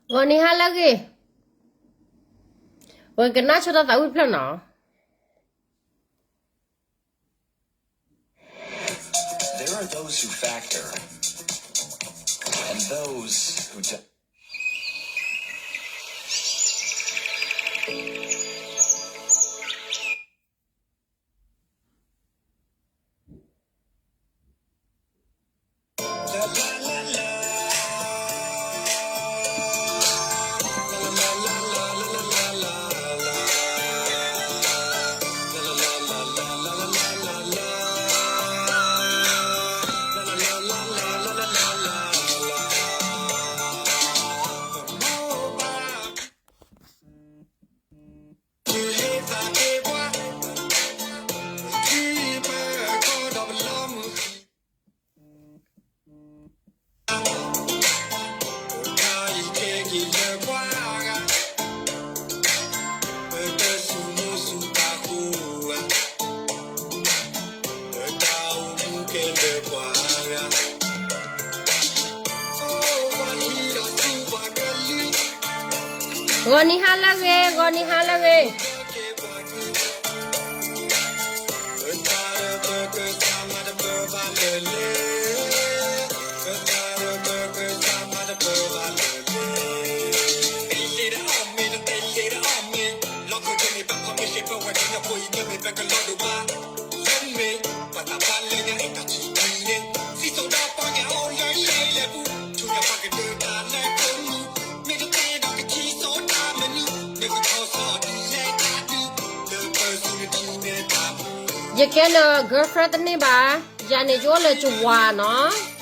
ဂီၤနံၤဟါလၢအဂ့ၤ, ပကနၣ်ဆိတၢ်သးဝံၣ်တဖျၢၣ်နီၤ. There are those who factor, and those who don't. ဂီၤနံၤဟါလၢအဂ့ၤ, ဂီၤနံၤဟါလၢအဂ့ၤ. ယကဲန girlfriend တန့ၢ်ဘၣ်, ယၤန့ၣ်ယအိၣ်လၢကဝၤနီၤ.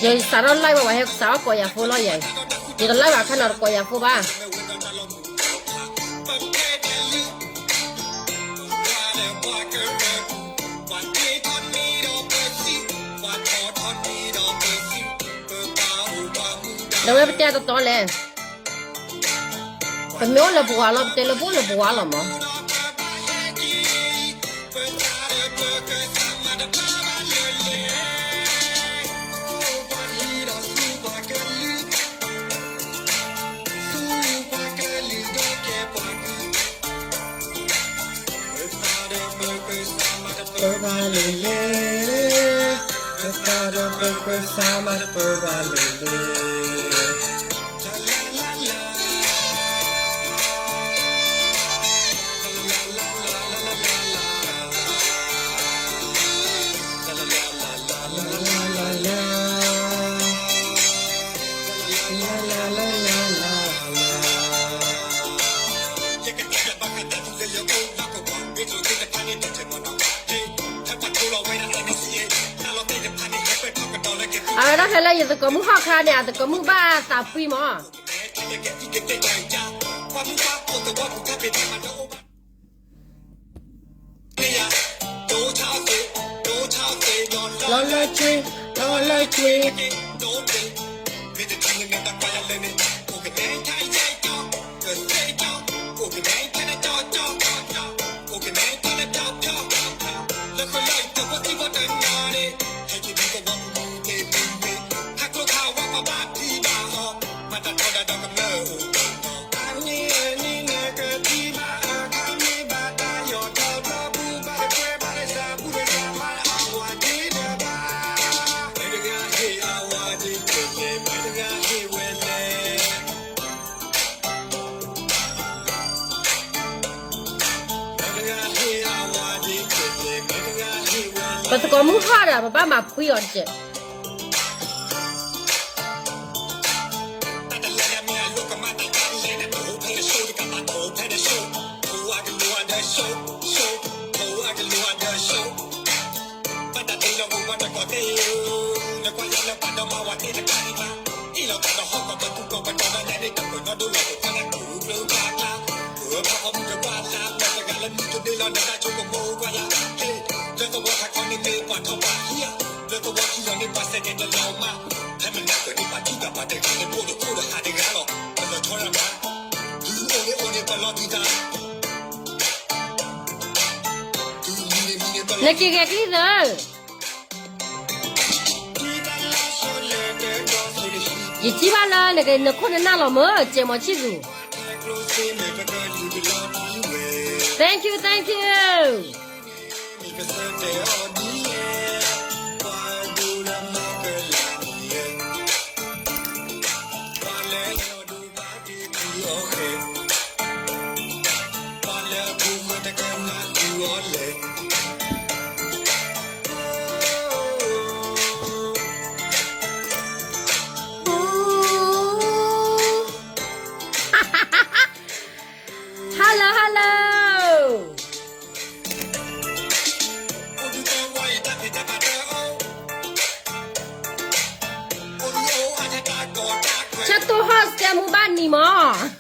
ယစးထီၣ် live ဘၣ်ဝဲ ဟဲစးထီၣ်ကိးယၤဖိလီၤယဲ, ယတ live ဘၣ်ခဲနီၤ တကိးယၤဖိဘၣ်. ဒီးဝဲပတဲတတီလဲၣ်, ပမ့ၢ်အိၣ်လၢပဝါလီၤ, ပတဲလၢပအိၣ်လၢပဝါလီၤမး. ပသးဒီးပကစၢ်မၤတပၢၢ်ဘၣ်လၢၤလၢၤ, ပသးဒီးပကစၢ်မၤတပၢၢ်ဘၣ်လၢၤလၢၤ. အဝဲဒၣ်ဖဲလၢယသကိးမုၣ်ဟီၣ်ခါန့ၣ် အသကိးမုၣ်ဘၣ်သးဖှံမး. လီၤလၢကွ့, လီၤလၢကွ့. ပသကိးမုၣ်ဟီၣ်ဒီး ပဘၣ်မၤဖှံအီၤတက့ၢ်. လၢသဝီထးခီန့ၣ်မ့ၢ်ပှၤထီၣ်ပှၤဟံၣ်ဧါ, လၢသဝီထံလီၤန့ၣ်ပှၤစဲကဲၤတလီၤမး, ဖဲ နက့ၤဂဲၤကလံၣ်သၢ, ယထံၣ်ဘၣ်လၢနခိၣ်နနၢ်လီၤမၢ် ကဲမီၤဆံၣ်သူး. Thank you, thank you. ဆၢတိၢ်ဟီၣ်စကဲမူဘၣ်နံၤမး.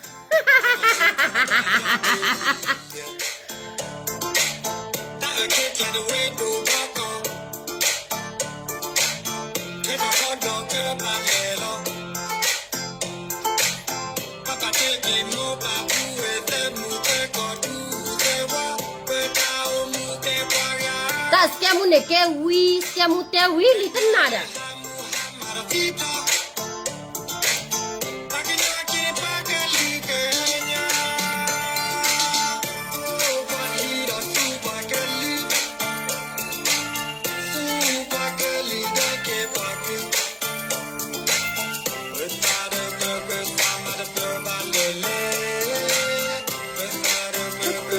တၢ်စကဲမူန့ၣ်ကဲဝံၤ စကဲမူတဲဝံၤလံတနၤဒီး ပက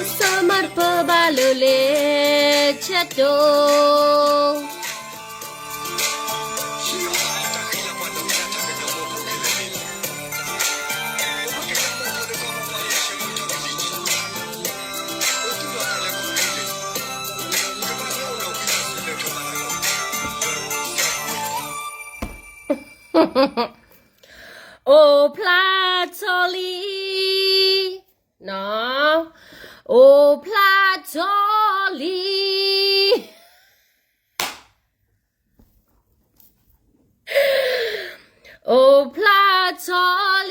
စၢ်မၤတပၢၢ်ဘၣ်လၢၤလ့ၤ ဆၢတိၢ်. အိၣ်ဖျါထီၣ်လံ, အိၣ်ဖျါထီၣ်လံ, အိၣ်ဖျါထီၣ်လံ,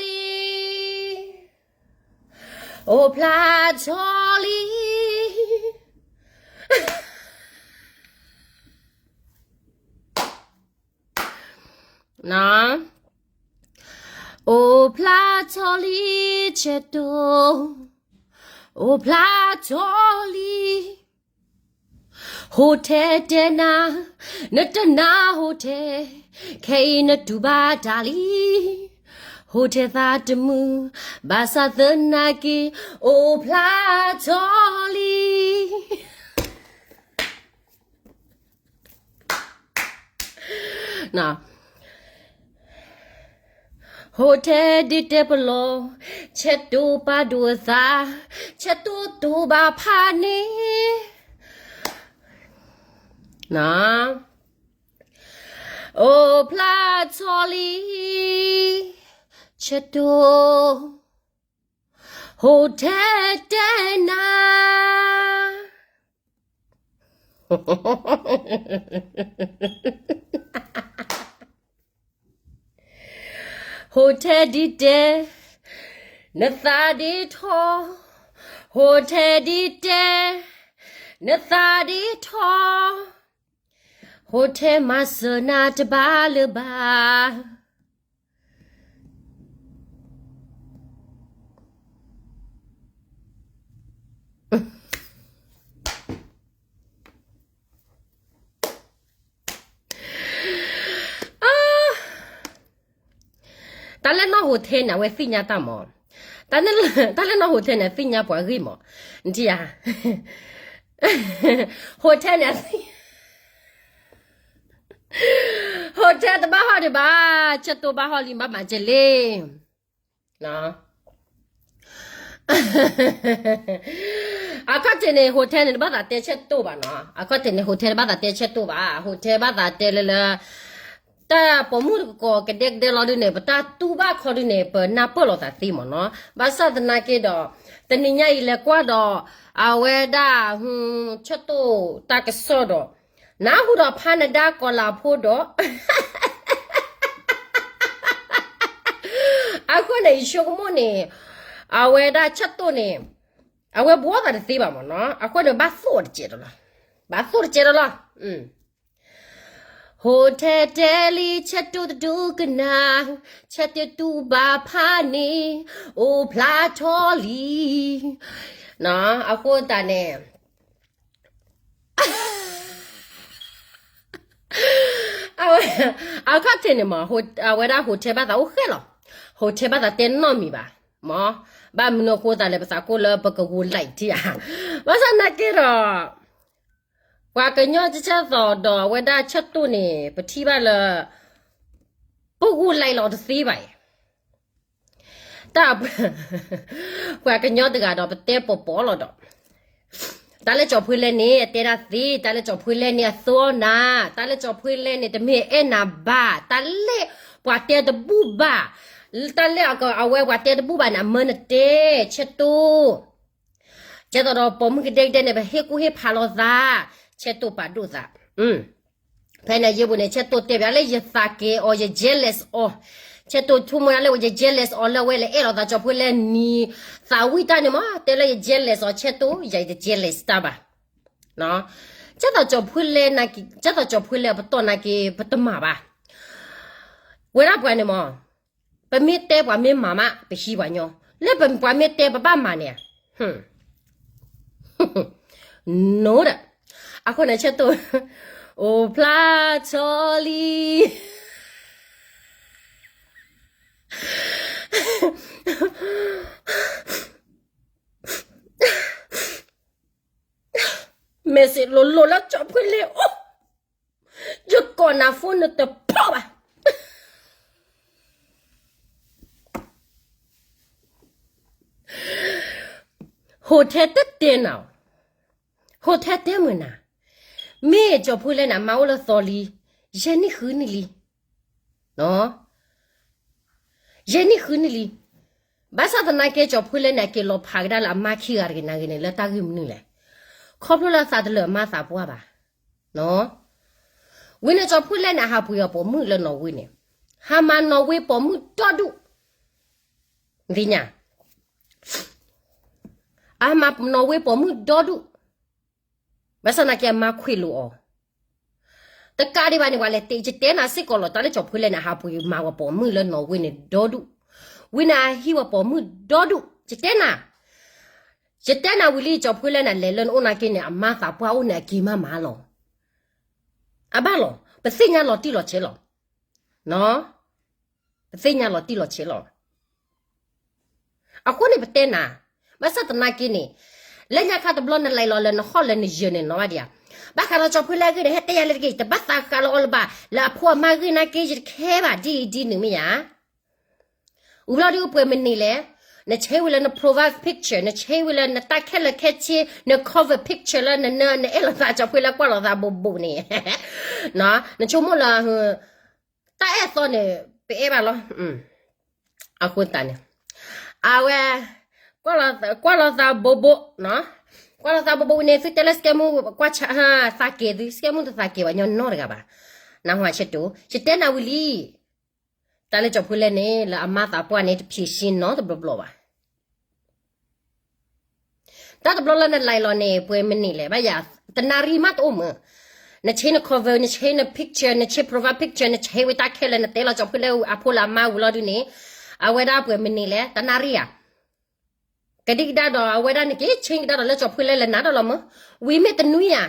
အိၣ်ဖျါထီၣ်လံ. အိၣ်ဖျါထီၣ်လံ ဆၢတိၢ်, အိၣ်ဖျါထီၣ်လံ. ဟိၣ်ထဲတဲနၤ, နတနာ်ဟိၣ်ထဲ, ခဲအံၤနတူၢ်ဘၣ်တၢ်လံ. ဟိၣ်ထဲသးတမုာ်, ဘၣ်ဆၣ်သနာ်က့ အိၣ်ဖျါထီၣ်လံ. ဟိၣ်ထဲဒ်တဲပလီၢ်, ဆဲးတိၢ်ပာ်ဒိၣ်အသး, ဆဲးတိၢ်တိၢ်ဘၣ်ဖးန့ၣ်, အိၣ်ဖျါထီၣ်လံ, ဆဲးတိၢ်, ဟိၣ်ထဲတဲနၤ. ဟိၣ်ထဲဒ်တဲ, နသးဒ့ထီၣ်, ဟိၣ်ထဲဒ်တဲ, နသးဒ့ထီၣ်, ဟိၣ်ထဲမၤစၢၤနၤတဘၣ်လၢၤဘၣ်. တၢ်လၢနီၢ်ဟိၣ်ထဲန့ၣ် အဝဲသ့ၣ်ညါတၢ်မး, တၢ်လၢနီၢ်ဟိၣ်ထဲန့ၣ် အသ့ၣ်ညါပှၤဂ့ၢ်မး, နထံၣ်ဧါ, ဟိၣ်ထဲန့ၣ် ဟိၣ်ထဲတဘၣ်ဟီၣ်ဒံးဘၣ်, ဆဲးတိၢ်ဘၣ်ဟီၣ်လံ ဘၣ်မၤကဲလ့ အခီၣ်ထံးန့ၣ် ဟိၣ်ထဲန့ၣ် တဘၣ်သးတဲဆဲးတိၢ်ဘၣ်နီၤ, အခီၣ်ထံးန့ၣ် ဟိၣ်ထဲတဘၣ်သးတဲဆဲးတိၢ်ဘၣ်, ဟိၣ်ထဲဘၣ်သးတဲလၢလၢ တၢ်ပိာ်မုၣ်တကီၢ်ကဒဲကဒဲလီၤဒုန့ၣ် ပတၢ်တူၢ်ဘၣ်ခီဒုန့ၣ် ပနၢ်ပၢၢ်လိာ်သးသ့မးနီၤ, ဘၣ်ဆၣ်သနာ်က့ဒီး တနံၤညါအံၤလဲၤကွၢ်ဒီး အဝဲဒၣ် ဆဲးတိၢ်တၢ်ကစီၣ်ဒီး နၢ်ဟူဒီးဖးနဒါကီၤလၤဖိဒီး တၢ် အဃိန့ၣ် ယဆိကမိၣ်န့ၣ် အဝဲဒၣ်ဆၢတိၢ်န့ၣ် အဝဲဘှီသးတသ့ဘၣ်မ့ၢ်နီၤ, အဃိန့ၣ် ဘၣ်သိၣ်တကဲးဒီးလီၤ, ဘၣ်သိၣ်တကဲးဒီးလီၤ. ဟိၣ်ထဲတဲလံ ဆၢတိၢ်တဒူကနၣ်, ဆၢတိၢ်တူၢ်ဘၣ်ဖးန့ၣ် အိၣ်ဖျါထီၣ်လံ. အဃိသတးန့ၣ် အဝဲ အခီၣ်ထံးန့ၣ်မ့ၢ် အဝဲဒၣ်ဟိၣ်ထဲဘၣ်သးအိၣ်ဃဲလီၤ, ဟိၣ်ထဲဘၣ်သးတဲနီတမံၤဘၣ်, မ့ၢ် ဘၣ်မနုၤအဃိသတးလဲၣ် ပသးကိၢ်လၢပကဂိၤလံထံဧါ, ဘၣ်ဆၣ်သနာ်က့ဒီး ပှၤကညီကဆၢသိးဒီးအဝဲဒၣ်ဆၢတိၢ်န့ၣ် ပထံၣ်ဘၣ်လၢ ပဂိၤလံလီၤတသ့ဘၣ်အံၤ တၢ် ပှၤကညီတဂၤဒီးပတဲပိာ်ပိာ်လီၤဒီး တၢ်လၢကၠီၤဖှ့လဲၣ်န့ၣ် အတဲဒၣ်သ့, တၢ်လၢကၠီၤဖှ့လဲၣ်န့ၣ် အသီနၤ, တၢ်လၢကၠီၤဖှ့လဲၣ်န့ၣ် တမ့ၢ်အဲၣ်နၤဘၣ်, တၢ်လၢပှၤတဲတဘူၣ်ဘၣ်, တၢ်လၢအဝဲပှၤတဲတဘူၣ်ဘၣ်န့ၣ် အမၢနတဲ, ဆၢတိၢ် ကဲသိးဒီးပိာ်မုၣ်ကဒဲကဒဲန့ၣ် ပဟ့ၣ်ကူၣ်ဟ့ၣ်ဖးလိာ်သး, ဆၢတိၢ်ပာ်ဒိၣ်သး. ဖဲန့ၣ်ယဲၢ်ပူၤန့ၣ် ဆၢတိၢ်တဲဘၣ်လၢယသးကဲအီၤ ယ jealous အီၤ, ဆၢတိၢ်ဆိကမိၣ်ဒၣ်လၢယ jealous အီၤလၢအဝဲလဲၤအဲၣ်လိာ်သးကၠီၤဖှ့လဲၣ်နံၤသးဝံၣ်တၢ်န့ၣ်မ့ၢ် တဲလၢယ jealous အီၤ ဆၢတိၢ် ယ jealous တၢ်ဘၣ်. ကဲသိးကၠီၤဖှ့လဲၣ်, ကဲသိးကၠီၤဖှ့လဲၣ်အပတီၢ်နာ်က့ ပတမၤဘၣ်. ဝဲဒၣ်ပှၤန့ၣ်မ့ၢ် ပမ့ၢ်တဲပှၤမ့ၢ်မၤမး ပဟံးပှၤညီ, လၢပပှၤမ့ၢ်တဲပဘၣ်မၤန့ၣ်ဧါ, နီၤဒီး, အဃိန့ၣ်ဆၢတိၢ် အိၣ်ဖျါထီၣ်လံ message လိၤလိၤလၢကၠီၤဖှ့လဲၣ်အိၣ်, ယကိးနၤ phone နတဖီၣ်ဘၣ်. ဟိၣ်ထဲတတဲနၤ, ဟိၣ်ထဲတဲမုာ်နၤ, မ့ၢ်ကၠီၤဖှ့လဲၣ်န့ၣ် အမါအိၣ်လၢသီလံ, ယဲၢ်နံၣ်ဃုနံၣ်လံ, ယဲၢ်နံၣ်ဃုနံၣ်လံ. ဘၣ်ဆၣ်သနာ်က့ ကၠီၤဖှ့လဲၣ်န့ၣ် အက့ၤလီၤဖးကဒါလၢအမါခံဂၤတဂ့ၤနၤဂ့ၤန့ၣ် လၢတၢ်ဂ့ၢ်မနုၤလဲၣ်, ခီဖျိလၢအသးတလၢာ်အမါသးပှၢ်ဘၣ်. ဝံၤန့ၣ်ကၠီၤဖှ့လဲၣ်န့ၣ် အဟးပှ့ၤအီၤပိာ်မုၣ်လၢနီၣ်ဝ့န့ၣ်, ဟးမၤနီၣ်ဝ့ပိာ်မုၣ်ဒီဒူၣ်, သ့ၣ်ညါ, အဟးမၤနီၣ်ဝ့ပိာ်မုၣ်ဒီဒူၣ်, ဘၣ်ဆၣ်သနာ်က့အမါခွ့ၣ်လိာ်အီၤ တကးဒံးဘၣ်န့ၣ် ပှၤလဲၤတဲ ယတဲနၤစ့ၢ်ကီးလီၤ, တၢ်လၢကၠီၤဖှ့လဲၣ်န့ၣ် အဟးပှ့ၤမၤဝဲပိာ်မုၣ်လၢနီၣ်ဝ့န့ၣ်ဒီဒူၣ်, ဝံၤန့ၣ်အဟံးဝဲပိာ်မုၣ်ဒီဒူၣ်, ယတဲနၤ, ယတဲနၤဝံၤလံ ကၠီၤဖှ့လဲၣ်န့ၣ် လဲၤလၢနအိၣ်နာ်က့န့ၣ် အမါသးပှၢ်အိၣ်န့ၣ် အက့ၤမၤမၤလီၤ. အဘၣ်လီၤ, ပသ့ၣ်ညါလီၤတံၢ်လီၤဆဲးလီၤ. ပသ့ၣ်ညါလီၤတံၢ်လီၤဆဲးလီၤ. အဃိန့ၣ်ပတဲနၤ, ဘၣ်ဆၣ်သနာ်က့န့ၣ်, လၢညါခါတဘျီနလဲၤလီၤလၢနဟီၣ်လၢနယၢၤန့ၣ်နီၤဘၣ်ဒံးဧါ, ဘၣ်ဃးလီၤကၠီၤဖှ့လဲၣ်အဂ့ၢ်န့ၣ် ဟဲတဲယၤလၢတဂ့ၤ, တဘၣ်သးဃးလီၤအီၤလၢၤဘၣ်, လၢအဖိအမါဂ့ၢ်နာ်က့ ယတခဲဘၣ်ဒ်အံၤဒ်နုၤမ့ၢ်ဧါ. ဝံၤလီၤဒုးပှဲၤမနံၤလဲၣ်, နဆဲးဝံၤလၢန profile picture, နဆဲးဝံၤလၢနတၢ်ခဲလၢာ်ခဲဆ့, န cover picture လၢန နအဲၣ်လိာ်သးကၠီၤဖှ့လဲၣ်ကွၢ်လိာ်သးဘိးဘိးန့ၣ်, နဆိကမိၣ်လၢ တၢ်အဲၣ်အသီန့ၣ် ပအဲၣ်ဘၣ်လီၤ. အဃိသတးန့ၣ်, အဝဲ ကွၢ်လိာ်သးဘိးဘိး, ကွၢ်လိာ်သးဘိးဘိးဝံၤန့ၣ် သုတဲလၢ scammer ကွၢ်သးကဲၤသု, scammer တသးကဲၤဘၣ်ညီနီတဂၤဘၣ်. နဟါဆဲးတိၢ် ယတဲနၤဝံၤလံ, တၢ်လၢကၠီၤဖှ့လဲၣ်န့ၣ် လၢအမါသးပှၢ်န့ၣ် တဖြေရှင်းနီတဘျီဘျီဘၣ်. တၢ်တဘျီလၢနလဲၤလီၤန့ၣ် ပှဲၤမနံၤလဲၣ် ဘၣ်ယၤ, တနၣ်ရံၣ်မးတအိၣ်မး, နဆဲးန cover, နဆဲးန picture, နဆဲး profile picture, နဆဲးဝံၤတၢ်ခဲလၢာ် နတဲလီၤကၠီၤဖှ့လဲၣ်အဖိလၢအမါဝံၤလီၤဒုးန့ၣ်, အဝဲဒၣ်ပှဲၤမနံၤလဲၣ် တနၣ်ရံၣ်ဧါ. ကဒံကဒါဒီးအဝဲဒၣ်န့ၣ် က့ၤဆ့ကဒါဒီးလၢကၠီၤဖှ့လဲၣ်လၢနၤဒီးလီၤမး, ဝံၤမ့ၢ်တနွံဧါ,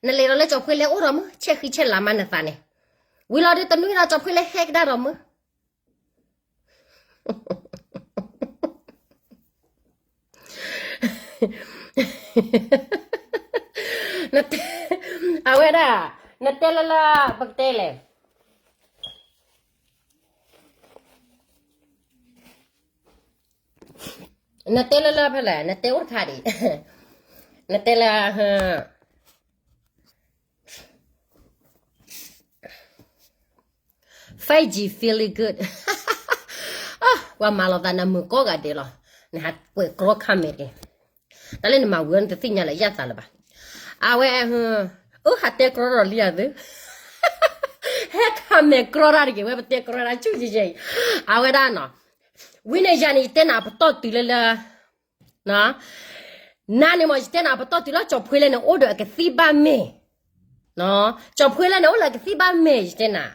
နလဲၤဒီးလၢကၠီၤဖှ့လဲၣ်အိၣ်ဒီးမး ဆဲးဃံဆဲးလၤမးနသးန့ၣ်, ဝံၤလီၤဒုးတနွံဒီးကၠီၤဖှ့လဲၣ်ဟဲကဒါဒီးမး အဝဲဒၣ်, နတဲလၢလၢ ပကတဲလဲၣ်, နတဲလၢလၢဖဲလဲၣ် နတဲအိၣ်တခါဒံး, နတဲလၢ five G feeling good, ပှၤမၤလိာ်သးနမုာ်ကိးဂၤဒဲးလီၤ, နဟးကွဲးကြီ comment ဒံး, တၢ်လၢနမၤဝံၤ နတသ့ၣ်ညါလၢယသးလၢၤဘၣ်, အဝဲ, အိၣ်ဟးတဲကြီဒီးလံဧါသု, ဟဲ comment ကြီတၢ်တဂ့ၤ ဝဲပတဲကြီတၢ်ဆူၣ်ယဲၢ်ယဲၢ်အံၤ, အဝဲဒၣ်နီၤ, ဝံၤန့ၣ်ယၤန့ၣ် ယတဲနၤအပတီၢ်တုၤလၢလၢ နၤန့ၣ်မ့ၢ် ယတဲနၤအပတီၢ်တုၤလၢကၠီၣ်ဖှ့လဲၣ်န့ၣ် အိၣ်ဒီးအကသံၣ်ဘၣ်မ့ၢ်, ကၠီၣ်ဖှ့လဲၣ်န့ၣ် အိၣ်လၢအကသံၣ်ဘၣ်မ့ၢ် ယတဲနၤ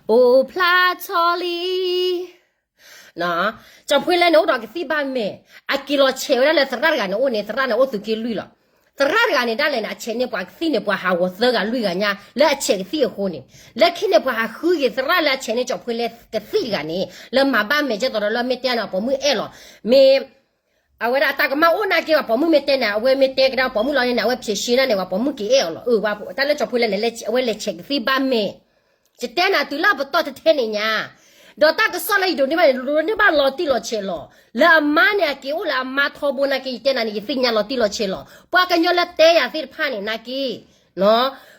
အိၣ်ဖျါထီလံ ကၠီၣ်ဖှ့လဲၣ်န့ၣ် အိၣ်ဒီးကသံၣ်ဘၣ်မ့ၢ်, အက့ၤလီၤဆဲးဝဲဒၣ်လၢသရၣ်တဂၤန့ၣ်အိၣ်န့ၣ် သရၣ်န့ၣ်အိၣ်သုးက့လွံၢ်လီၤ. သရၣ်တဂၤန့ၣ်ဒၣ်လဲာ်န့ၣ် အဆဲးန့ၢ်ပှၤကသံၣ်န့ၣ် ပှၤဟးဂီၤသၢဂၤလွံၢ်ဂၤညါ လၢအဆဲးကသံၣ်အဃိန့ၣ်, လၢခံန့ၣ်ပှၤဟးဃုက့ၤသရၣ်လၢအဆဲးန့ၢ်ကၠီၣ်ဖှ့လဲၣ်ကသံၣ်တဂၤန့ၣ် လၢမၤဘၣ်မဲာ်ကဲသိးဒီးလၢမ့ၢ်တဲန့ၣ် ပိာ်မုၣ်အဲၣ်လီၤ. မ့ၢ် အဝဲဒၣ်အတၢ်ကမၣ်အိၣ်နာ်က့ ပှၤပိာ်မုၣ်မ့ၢ်တဲန့ၣ် အဝဲမ့ၢ်တဲကဒါပိာ်မုၣ်လီၤန့ၣ် အဝဲဖျဲးရှင်းန့ၣ် ပှၤပိာ်မုၣ်က့ၤအဲၣ်အီၤလီၤ. တၢ်လၢကၠီၣ်ဖှ့လဲၣ်န့ၣ် အဝဲလဲၤဆဲးကသံၣ်ဘၣ်မဲာ် ယတဲနၤတုၤလၢအပတီၢ်ထဲထဲန့ၣ်ညါ, ဒီးတၢ်ကစီၣ်လၢယဒိးန့ၢ်ဘၣ်န့ၣ် ဒိးန့ၢ်ဘၣ်လီၤတံၢ်လီၤဆဲးလီၤ. လၢအမါန့ၣ် အက့ၤအိၣ်လၢအမါထီဘိနာ်က့ ယတဲနၤန့ၣ် ယသ့ၣ်ညါလီၤတံၢ်လီၤဆဲးလီၤ. ပှၤကညီလၢတဲယၤသ့ၣ်တဖၣ်န့ၣ်နာ်က့,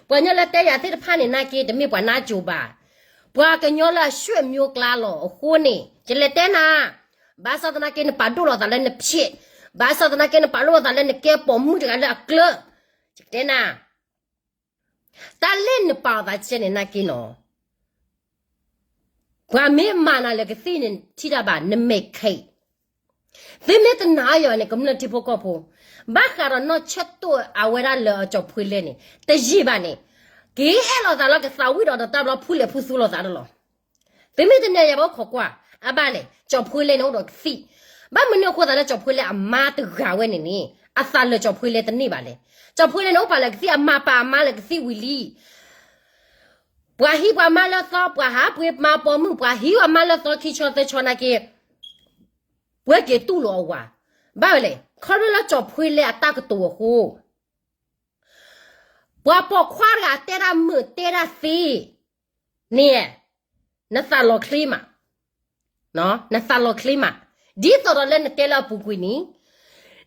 ပှၤကညီလၢတဲယၤသ့ၣ်တဖၣ်န့ၣ်နာ်က့ တမ့ၢ်ပှၤနါစိၤဘၣ်. ပှၤကညီလၢအ ဆွေမျိုး ကျါလီၤအဃိန့ၣ် ယလဲၤတဲနၤ, ဘၣ်ဆၣ်သနာ်က့ နပာ်ဒိၣ်လီၤသးလၢနဖျဲး, ဘၣ်ဆၣ်သနာ်က့ နပာ်ဒိၣ်လီၤသးလၢနကဲပိာ်မုၣ်တဂၤလၢအကျၢၤ, ယတဲနၤ တၢ်လၢနပာ်အသးကဲန့ၣ်နာ်က့နီၤ, ပှၤမ့ၢ်မၤနၤလၢကသံၣ်န့ၣ် ထံၣ်တၢ်ဘၣ် နမဲာ်ခံ, သုမ့ၢ်တနာ်ယွၤန့ၣ် ကမျၢၢ်ထံဖိကီၢ်ဖိ, ဘၣ်ဃးဒီးနီၢ်ဆၢၣ်တိၣ်အဝဲဒၣ်လၢအကၠီၣ်ဖှ့လဲၣ်န့ၣ် တယံာ်ဘၣ်န့ၣ်, က့ၤအဲၣ်လိာ်သးလၢကသးဝံၣ်ဒီးတၢ်ဘျီဖူလဲၣ်ဖူသူလိာ်သးတလီၤ. သုမ့ၢ်တနာ်ယွၤဘၣ်ခိးကွၢ်, အဘၣ်လဲၣ် ကၠီၣ်ဖှ့လဲၣ်န့ၣ်အိၣ်ဒီးကသံၣ်, ဘၣ်မနုၤအဃိသးလၢကၠီၣ်ဖှ့လဲၣ်အမါတဂၤဝဲန့ၣ်န့ၣ် အသးလၢာ်ကၠီၣ်ဖှ့လဲၣ်တန့ၢ်ဘၣ်လဲၣ်. ကၠီၣ်ဖှ့လဲၣ်န့ၣ် အိၣ်ပာ်လၢကသံၣ် အမၤပာ်အမါလၢကသံၣ်ဝံၤလံ ပှၤဟံးပှၤမါလၢသီ ပှၤဟးပှ့ၤမါပိာ်မုၣ် ပှၤဟံးပှၤမါလၢသီခံဆီသၢဆီနာ်က့, ပှၤက့ၤတူၢ်လိာ်အဝၤ, ဘၣ်ဝဲလဲၣ် ခီဖျိလၢကၠီၣ်ဖှ့လဲၣ်အတၢ်ကတိၤအဃိ ပှၤပိာ်ခွါတဂၤတဲတၢ်မုာ်တဲတၢ်သ့န့ၣ်, နသးလီၤချ့မး, နသးလီၤချ့မး, ဒ်သိးဒီးလၢနတဲလၢအပူၤကွံာ်န့ၣ်,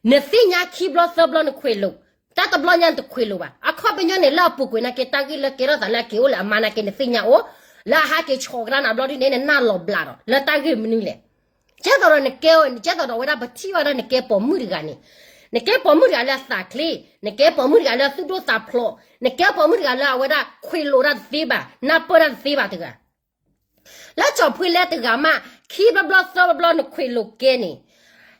နသ့ၣ်ညါခံဘျီသၢဘျီနခွဲးလိာ်, တၢ်တဘျီညါနတခွဲးလိာ်ဘၣ်. အခီပညီန့ၣ် လၢအပူၤကွံာ်နာ်က့ တၢ်ဂ့ၢ်လၢကဲထီၣ်သးလၢအက့ၤအိၣ်လၢအမါနာ်က့ နသ့ၣ်ညါအိၣ်, လၢအဟးက့ၤဆီၣ်ကဒါနၤဘျီဒ်န့ၣ် နနၢ်လီၤဘျးဒီး လၢတၢ်ဂ့ၢ်မနုၤလဲၣ်. ကဲသိးဒီးနကဲ, ကဲသိးဒီးအဝဲဒၣ်ပထံၣ်ဘၣ်ဒၣ်နကဲပိာ်မုၣ်တဂၤန့ၣ်, နကဲပိာ်မုၣ်တဂၤလၢအသးချ့, နကဲပိာ်မုၣ်တဂၤလၢအသူၣ်ဒိၣ်သးဖျိး, နကဲပိာ်မုၣ်တဂၤလၢအဝဲဒၣ်ခွဲးလိာ်တၢ်တသ့ဘၣ်, နၢ်ပၢၢ်တၢ်တသ့ဘၣ်တဂၤ လၢကၠီၣ်ဖှ့လဲၣ်တဂၤမး, ခံဘျီဘျီသၢဘျီဘျီနခွဲးလိာ်ကဲန့ၣ်,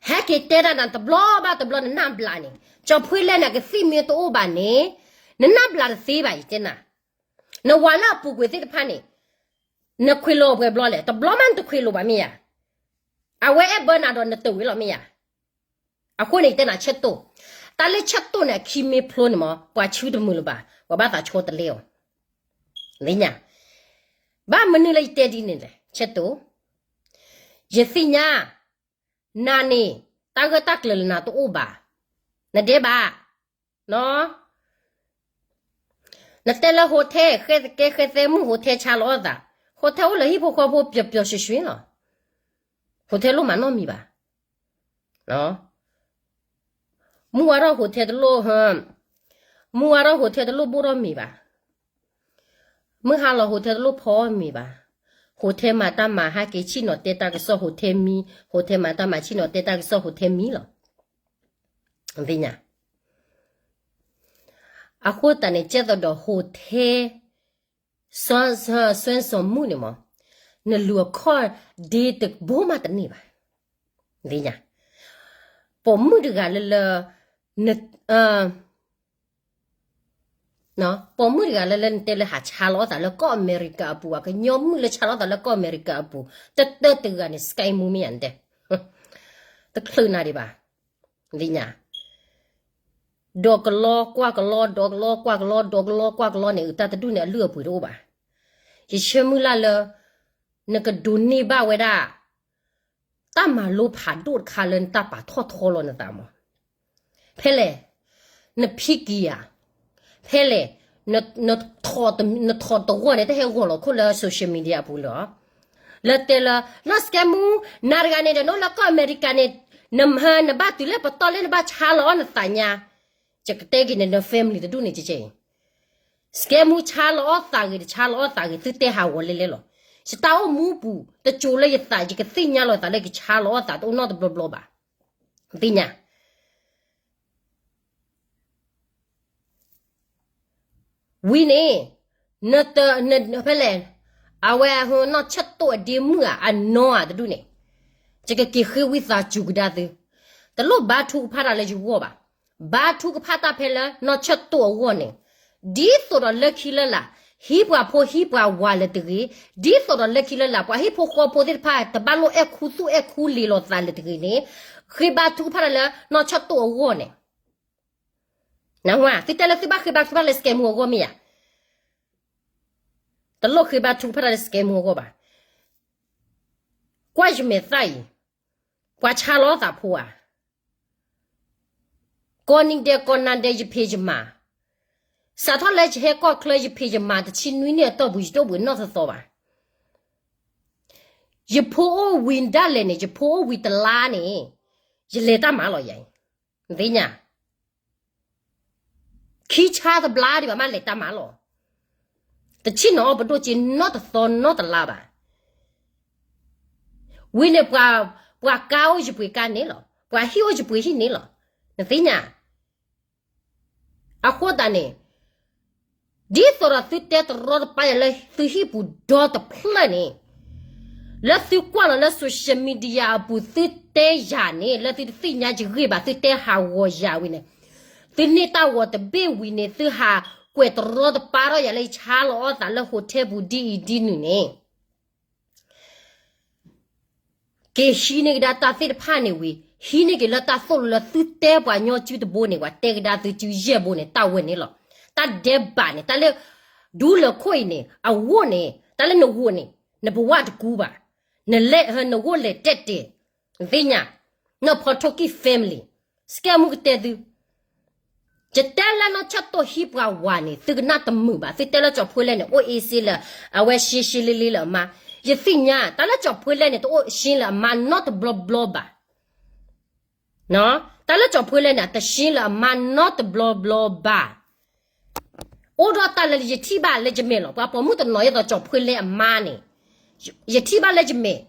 ဟဲက့ၤတဲတၢ်နၤတဘျီဘၣ်တဘျီနနၢ်ဘျးန့ၣ်, ကၠီၣ်ဖှ့လဲၣ်န့ၣ် ကသံၣ်မ့ၢ်တအိၣ်ဘၣ်န့ၣ်, နနၢ်ဘျးတသ့ဘၣ် ယတဲနၤ. နဝၤလၢအပူၤကွံာ်သ့ၣ်တဖၣ်န့ၣ်, နခွဲးလိာ်အပှဲၤဘျီလဲၣ်, တဘျီမးနတခွဲးလိာ်ဘၣ်မ့ၢ်ယၤ, အဝဲအဲၣ်ဘၢနၤဒီးနတဝံၤလီၤမ့ၢ်ယၤ. အဃိန့ၣ် ယတဲနၤဆၢတိၢ်, တၢ်လၢဆၢတိၢ်န့ၣ် အခံမ့ၢ်ဖျိန့ၣ်မး ပှၤဆူတမုာ်လၢၤဘၣ်, ပှၤဘၣ်သးဆီတလဲအီၤ, သ့ၣ်ညါ. ဘၣ်မနုၤလၢယတဲဒ်န့ၣ်လဲၣ် ဆၢတိၢ်, ယသ့ၣ်ညါ, နၤန့ၣ်, တၢ်ဂၢၢ်တၢ်ကျၢၤလၢနၤတအိၣ်ဘၣ်, နဒဲးဘၣ်, နတဲလၢဟိထဲ ဃဲသကဲဃဲသဲမုၢ်ဟိထဲဆါလီၤအီၣ်သး, ဟိထဲအိၣ်လၢဟံၣ်ဖိဃီဖိပျီၤပျီၤရွှ့ရွှ့လီၤ, ဟိထဲလိၣ်မၤနီတမံၤဘၣ်. မုၢ်ဝါထီၣ်ဟိထဲတလိၣ်, မုၢ်ဝါထီၣ်ဟိထဲတလိၣ်ဘိၣ်ထီၣ်မ့ၤဘၣ်, မုၢ်ဟါလီၤဟိထဲတလိၣ်ဖီမ့ၤဘၣ်, ဟိထဲမၤတၢ်မၤဟဲက့ၤဆ့ၣ်နီၤတဲတၢ်ကစီၣ်ဟိထဲမံ, ဟိထဲမၤတၢ်မၤဆ့ၣ်နီၤတဲတၢ်ကစီၣ်ဟိထဲမံလီၤ. သ့ၣ်ညါ. အဃိသတးန့ၣ် ကဲသိးဒီးဟိထဲ စွဲစီၤမုၣ်န့ၣ်မး, နလူၤအခီၣ်ဒ့တဘိမးတန့ၢ်ဘၣ်. သ့ၣ်ညါ. ပိာ်မုၣ်တဂၤလၢလၢ, ပိာ်မုၣ်တဂၤလၢလၢနတဲလၢဟးဆါလီၤအီၣ်သးလၢကီၢ်အမဲရကၤအပူၤ, ကညီမုၣ်လၢဆါလီၤအီၣ်သးလၢကီၢ်အမဲရကၤအပူၤ, တတၢၢ်တဂၤန့ၣ် စကဲမူမ့ၢ်ယၤနတဲ, တချုးနၤဒံးဘၣ်. သ့ၣ်ညါ. ဒီးကလီကွၢ်ကလီ, ဒီးကလီကွၢ်ကလီ, ဒီးကလီကွၢ်ကလီန့ၣ် တၢ်တဒူၣ်န့ၣ်အလုၢ်အပှ့ၤတအိၣ်ဘၣ်. ယဆၢမုၢ်လၢ်လၢ နကဒိးန့ၢ်ဘၣ်ဝဲဒၣ် တၢ်မၤလိဖးဒိၣ်တခါလၢနတၢ်ပာ်ထီၣ်ထီလီၤနသးမး. ဖဲလဲၣ်, နဖံးကံၤဧါ, ဖဲလဲၣ်, နထီၣ်တဂီၢ်န့ၣ် တဟဲဂီၤလီၤခိၣ်လၢ social media အပူၤလၢၤ. လၢတဲလၢ နီၢ်စကဲမူ, နၤတဂၤန့ၣ်ဒီး နအိၣ်လၢကီၢ်အမဲရကၤန့ၣ်, နမၤနဘၣ်တုၤလၢပတီၢ်လၢနဘၣ်ဆါလီၤအီၣ်နသးညါ, ယကတဲက့ၤန့ၣ် န family တဒူၣ်န့ၣ်ကဲကဲအံၤ စကဲမူဆါလီၤအီၣ်သးဂ့ၤ တဆါလီၤအီၣ်သးဂ့ၤ သုတဲဟးဂီၤလဲလဲလီၤ. ယတၢ်အိၣ်မူပူၤ တစိၤလၢယသး ယကသ့ၣ်ညါလီၤသးလၢကဆါလီၤအီၣ်သးတအိၣ်နီတဘျီဘျီဘၣ်. သ့ၣ်ညါ. ဝံၤန့ၣ်, နတ, ဖဲလဲၣ်, အဝဲအဟၢနီၢ်ဆၢၣ်တိၣ်အဒ့မုၣ်ဧါ အနီၢ်ဧါတဒူၣ်န့ၣ်, ယကက့ၤဃ့ဝံသးစူၤကဒါသု, တလိၣ်ဘါထုကဖၣ်တၢ်လၢယဂီၢ်ဘၣ်. ဘါထုကဖၣ်တၢ်ဖဲလၢနီၢ်ဆၢၣ်တိၣ်အဂီၢ်န့ၣ်, ဒ်သိးဒီးလၢခံလၢလာ်, ဟံးပှၤဖိဟံးပှၤဝၤလၢၤတဂ့ၤ, ဒ်သိးဒီးလၢခံလၢလာ် ပှၤဟံၣ်ဖိဃီဖိသ့ၣ်တဖၣ် တဘၣ်လိၣ်အဲၣ်ခူသူၣ်အဲၣ်ခူလံၤလိာ်သးလၢၤတဂ့ၤန့ၣ်, ဃ့ဘါထုကဖၣ်တၢ်လၢနီၢ်ဆၢၣ်တိၣ်အဂီၢ်န့ၣ် သုတဲလၢသုဘၣ်ဃ့ဘါထုကဖၣ်လၢစကဲးမူအဂီၢ်မ့ၢ်ဧါ. တလိၣ်ဃ့ဘါထုကဖၣ်တၢ်လၢစကဲးမူအဂီၢ်ဘၣ်. ကွၢ်ယမဲာ်သၣ်အံၤ, ပှၤဆါလီၤသးဖိဧါ. ကိးနံၤဒဲးကိးနၤဒဲး ယဖံးယမၤ, စးထီၣ်လၢယဟဲကီၢ်ချၢ ယဖံးယမၤတဆံနွံနံၣ်အတီၢ်ပူၤ ယတအိၣ်ဘှံးနီၢ်သသီဘၣ်. ယဖိအိၣ်ဝံၤဒၣ်လဲာ်န့ၣ်, ယဖိအိၣ်ဝံၤတလါန့ၣ်, ယလဲၤတၢ်မၤလီၤယၤအံၤ, နသ့ၣ်ညါ ခံဆါတဘျါဒံးဘၣ်မး လဲၤတၢ်မၤလီၤ. တဆံၣ်နီၤအီၣ်ပဒိၣ်က့နီတသီနီတလါဘၣ်. ဝံၤန့ၣ် ပှၤကါအိၣ်ယပှ့ၤကါန့ၣ်လီၤ, ပှၤဟံၣ်အိၣ်ယပှ့ၤဟံၣ်န့ၣ်လီၤ. နသ့ၣ်ညါ အဃိသတးန့ၣ်, ဒ်သိးဒီးသုတဲတရီတပါယၤလၢသုဟံၣ်ပူၤဒီတဖျၢၣ်န့ၣ်, လၢသုကွၢ်လီၤလၢ social media အပူၤ သုတဲယၤန့ၣ် လၢသုတသ့ၣ်ညါယဂ့ၢ်ဘၣ် သုတဲဟးဂီၤယၤဝံၤန့ၣ်, သုန့ၢ်တၢ်ဂီၤတဘ့ၣ်ဝံၤန့ၣ် သုဟးကွဲးတရီတပါထီၣ်ယၤလၢယဆါလီၤအီၣ်သးလၢ hotel ပူၤဒ်အံၤဒ်နုၤန့ၣ် က့ၤဟံးန့ၢ်ကဒါတၢ်သ့ၣ်တဖၣ်န့ၣ်ဝံၤ, ဟံးန့ၢ်က့ၤလၢတၢ်သိၣ်လိလၢသုတဲပှၤညီစုတဘိန့ၣ် ပှၤတဲကဒါသုစုယဲၢ်ဘိန့ၣ် တၢ်ဝဲန့ၣ်လီၤ. တၢ်ဒဲးဘးန့ၣ် တၢ်လၢ ဒူလၢာ်ခိၣ်အံၤန့ၣ် အဂီၢ်န့ၣ် တၢ်လၢနဂီၢ်န့ၣ် နပဝၢ်တကူဘၣ်, နလဲၤ နဂီၢ်လဲၤတဲာ်တဲာ်, သ့ၣ်ညါ, နီၢ်ဖီထိၣ်ကံၣ် family, စကဲမူကတဲသု ယတဲလၢနီၢ်ဆၢၣ်တိၣ်ဟံးပှၤဝၤန့ၣ် သုကနၣ်တမုာ်ဘၣ်, သုတဲလၢကၠီၤဖှ့လဲၣ်န့ၣ် အိၣ်အ့စ့လၢ အဝဲရှ့ရှ့လ့လ့လၢအမါ, ယသ့ၣ်ညါ တၢ်လၢကၠီၤဖှ့လဲၣ်န့ၣ် တအိၣ်ရှ့လၢအမါနီတဘျီဘျီဘၣ်. တၢ်လၢကၠီၤဖှ့လဲၣ်န့ၣ် တရှ့လၢအမါနီတဘျီဘျီဘၣ်. အိၣ်ဒီးတၢ်လၢယထံၣ်ဘၣ်လၢယမဲာ်လီၤ, ပှၤပိာ်မုၣ်တနီၤဒ်သိးကၠီၤဖှ့လဲၣ်အမါန့ၣ်, ယထံၣ်ဘၣ်လၢယမဲာ်,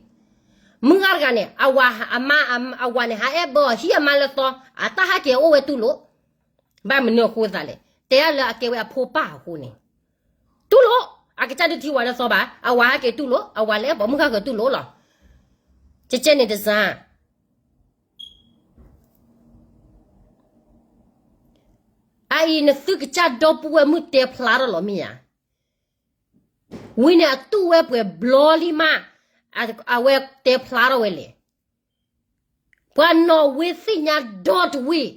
မုၢ်ဂၤတဂၤန့ၣ် အဝၤ အမါ အဝၤန့ၣ် ဟးအဲၣ်ဘၢအီၤ ဟံးအမါလၢသီ, အတၢ်ဟဲက့ၤအိၣ်ဝဲတူၢ်လိာ်, ဘၣ်မနုၤအဃိသးလဲၣ်, တဲလၢအကဲဝဲအဖိပၢ်အဃိန့ၣ်, တူၢ်လိာ်, အကစၢ်ဒုးထံၣ်ဝၤလၢသီဘၣ်, အဝၤဟဲက့ၤတူၢ်လိာ်, အဝၤလဲၤပိာ်မုၣ်ဃၣ်ဃၢၤတူၢ်လိာ်လီၤ. ကကဲန့ၣ်တစၢ် အအံၤနသုကစၢ်ဒီပုၢ်ဝဲၢ်မုၣ်တဲဖျါထီၣ်လီၤမ့ၢ်ဧါ. ဝံၤန့ၣ်အတူၢ်ဝဲပှဲၤဘျီလံမး, အဝဲတဲဖျါထီၣ်ဝဲလဲၣ်. ပှၤနီၣ်ဝ့သ့ၣ်ညါဒီတဝ့ၢ်,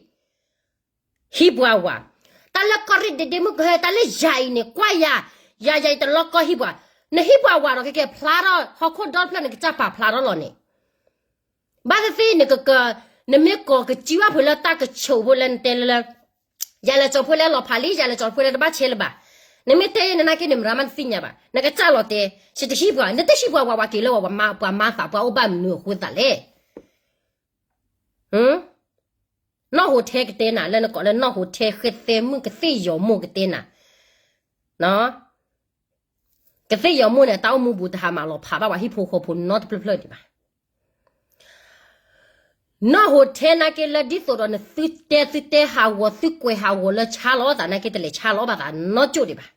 ဟံးပှၤဝၤ, တၢ်လၢကီၢ်ရ့ၣ်ဒ့ဒ့မုၣ်ကဟဲ တၢ်လၢယၤအံၤန့ၣ် ကွၢ်ယၤ, ယၤယၤအံၤတလီၤကီၢ်ဟံးပှၤ, နဟံးပှၤဝၤဒီးကကဲဖျါထီၣ် ဟီၣ်ခိၣ်ဒီတဖျၢၣ်န့ၣ် ကစၢ်ပာ်ဖျါထီၣ်လီၤန့ၣ် ဘၣ်သ့ၣ်သ့ၣ်နကက, နမ့ၢ်ကိးကစုဘၣ်ဖုးလၢတၢ်ကဆိးဖိလၢနတဲလၢ, ယၤလဲၤကၠီၤဖှ့လဲၣ်လီၤဖးလံ, ယၤလဲၤကၠီၤဖှ့လဲၣ်တဘၣ်ဆဲးလၢၤဘၣ်. နမ့ၢ်တဲယဲနနာ်က့န့ၣ် မရၤမးတသ့ၣ်ညါဘၣ်. နကစၢ်လီၤတဲ, ယတဟံးပှၤ, နတဟံးပှၤဝၤဝၤက့ၤလၢဝၤပှၤမါသး ပှၤအိၣ်ဘၣ်မနုၤအဃိသးလဲၣ်. နီၢ်ဟိထဲကတဲနၤ လၢနကိးလၢနီၢ်ဟိထဲဃဲသဲမုၣ်ကသ့ၣ်ယီၤမိၢ်ကတဲနၤ, ကသ့ၣ်ယီၤမိၢ်န့ၣ် တၢ်အိၣ်မူပူၤတဟးမၤလီၤဖးဘၣ်ပှၤဟံၣ်ဖိဃီဖိနီတဖျၢၣ်ဖျၢၣ်ဒံးဘၣ်. နီၢ်ဟိထဲနာ်က့လၢဒ်သိးဒီးနသုတဲသုတဲဟးဂီၤ သုကွဲးဟးဂီၤလၢဆါလီၤသးနာ်က့ တလဲၤဆါလီၤဘၣ်သးနီကၠိၣ်ဒံးဘၣ်.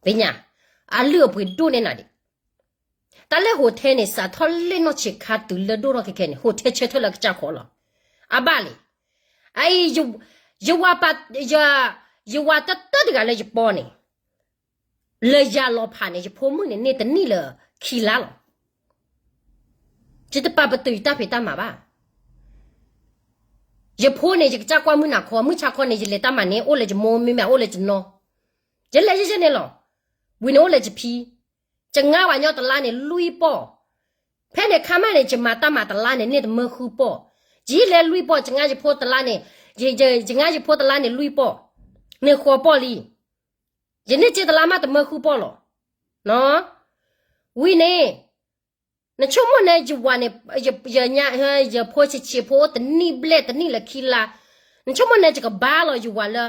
သ့ၣ်ညါ, အလုၢ်အပှ့ၤဒိၣ်န့ၢ်နၤဒံး. တၢ်လၢဟိထဲန့ၣ် စးထီၣ်လၢနီၢ်ဆံးခါတုၤလၢဒိၣ်ထီၣ်ခဲခဲန့ၣ် ဟိထဲဆၢထၢၣ်လၢကစၢ်ခီလီၤ. အဘၣ်လံ. အအံၤ, ယဝၤပ, ယဝၤတၢၢ်တၢၢ်တဂၤလၢယပီန့ၣ် လၢယၤလီၤဖးန့ၣ် ယဖိမုၣ်န့ၣ်န့ၢ်တနံၣ်လၢခံလါလီၤ. ယတပာ်ပတုာ်ယတၢ်ဖံးတၢ်မၤဘၣ်. ယဖိန့ၣ် ယကစၢ်ကွၢ်မုၢ်နၤခီ, မုၢ်ဆါခီန့ၣ် ယလဲၤတၢ်မၤန့ၣ် အိၣ်လၢယမိၢ် မ့မ့ၢ်အိၣ်လၢယနီၢ်, ယလဲၤယဲယဲန့ၣ်လီၤ. ဝံၤန့ၣ်အိၣ်လၢယဖံ, ယငါပှၤညီတလါန့ၣ် လွံၢ်ပီၢ်, ဖဲန့ၣ်ခါမးန့ၣ် ယမၤတၢ်မၤတလါန့ၣ် န့ၢ်တမၢဃုပီၢ်, ယလဲၤလွံၢ်ပီၢ်, ယငါယဖိတလါန့ၣ်, ယငါယဖိတလါန့ၣ် လွံၢ်ပီၢ်, န့ၢ်ဃိးပီၢ်လံ. ယန့ၢ်စ့တလါမးတမၢဃုပီၢ်လီၤ. ဝံၤန့ၣ်, နဆိကမိၣ်န့ၣ် ယဝၤန့ၣ်, ယဖိဆံးဆံးဖိအိၣ်တနံၣ်ဘျဲၣ်တနံၣ်လၢခံလါ, နဆိကမိၣ်န့ၣ် ယကဘါလီၤယဝၤလၢ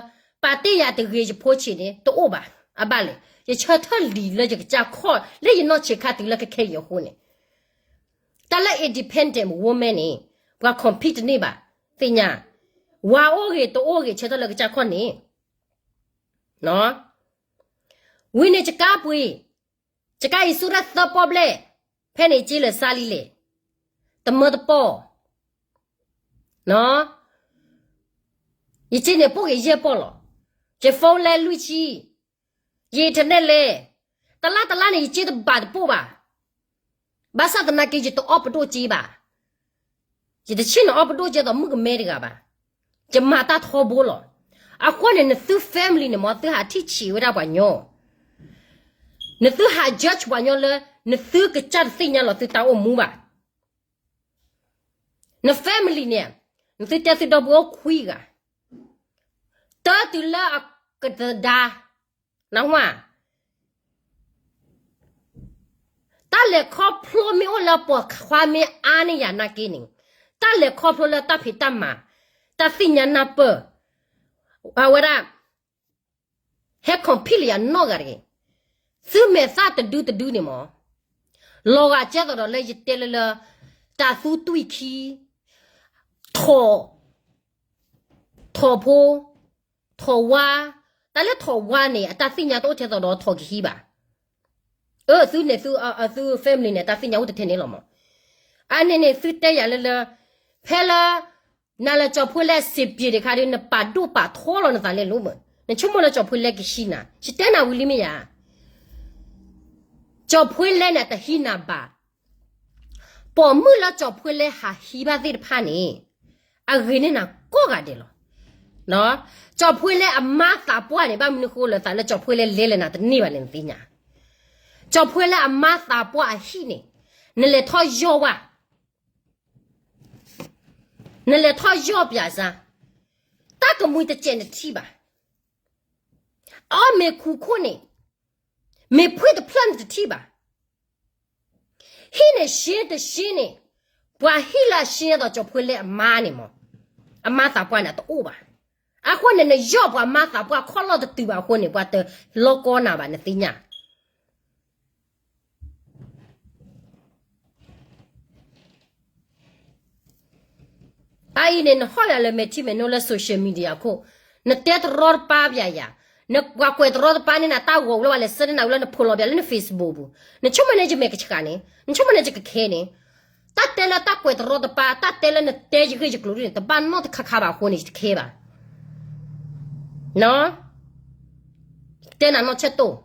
ပာ်တ့ၢ်ယၤတဂ့ၤ ယဖိဆံးန့ၣ် တအိၣ်ဘၣ်. အဘၣ်လဲၣ်, ယဆၢထၢၣ်လံလၢယကစၢ်ခီၣ် လၢယနီၢ်ဆံးခါတုၤလၢခဲခဲအံၤအဃိန့ၣ်, တၢ်လၢ independent woman န့ၣ် ပှၤ compete တန့ၢ်ဘၣ်, သ့ၣ်ညါ, ဝၤအိၣ်ဂ့ၤတအိၣ်ဂ့ၤ ဆၢထၢၣ်လၢကစၢ်ခီၣ်န့ၣ် ဝံၤန့ၣ် ယကါပှ့ၤ, ယကါအံၤဆူၣ်ထၢၣ်သၢပီၢ်ဘျဲၣ်, ဖဲန့ၣ်က့လၢာ်စါလံလဲၣ်. တ တမၢတပီၢ်, ယစ့န့ၣ်ပိၢ်က့ၤယဲၢ်ပီၢ်လီၤ. ယ phone လဲလွံၢ်ဆံ, ယ internet လဲ, တလါတလါန့ၣ် ယစ့တဘၣ်တပိၢ်ဘၣ်. ဘၣ်ဆၣ်သနာ်က့ ယတအီၣ်ပဒိၣ်စ့ဘၣ်. ယတဆ့ၣ်နီၤအီၣ်ပဒိၣ်စ့ဒီးမုၣ်ကမဲတဂၤဘၣ်. ယမၤတၢ်ထီဘိလီၤ. အဃိန့ၣ် နသု family န့ၣ်မ့ၢ် သုဟးထံၣ်ဆံးဝဲဒၣ်ပှၤညီ, နသုဟး judge ပှၤညီလၢ နသုကစၢ်တသ့ၣ်ညါလီၤသုတၢ်အိၣ်မူဘၣ်. န family န့ၣ် နသုတဲသုဒီပုၢ်ဝဲၢ်အိၣ်ခွံဂၤ, တၢတုၤလၢအကသဒါ, နၢ်ဟူဧါ, တၢ်လဲၤခီဖျိမ့ၢ်အိၣ်လၢပိာ်ခွါမ့ၢ်အါန့ၢ်ယၤနာ်က့န့ၣ်, တၢ်လဲၤခီဖျိလၢတၢ်ဖံးတၢ်မၤ, တၢ်သ့ၣ်ညါနၢ်ပၢၢ်, အဝဲဒၣ် ဟဲ compete လၢယၤနီၢ်ဂၤတဂ့ၤ. သုမဲာ်သၣ်တဒုတဒုန့ၣ်မ့ၢ်, လီၤဂာ်ကဲသိးဒီးလၢယတဲလၢလၢ တၢ်သူတွံၢ်ခံ, ထိၣ်, ထိၣ်ဖိ, ထိၣ်ဝါ, တၢ်လၢထိၣ်ဝါန့ၣ် အတၢ်သ့ၣ်ညါတအိၣ်ထဲသိးဒီးထိၣ်ကဟံးဘၣ်. အၢ သုန့ၣ်သု သု family န့ၣ် တၢ်သ့ၣ်ညါအိၣ်တထဲန့ၣ်လီၤမ့ၢ်. အန့ၣ်န့ၣ် သုတဲယၤလၢလၢ ဖဲလၢ နၤလၢကၠီၤဖှ့လဲၣ်စံးပျ့ၤတခါဒီး နပာ်ဒိၣ်ပာ်ထီလီၤနသးလဲၤလိမ့ၢ်, နဆိကမိၣ်လၢကၠီၤဖှ့လဲၣ်ကဟံးနၤ, ယတဲနၤဝံၤလံမ့ၢ်ယၤ ကၠီၤဖှ့လဲၣ်န့ၣ် တဟံးနၤဘၣ်. ပိာ်မုၣ်လၢကၠီၤဖှ့လဲၣ်ဟးဟံးဘၣ်သ့ၣ်တဖၣ်န့ၣ် အဂ့ၤန့ၢ်နၤကိးဂၤဒဲးလီၤ. ကၠီၤဖှ့လဲၣ်အမါသးပှၢ်န့ၣ် ဘၣ်မနုၤဃိလၢသးလၢကၠီၤဖှ့လဲၣ်လဲၤလဲၤနၤတန့ၢ်ဘၣ်လဲၣ် နသ့ၣ်ညါ. ကၠီၤဖှ့လဲၣ်အမါသးပှၢ်အဟံၣ်န့ၣ် နလဲၤထီၣ်ယီၢ်ဝဲ နလဲၤထီၣ်ယီၢ်ပၠးစါ, တၢ်ကမှံတစဲးနထံၣ်ဘၣ်. အီၣ်မ့ၤခူခိၣ်န့ၣ် မ့ၤဖှ့ၣ်တဖျၢၣ်နတထံၣ်ဘၣ်. ဟံၣ်န့ၣ်ရှ့တရှ့န့ၣ် ပှၤဟံၣ်လၢအရှ့ဒီးကၠီၤဖှ့လဲၣ်အမါန့ၣ်မ့ၢ် အမါသးပှၢ်န့ၣ်တအိၣ်ဘၣ်. အဃိန့ၣ် နယီၢ်ပှၤမါသးပှၢ်ခီၣ်လီၢ်တတုၤဘၣ်အဃိန့ၣ် ပှၤတလီကီနၤဘၣ် နသ့ၣ်ညါ. အအံၤန့ၣ် နဟီၣ်ယၤလၢမဲာ်ထံမဲာ်နိလၢ social media ခိၣ်, နတဲတရီတပါပၠးယၤ, နပှၤကွဲးတရီတပါန့ၣ် နတၢ်ဂီၤဝံၤလၢပှၤလဲၤဆှၢန့ၢ်နၤဝံၤလၢနဖိးလီၤပၠးလၢန Facebook ပူၤ, နဆိကမိၣ်န့ၣ်ယမဲာ်ကဆှးန့ၣ်, နဆိကမိၣ်န့ၣ်ယကခဲန့ၣ်, တၢ်တဲလၢတၢ်ကွဲးတရီတပါ, တၢ်တဲလၢနတဲယဂ့ၢ်ယကျိၤဒ်န့ၣ် တဘၣ်နီတခါခါဘၣ်အဃိန့ၣ် ယတခဲဘၣ်. တဲနၤနီၢ်ဆၢတိၢ်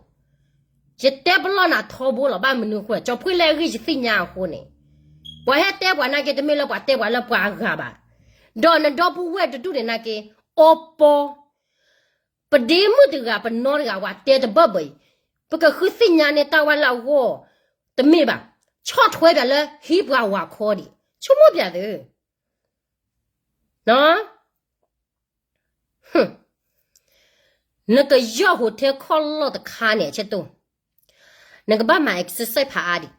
ယတဲပလီၢ်နၤထီဘိလီၤ. ဘၣ်မနုၤအဃိ ကၠီၤဖှ့လဲၣ်အဂ့ၢ်ယသ့ၣ်ညါအဃိန့ၣ်, ပှၤဟဲတဲပှၤနာ်က့ တမ့ၢ်လၢပှၤတဲပှၤလၢပှၤအဂၤဘၣ်. ဒီးနဒီပုၢ်ဝဲၢ်တဒူၣ်န့ၣ်နာ်က့ အီပီ, ပဒ့မုၣ်တဂၤ ပနီတဂၤ ပှၤတဲတဘၢၣ်ဘၢၣ်အံၤ, ပကဃုသ့ၣ်ညါန့ၢ်တၢ်ဝဲလၢအဂီၢ်, တမ့ၢ်ဘၣ်, ဆီၣ်ထွဲပၠးလၢဟံးပှၤဝၤခီဒံး, ဆိကမိၣ်ပၠးသု နကယီၢ် hotel ခီၣ်လီၢ်တခါန့ၣ် အဆၢတိၢ်, နကဘၣ်မၤ exercise ဖးအါဒံး,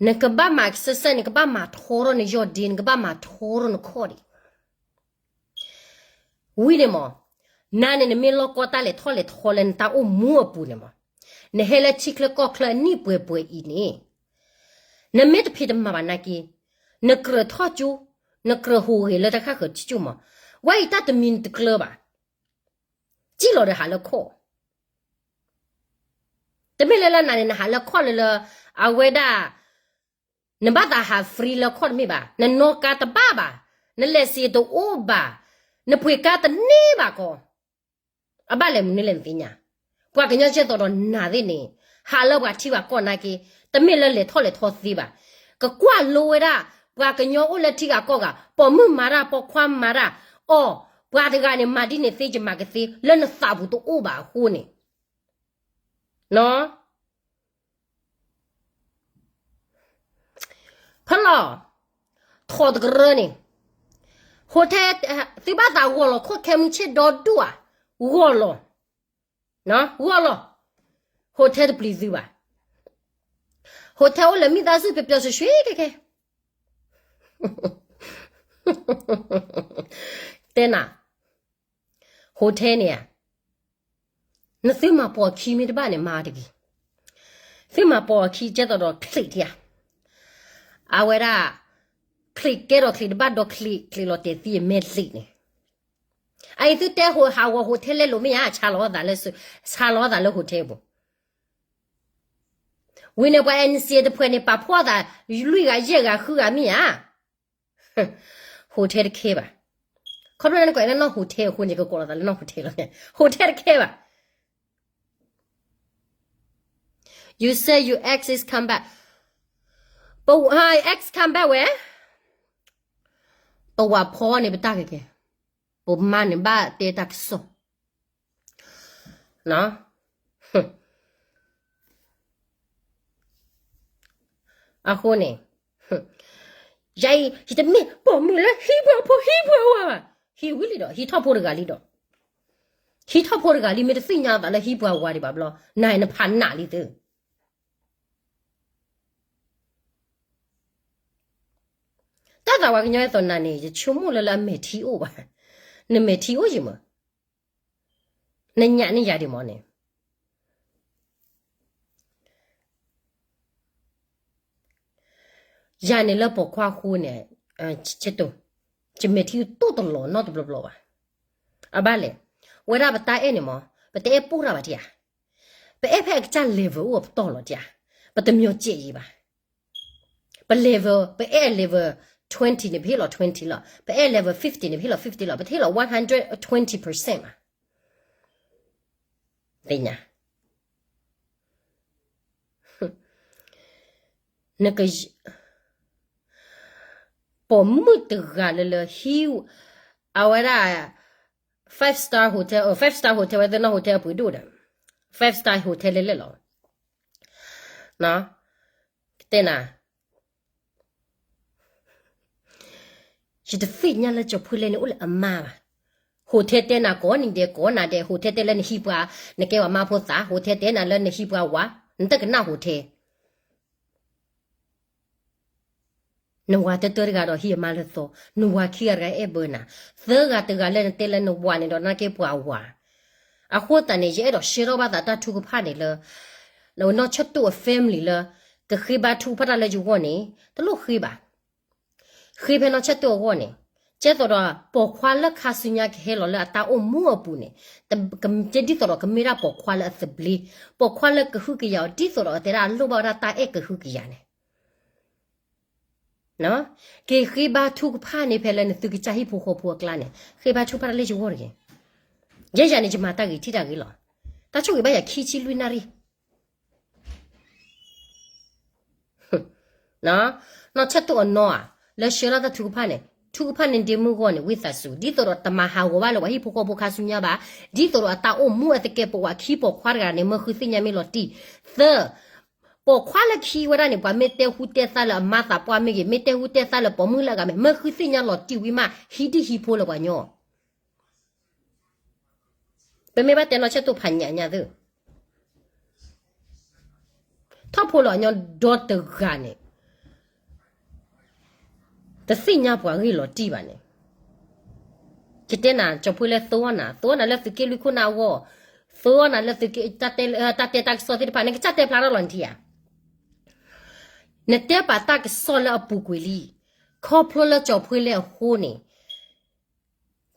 နကဘၣ်မၤ exercise, နကဘၣ်မၤထီထီၣ်နယီၢ်ဒ့, နကဘၣ်မၤထီထီၣ်နခီၣ်ဒံး. ဝံၤန့ၣ်မ့ၢ်, နၤန့ၣ် နမ့ၢ်လီၢ်ကီတၢ်လဲၤထီၣ်လဲၤထီလၢနတၢ်အိၣ်မူအပူၤန့ၣ်မ့ၢ်, နဟဲလၢထံချၢကီၢ်ချၢအနံၣ်ပှဲၤပှဲၤအံၤန့ၣ်, နမ့ၢ်တဖံးတမၤဘၣ်နာ်က့, နကြၢးထီၣ်ကၠိ, နကြၢးဟူးဂဲၤလၢတၢ်ဃၣ်ဃၢၤထံကၠိမ့ၢ်, ဝဲအံၤတၢ်တမံၤနတကျၢၤဘၣ်. စံၣ်လီၤဒီးဟးလၢခီၣ် တမ့ၢ်လၢလၢနၤန့ၣ် နဟးလၢခီၣ်လၢလၢ, အဝဲဒၣ်, နဘၣ်သးဟး free လၢခီၣ်တမ့ၢ်ဘၣ်, နနီၣ်ကါတဘၣ်ဘၣ်, နလဲၤစ့တအိၣ်ဘၣ်, နပှ့ၤကါတန့ၢ်ဘၣ်ကီး, အဘၣ်လဲၤမနုၤလဲၣ်နသ့ၣ်ညါ, ပှၤကညီကဲသိးဒီးနၤသ့ၣ်န့ၣ်, ဟးလၢပှၤထံပှၤကီၢ်နာ်က့, တမ့ၢ်လၢလဲၤထီၣ်လဲၤထီသ့ဘၣ်, ကကွၢ်လိဝဲဒၣ်, ပှၤကညီအိၣ်လၢထံဂၤကီၢ်ဂၤ, ပိာ်မုၣ်မၤတၢ် ပိာ်ခွါမၤတၢ်, အီၤ, ပှၤတဂၤန့ၣ် မၤဒ်န့ၣ်သ့ ယမၤကသ့ လၢနသးပူၤတအိၣ်ဘၣ်အဃိန့ၣ် ဖဲလီၤ, ထိၣ်တကရၢန့ၣ်, hotel, သုဘၣ်သးဂီၢ်လီၤခိၣ်ခဲမုၢ်ဆ့ၣ်ဒီဒူၣ်ဧါ, ဂီၢ်လီၤ, ဂီၢ်လီၤ, hotel တပျံၤသုဘၣ်, hotel အိၣ်လၢမံသးစုပျီပျီဆှဲဆှဲခဲခဲ တဲနၤ, hotel န့ၣ်ဧါ, နသုမၤပိာ်အခံမ့ၢ်တဘၣ်န့ၣ် မၤတဂ့ၤ, သုမၤပိာ်အခံကဲသိးဒီးချံးထံဧါ, အဝဲဒၣ်, ချံးကဲဒီးချံးတဘၣ်ဒီးချံး, ချံးလီၤတဲာ်သံအမဲာ်ချံးန့ၣ်, အအံၤသုတဲဟးဂီၤ hotel လဲလိာ်မ့ၢ်ဧါ, ဆါလီၤသးလၢ, ဆါလီၤသးလၢ hotel ပူၤ ဝံၤန့ၣ်ပှၤ N C A တဖုန့ၣ် ပာ်ဖှိၣ်သး လွံၢ်ဂၤယဲၢ်ဂၤဃုဂၤမ့ၢ်ဧါ. hotel တခဲဘၣ်. ခီဖျိလၢနကိးလၢနီၢ် hotel အဃိန့ၣ် ကကိးလီၤသးလၢနီၢ် hotel လီၤ. hotel တခဲဘၣ်. You say you ex is come back. ပ ex come back ဝဲ, ပဝၤဖီန့ၣ်ပတၢ်ကကဲ, ပမါန့ၣ်ဘၣ်တဲတၢ်ကစီၣ်. အဃိန့ၣ်, ယၤအံၤ ယတမ့ၢ်ပိာ်မုၣ်လၢဟံးပှၤဖိဟံးပှၤဝၤဘၣ်. ဟံးဝံၤလံဒီး ဟံးထီၣ်ဖိတဂၤလံဒီး, ဟံးထီၣ်ဖိတဂၤလံ မ့ၢ်တသ့ၣ်ညါသးလၢဟံးပှၤဝၤဒံးဘၣ်ဘျီ နၤနဖးနးလံသု. တၢ်သးဝဲကညီအသိးနၤန့ၣ် ယဆိကမိၣ်လၢလၢအမဲာ်ထံအိၣ်ဘၣ်, နမဲာ်ထံအိၣ်ယမၢ, နညၣ်န့ၢ်ယၤဒံးမၢန့ၣ် ယၤန့ၣ်လၢပိာ်ခွါဃိန့ၣ်, ယမဲာ်ထံတိၢ်တလီၤနီတဘျီဘျီဘၣ်. အဘၣ်လဲၣ်, ဝဲဒၣ်ပတၢ်အဲၣ်န့ၣ်မၢ, ပတအဲၣ်ပိၢ်တၢ်ဘၣ်တဧါ, ပအဲၣ်ဖဲအကစၢ် level အိၣ်အပတီၢ်လီၤတဧါ, ပတမီၤစဲးယံၤဘၣ်. ပ level ပအဲၣ် level twenty န့ၣ် ပဟ့ၣ်လီၤ twenty လီၤ, ပအဲၣ် level fifty န့ၣ် ပဟ့ၣ်လီၤ fifty လီၤ, ပတဟ့ၣ်လီၤ one hundred twenty percent ဘၣ်. သ့ၣ်ညါ နက ပိာ်မုၣ်တဂၤလၢလၢဟံး, အဝဲဒၣ် five star hotel, five star hotel ဝဲသ့ၣ်နီၢ် hotel အပှ့ၤဒိၣ်ဒီး five star hotel လဲၣ်လဲၣ်လီၤ. တဲနၤ ယတသ့ၣ်ညါလၢကၠီၤဖှ့လဲန့ၣ်အိၣ်လၢအမါဘၣ်. hotel တဲနၤကိးနံၤဒဲးကိးနၤဒဲး, hotel တဲလၢနဟံးပှၤ, နကဲပှၤမါဖိသၣ်, hotel တဲနၤလၢနဟံးပှၤဝၤ, နတကနၣ် hotel. နဝၤတၢတၢတဂၤဒီးဟံးအမါလၢသီ, နဝၤခံဂၤတဂၤအဲၣ်ဘၢနၤ, သၢဂၤတဂၤလၢနတဲလၢနဝၤန့ၣ်ဒီး နကဲပှၤဝၤ. အဃိသတးန့ၣ် ယအဲၣ်ဒိးရှဲထီၣ်ဘၣ်သးတၢ်ထုကဖၣ်န့ၣ်လၢ နီၢ်ဆၢၣ်တိၣ်အ family လၢ ကဃ့ဘါထုကဖၣ်တၢ်လၢယဂီၢ်န့ၣ် တလိၣ်ဃ့ဘၣ်. ဃ့ဖဲနီၢ်ဆၢၣ်တိၣ်အဂီၢ်န့ၣ်, ကဲသိးဒီးပိာ်ခွါလၢခါဆူညါကဟဲလီၤလၢအတၢ်အိၣ်မူအပူၤန့ၣ်, ကဲဒ်သိးဒီးကမ့ၢ်ဒၣ်ပိာ်ခွါလၢအသဘျ့, ပိာ်ခွါလၢကဟုကယာ်အီၤ ဒ်သိးဒီးအတဲဒၣ်လိၣ်ဘၣ်ဝဲဒၣ်တၢ်အဲၣ်ကဟုကယာ်န့ၣ် က့ၤဃ့ဘါထုကဖၣ်န့ၣ် ဖဲလၢနသုကစၢ်ဟံၣ်ဖိဃီဖိအကျါန့ၣ် ဃ့ဘါထုကဖၣ်တၢ်လၢယဂီၢ်တဂ့ၤ. ယဲယၤန့ၣ် ယမၤတၢ်ဂ့ၤထံၣ်တၢ်ဂ့ၤလီၤ. တၢ်ဆိၣ်ဂ့ၤဘၣ်ယၤခံဆံလွံၢ်နၣ်ရံၣ် နီၢ်ဆၢၣ်တိၣ်အနီၢ်ဧါ, လၢဆှၢလီၤတၢ်ထုကဖၣ်န့ၣ်, ထုကဖၣ်န့ၣ်ဒ့မုၢ်ဂီၢ်န့ၣ် ဝံသးစူၤ ဒ်သိးဒီးတမၤဟးဂီၤဘၣ်လၢပှၤဟံၣ်ဖိဃီဖိခါဆူညါဘၣ်, ဒ်သိးဒီးအတၢ်အိၣ်မူအသကဲးပဝးခံပိာ်ခွါတဂၤန့ၣ် မၢဃုသ့ၣ်ညါမ့ၢ်လီၤတံၢ်. သၢ, ပိာ်ခွါလၢခံဝဲဒၣ်န့ၣ် ပှၤမ့ၢ်တဲဟူတဲသါလၢအမါသးပှၢ်မ့ၢ်ဂ့ၤ, မ့ၢ်တဲဟူတဲသါလၢပိာ်မုၣ်လၢအဂၤမ့ၢ်, မၢဃုသ့ၣ်ညါလီၤတံၢ်ဝံၤမး ဟံးဒံၣ်ဟံးဖိလၢပှၤကညီ ပမ့ၢ်ဘၣ်တဲနီၢ်ဆၢၣ်တိၣ်ဖးညၣ်ညါသ့ၣ်, ထီၣ်ဖိလီၤအညီဒီတဂၤန့ၣ်, တသ့ၣ်ညါပှၤဂ့ၢ်လီၤတံၢ်ဘၣ်န့ၣ်, ယတဲနၤ ကၠီၤဖှ့လဲ သိအီၣ်နၤ, သိအီၣ်နၤလၢသုးက့လွံၢ်ခိၣ်နၢ်အဂီၢ်, သိအီၣ်နၤလၢသုးက့ တၢ်တဲတၢ်ကစီၣ်သ့ၣ်တဖၣ်န့ၣ် ကစၢ်တဲဖျါထီၣ်လီၤနထံၣ်ဧါ. နတဲပာ်တၢ်ကစီၣ်လၢအပူၤကွံာ်လံ, ခီဖျိလၢကၠီၤဖှ့လဲအဃိန့ၣ်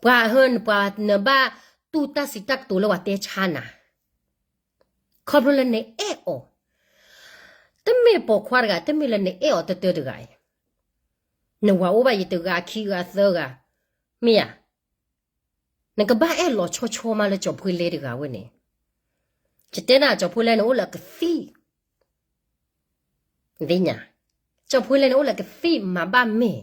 ပှၤဟၢနပှၤ နဘၣ်တူၢ်တၢ်စံးတၢ်ကတိၤလၢပှၤတဲဆါနၤ, ခီဖျိလၢနအဲၣ်အီၤ, တမ့ၢ်ပိာ်ခွါတဂၤ တမ့ၢ်လၢနအဲၣ်အီၤတတၢတဂၤအံၤ, နဝၤအိၣ်ဘၣ်ယတဂၤခံဂၤသၢဂၤ, မ့ၢ်ဧါ, နကဘၣ်အဲၣ်လီၤဆီဆီမးလၢကၠီၤဖှ့လဲတဂၤဝဲန့ၣ်, ယတဲနၤ ကၠီၤဖှ့လဲန့ၣ်အိၣ်လၢအကသံၣ် သ့ၣ်ညါ, ကၠီၤဖှ့လဲန့ၣ်အိၣ်လၢကသံၣ်မၤဘၣ်မဲာ်,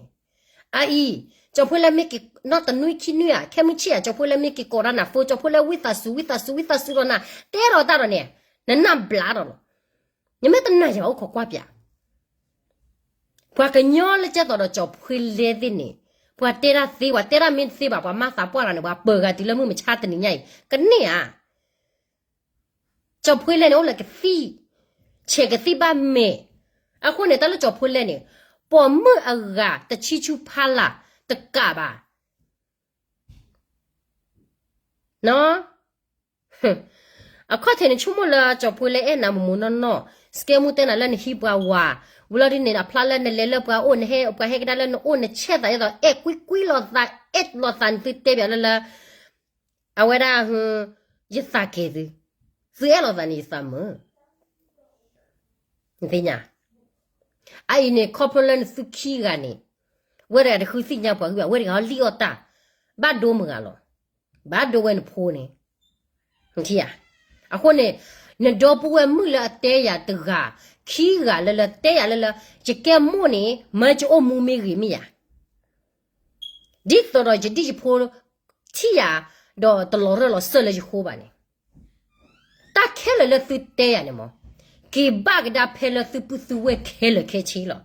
အအံၤ, ကၠီၤဖှ့လဲမ့ၢ်က့ၤနီၢ်တနွံခံနွံဧါ, ခဲမုၢ်ဆ့ၣ်ဧါ, ကၠီၤဖှ့လဲမ့ၢ်က့ၤကိးတၢ်နၤ phone, ကၠီၤဖှ့လဲဝံသးစူၤ ဝံသးစူၤ ဝံသးစူၤဒီးနၤ, တဲဒီးတၢ်ဒီးန့ၣ်, နနၢ်ဘျါဒီးလီၤ. နမ့ၢ်တနာ်ယၤဘၣ်အိၣ်ခိးကွၢ်ပၠး ပှၤကညီလၢကဲသိးဒီးကၠီၤဖှ့လဲသ့ၣ်န့ၣ်, ပှၤတဲတၢ်သ့ ပှၤတဲတၢ်မ့ၢ်တသ့ဘၣ် ပှၤမၤသးပှၢ်တဂၤန့ၣ် ပှၤပၢၤဂၤတုၤလၢမုၢ်မဆါတနံၤညါအံၤ ကန့ၢ်ဧါ. ကၠီၤဖှ့လဲန့ၣ်အိၣ်လၢကသံၣ်, ဆဲးကသံၣ်ဘၣ်မဲာ်, အဃိန့ၣ် တၢ်လၢကၠီၤဖှ့လဲန့ၣ်, ပိာ်မုၣ်အဂၤတဆံဆူဖးလာ်တကးဘၣ် အခီၣ်ထံးန့ၣ် ဆိကမိၣ်လၢကၠီၤဖှ့လဲအဲၣ်နၤမိၢ်မိၢ်နီၢ်နီၢ်, စကဲမူတဲနၤလၢနဟံးပှၤဝၤ, ဝံၤလီၤဒ်န့ၣ် အဖျါလၢနလဲၤလၢပှၤအိၣ် နဟဲပှၤဟဲကဒါလၢနအိၣ် နဆဲးသးဒ်သိး အဲၣ်ကွံကွံလိာ်သး အဲၣ်လိာ်သးန့ၣ် သုတဲပၠးလၢလၢ အဝဲဒၣ် ယသးကဲၤသု, သုအဲၣ်လိာ်သးန့ၣ်ယသးမုာ်. နသ့ၣ်ညါ, အအံၤန့ၣ် ခီဖျိလၢနသုခံဂၤန့ၣ်, ဝဲတဂၤတဃုသ့ၣ်ညါပှၤဂံၢ်ဘၣ်, ဝဲတဂၤဟီလံၣ်အီၣ်တၢ်, ဘၣ်ဒိမုၢ်ဂၤလီၤ, ဘၣ်ဒိဝဲနဖိန့ၣ်, အဃိန့ၣ်, နဒီပုၢ်ဝဲၢ်မုၣ်လၢအတဲယၤတဂၤ, ခံဂၤလၢလၢတဲယၤလၢလၢ, ယကဲမိၢ်န့ၣ် မၢယအိၣ်မူမ့ၢ်ဂ့ၤမ့ၢ်ယၤ ဒ်သိးဒီးယဒံၣ်ယဖိထံၣ်ယၤ, ဒီးတလီၤရၢၢ်လီၤစၢၢ်လၢယဃိဘၣ်န့ၣ်, တၢ်ခဲလၢာ်လၢသုတဲယၤန့ၣ်မး, က့ၤဘၣ်ကဒါဖဲလၢသုပုၢ်သုဝဲၢ်ခဲလၢာ်ခဲဆ့လီၤ.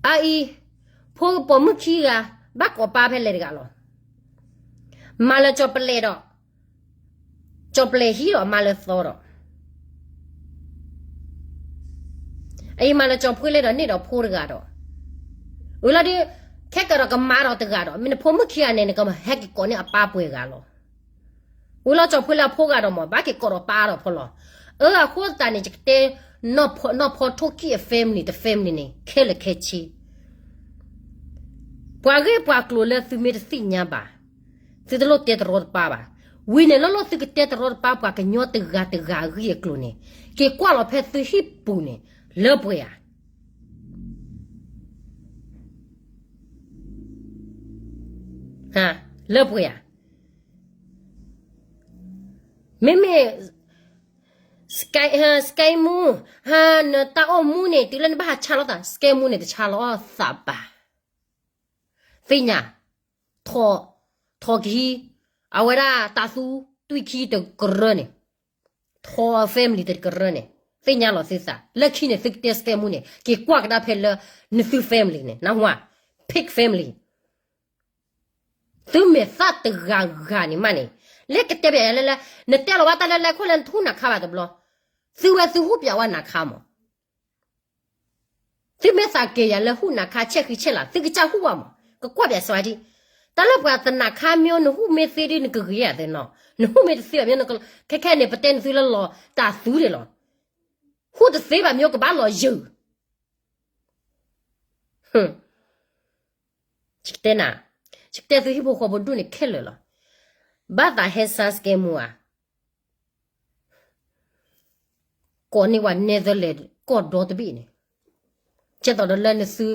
အအံၤ, ဖိပိာ်မုၣ်ခံဂၤ, ဘၣ်ကိးပၢ်ဖဲလဲၣ်တဂၤလီၤ. မၤလၢကၠီၤပလဲၣ်ဒီး, ကၠီၤပလဲၣ်ဟံးဒီးမၤလၢသီဒီး အအံၤမၤလၢကၠီၤဖှ့လဲၣ်ဒီး န့ၢ်ဒီးဖိတဂၤဒီး, ဝံၤလီၤဒီး, ခဲကဒီးကမၤဒီးတဂၤဒီး မ့ၢ်နဖိမုၣ်ခံဂၤန့ၣ် နကဟဲက့ၤကိးန့ၢ်အပၢ်ပှဲၤဂၤလီၤ. ဝံၤလီၤကၠီၤဖှ့လၢအဖိဂၤဒီးမး ဘၣ်က့ၤကိးဒီးပၢ်ဒီးဖိလီၤ. အၢ အဃိသတးန့ၣ် ယကတဲ, နီၢ်ဖီထိၣ်ကံၣ်အ family တ family န့ၣ် ခဲလၢာ်ခဲဆ့ ပှၤဂ့ၢ်ပှၤကျိၤလၢသုမ့ၢ်တသ့ၣ်ညါဘၣ်, သုတလိၣ်တဲတရီတပါဘၣ်. ဝံၤန့ၣ်လီၤလီၤသုကတဲတရီတပါပှၤကညီတဂၤတဂၤအဂ့ၢ်အကျိၤန့ၣ်, က့ၤကွၢ်လီၤဖဲသုဟံၣ်ပူၤန့ၣ်, လၢပှဲၤဧါ, လၢပှဲၤဧါ. မ့မ့ၢ် စကဲမူ, နတၢ်အိၣ်မူန့ၣ် တုၤလၢနဘၣ်ဟးဆါလီၤသး စကဲမူန့ၣ် တဆါလီၤသးဘၣ်. သ့ၣ်ညါ, ထိးကဟံး, အဝဲဒၣ်တၤသူတွံၢ်ခံတကရၢန့ၣ်, ထိး family တကရၢန့ၣ်, သ့ၣ်ညါလီၤသုသး လၢခံန့ၣ် သုကတဲစကဲမူန့ၣ် က့ၤကွၢ်ကဒါဖဲလၢ နသု family န့ၣ် နၢ်ဟူဧါ, pig family. သုမဲာ်သၣ်တဂၤဂၤန့ၣ်မးန့ၣ်, လၢကတဲဘၣ်ယၤလၢလၢ, နတဲလီၤဝဲတၢ်လၢလဲၤခိၣ်လၢနတဟူၣ်နၤခါဘၣ်တဘျီ, သုဝဲသုဟူၣ်ပၠးဝဲနၤခါမး, သုမ့ၢ်သးက့ၤယၤလၢဟူၣ်နၤခါ ဆဲးဃံဆဲးလၤ သုကစၢ်ဟူၣ်ဝဲမး, ကကွၢ်ပၠးစဝါဒံ, တၢ်လၢပှၤသနၤခါမ့ၢ် နဟူၣ်မ့ၢ်သ့ဒ်နကဂ့ၤယၤသ့နီၤ, နဟူၣ်မ့ၢ်တသ့ဘၣ်မ့ၢ်, ခဲခဲန့ၣ် ပတဲနသုလၢလီၤတၤသူဒံးလီၤ, ဟူၣ်တသ့ဘၣ်မ့ၢ်ကဘၣ်လီၤယုာ် ယကတဲနၤ, ယကတဲသုဟံၣ်ဖိဃီဖိဒိၣ်န့ၣ်ခဲလၢာ်လီၤ. ဘၣ်သးဟဲစါစကဲမူဧါ, ကိးန့ၢ်ဝဲ Netherlands ကီၢ်ဒီတဘ့ၣ်န့ၣ်, ကဲသိးဒီးလၢနသု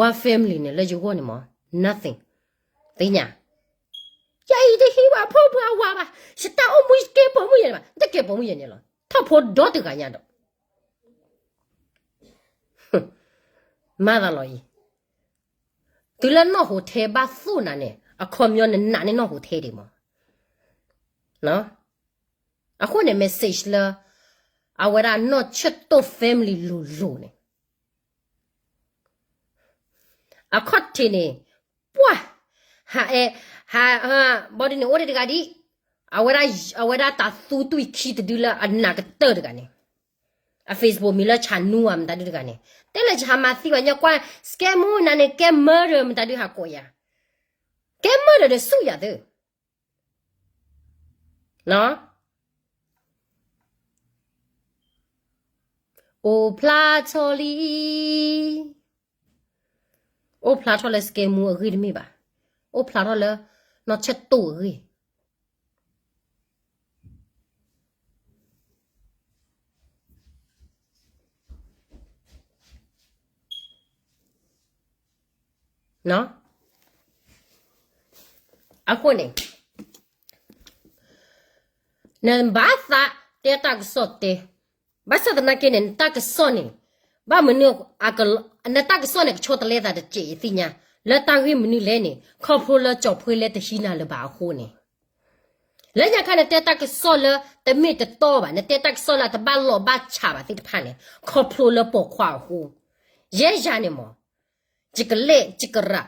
one family န့ၣ် လၢယဂီၢ်န့ၣ်မး nothing. သ့ၣ်ညါ, ယအံၤတဟံးဘၣ်ဖိပှၤဝၤဘၣ်, ယတၢ်အိၣ်မူယကဲပိာ်မုၣ်ယဲၢ်န့ၣ်ဘၣ်, တကဲပိာ်မုၣ်ယဲၢ်န့ၣ်လီၤ, ထီၣ်ဖိဒီတဂၤညါဒီး မၤသးလီၤအံၤ, တုၤလၢနီၢ်ဟိးထဲဘၣ်သိၣ်နၤန့ၣ် အခီပညီနနာ်န့ၢ်နီၢ်ဟိးထဲဒံးမး. အဃိန့ၣ် message လၢ အဝဲဒၣ်နီၢ်ဆၢၣ်တိၣ် family လိၤလိၤန့ၣ် အခီၣ်ထံးန့ၣ် ပှၢ်, ဟးအဲ, ဟး, ဘီဒ်န့ၣ် အိၣ်ဒံးတဂၤဒ်, အဝဲဒၣ်တၤသူတွံၢ်ခံတဒုလၢအနးကတၢၢ်တဂၤန့ၣ်, အ Facebook မံၤလၢ ဆးနူ ဧါ မတၤဒုတဂၤန့ၣ်, တဲလၢယဟးမၤသံဘၣ်ညီကွၢ် စကဲမူနၤန့ၣ် ကဲ murder မတၤဒုဟးကိးယၤ, ကဲ murder ဒီးဆူၣ်ယၤသၢ အိၣ်ဖျါထီၣ်လံ, အိၣ်ဖျါထီၣ်လၢစကဲမူအဂ့ၢ်တမ့ၢ်ဘၣ်, အိၣ်ဖျါထီၣ်လၢ နီၢ်ဆၢၣ်တိၣ်အဂ့ၢ် အဃိန့ၣ် နဘၣ်သးတဲတၢ်ကစီၣ်တဲ, ဘၣ်ဆၣ်သနာ်က့န့ၣ် နတၢ်ကစီၣ်န့ၣ် ဘၣ်မနုၤ, နတၢ်ကစီၣ်န့ၣ် ကဆီတလဲသးတစဲး ယသ့ၣ်ညါ, လၢတၢ်ဂ့ၢ်မနုၤလဲၣ်န့ၣ် ခီဖျိလၢကၠီၤဖှ့လၢတဟံးနၤလၢၤဘၣ်အဃိန့ၣ်, လၢညါခါနတဲတၢ်ကစီၣ်လၢတမ့ၢ်တတီဘၣ်, နတဲတၢ်ကစီၣ်လၢတဘၣ်လီၢ်ဘၣ်ဆးဘၣ်သ့ၣ်တဖၣ်န့ၣ် ခီဖျိလၢပိာ်ခွါအဃိ, ယဲယၤန့ၣ်မး ယကလဲၣ်ယကရး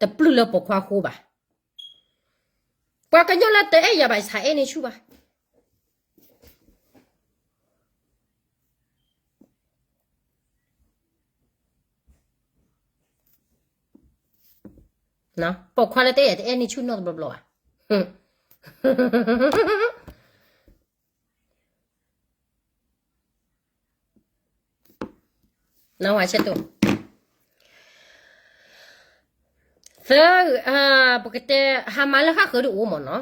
တပျုၢ်လၢပိာ်ခွါအဃိဘၣ်. ပှၤကညီလၢတအဲၣ်ယၤဘၣ် ယဆါအဲၣ်န့ၢ်ဆူၣ်ဘၣ်. ပိာ်ခွါလၢတအဲၣ်ယၤ တအဲၣ်န့ၢ်ဆူၣ်နီတဘျီဘျီဘၣ်. သၢ, ပကတဲ ဟးမၤလၢဃၣ်ဃၢၤဒုးအိၣ်မးနီၤ,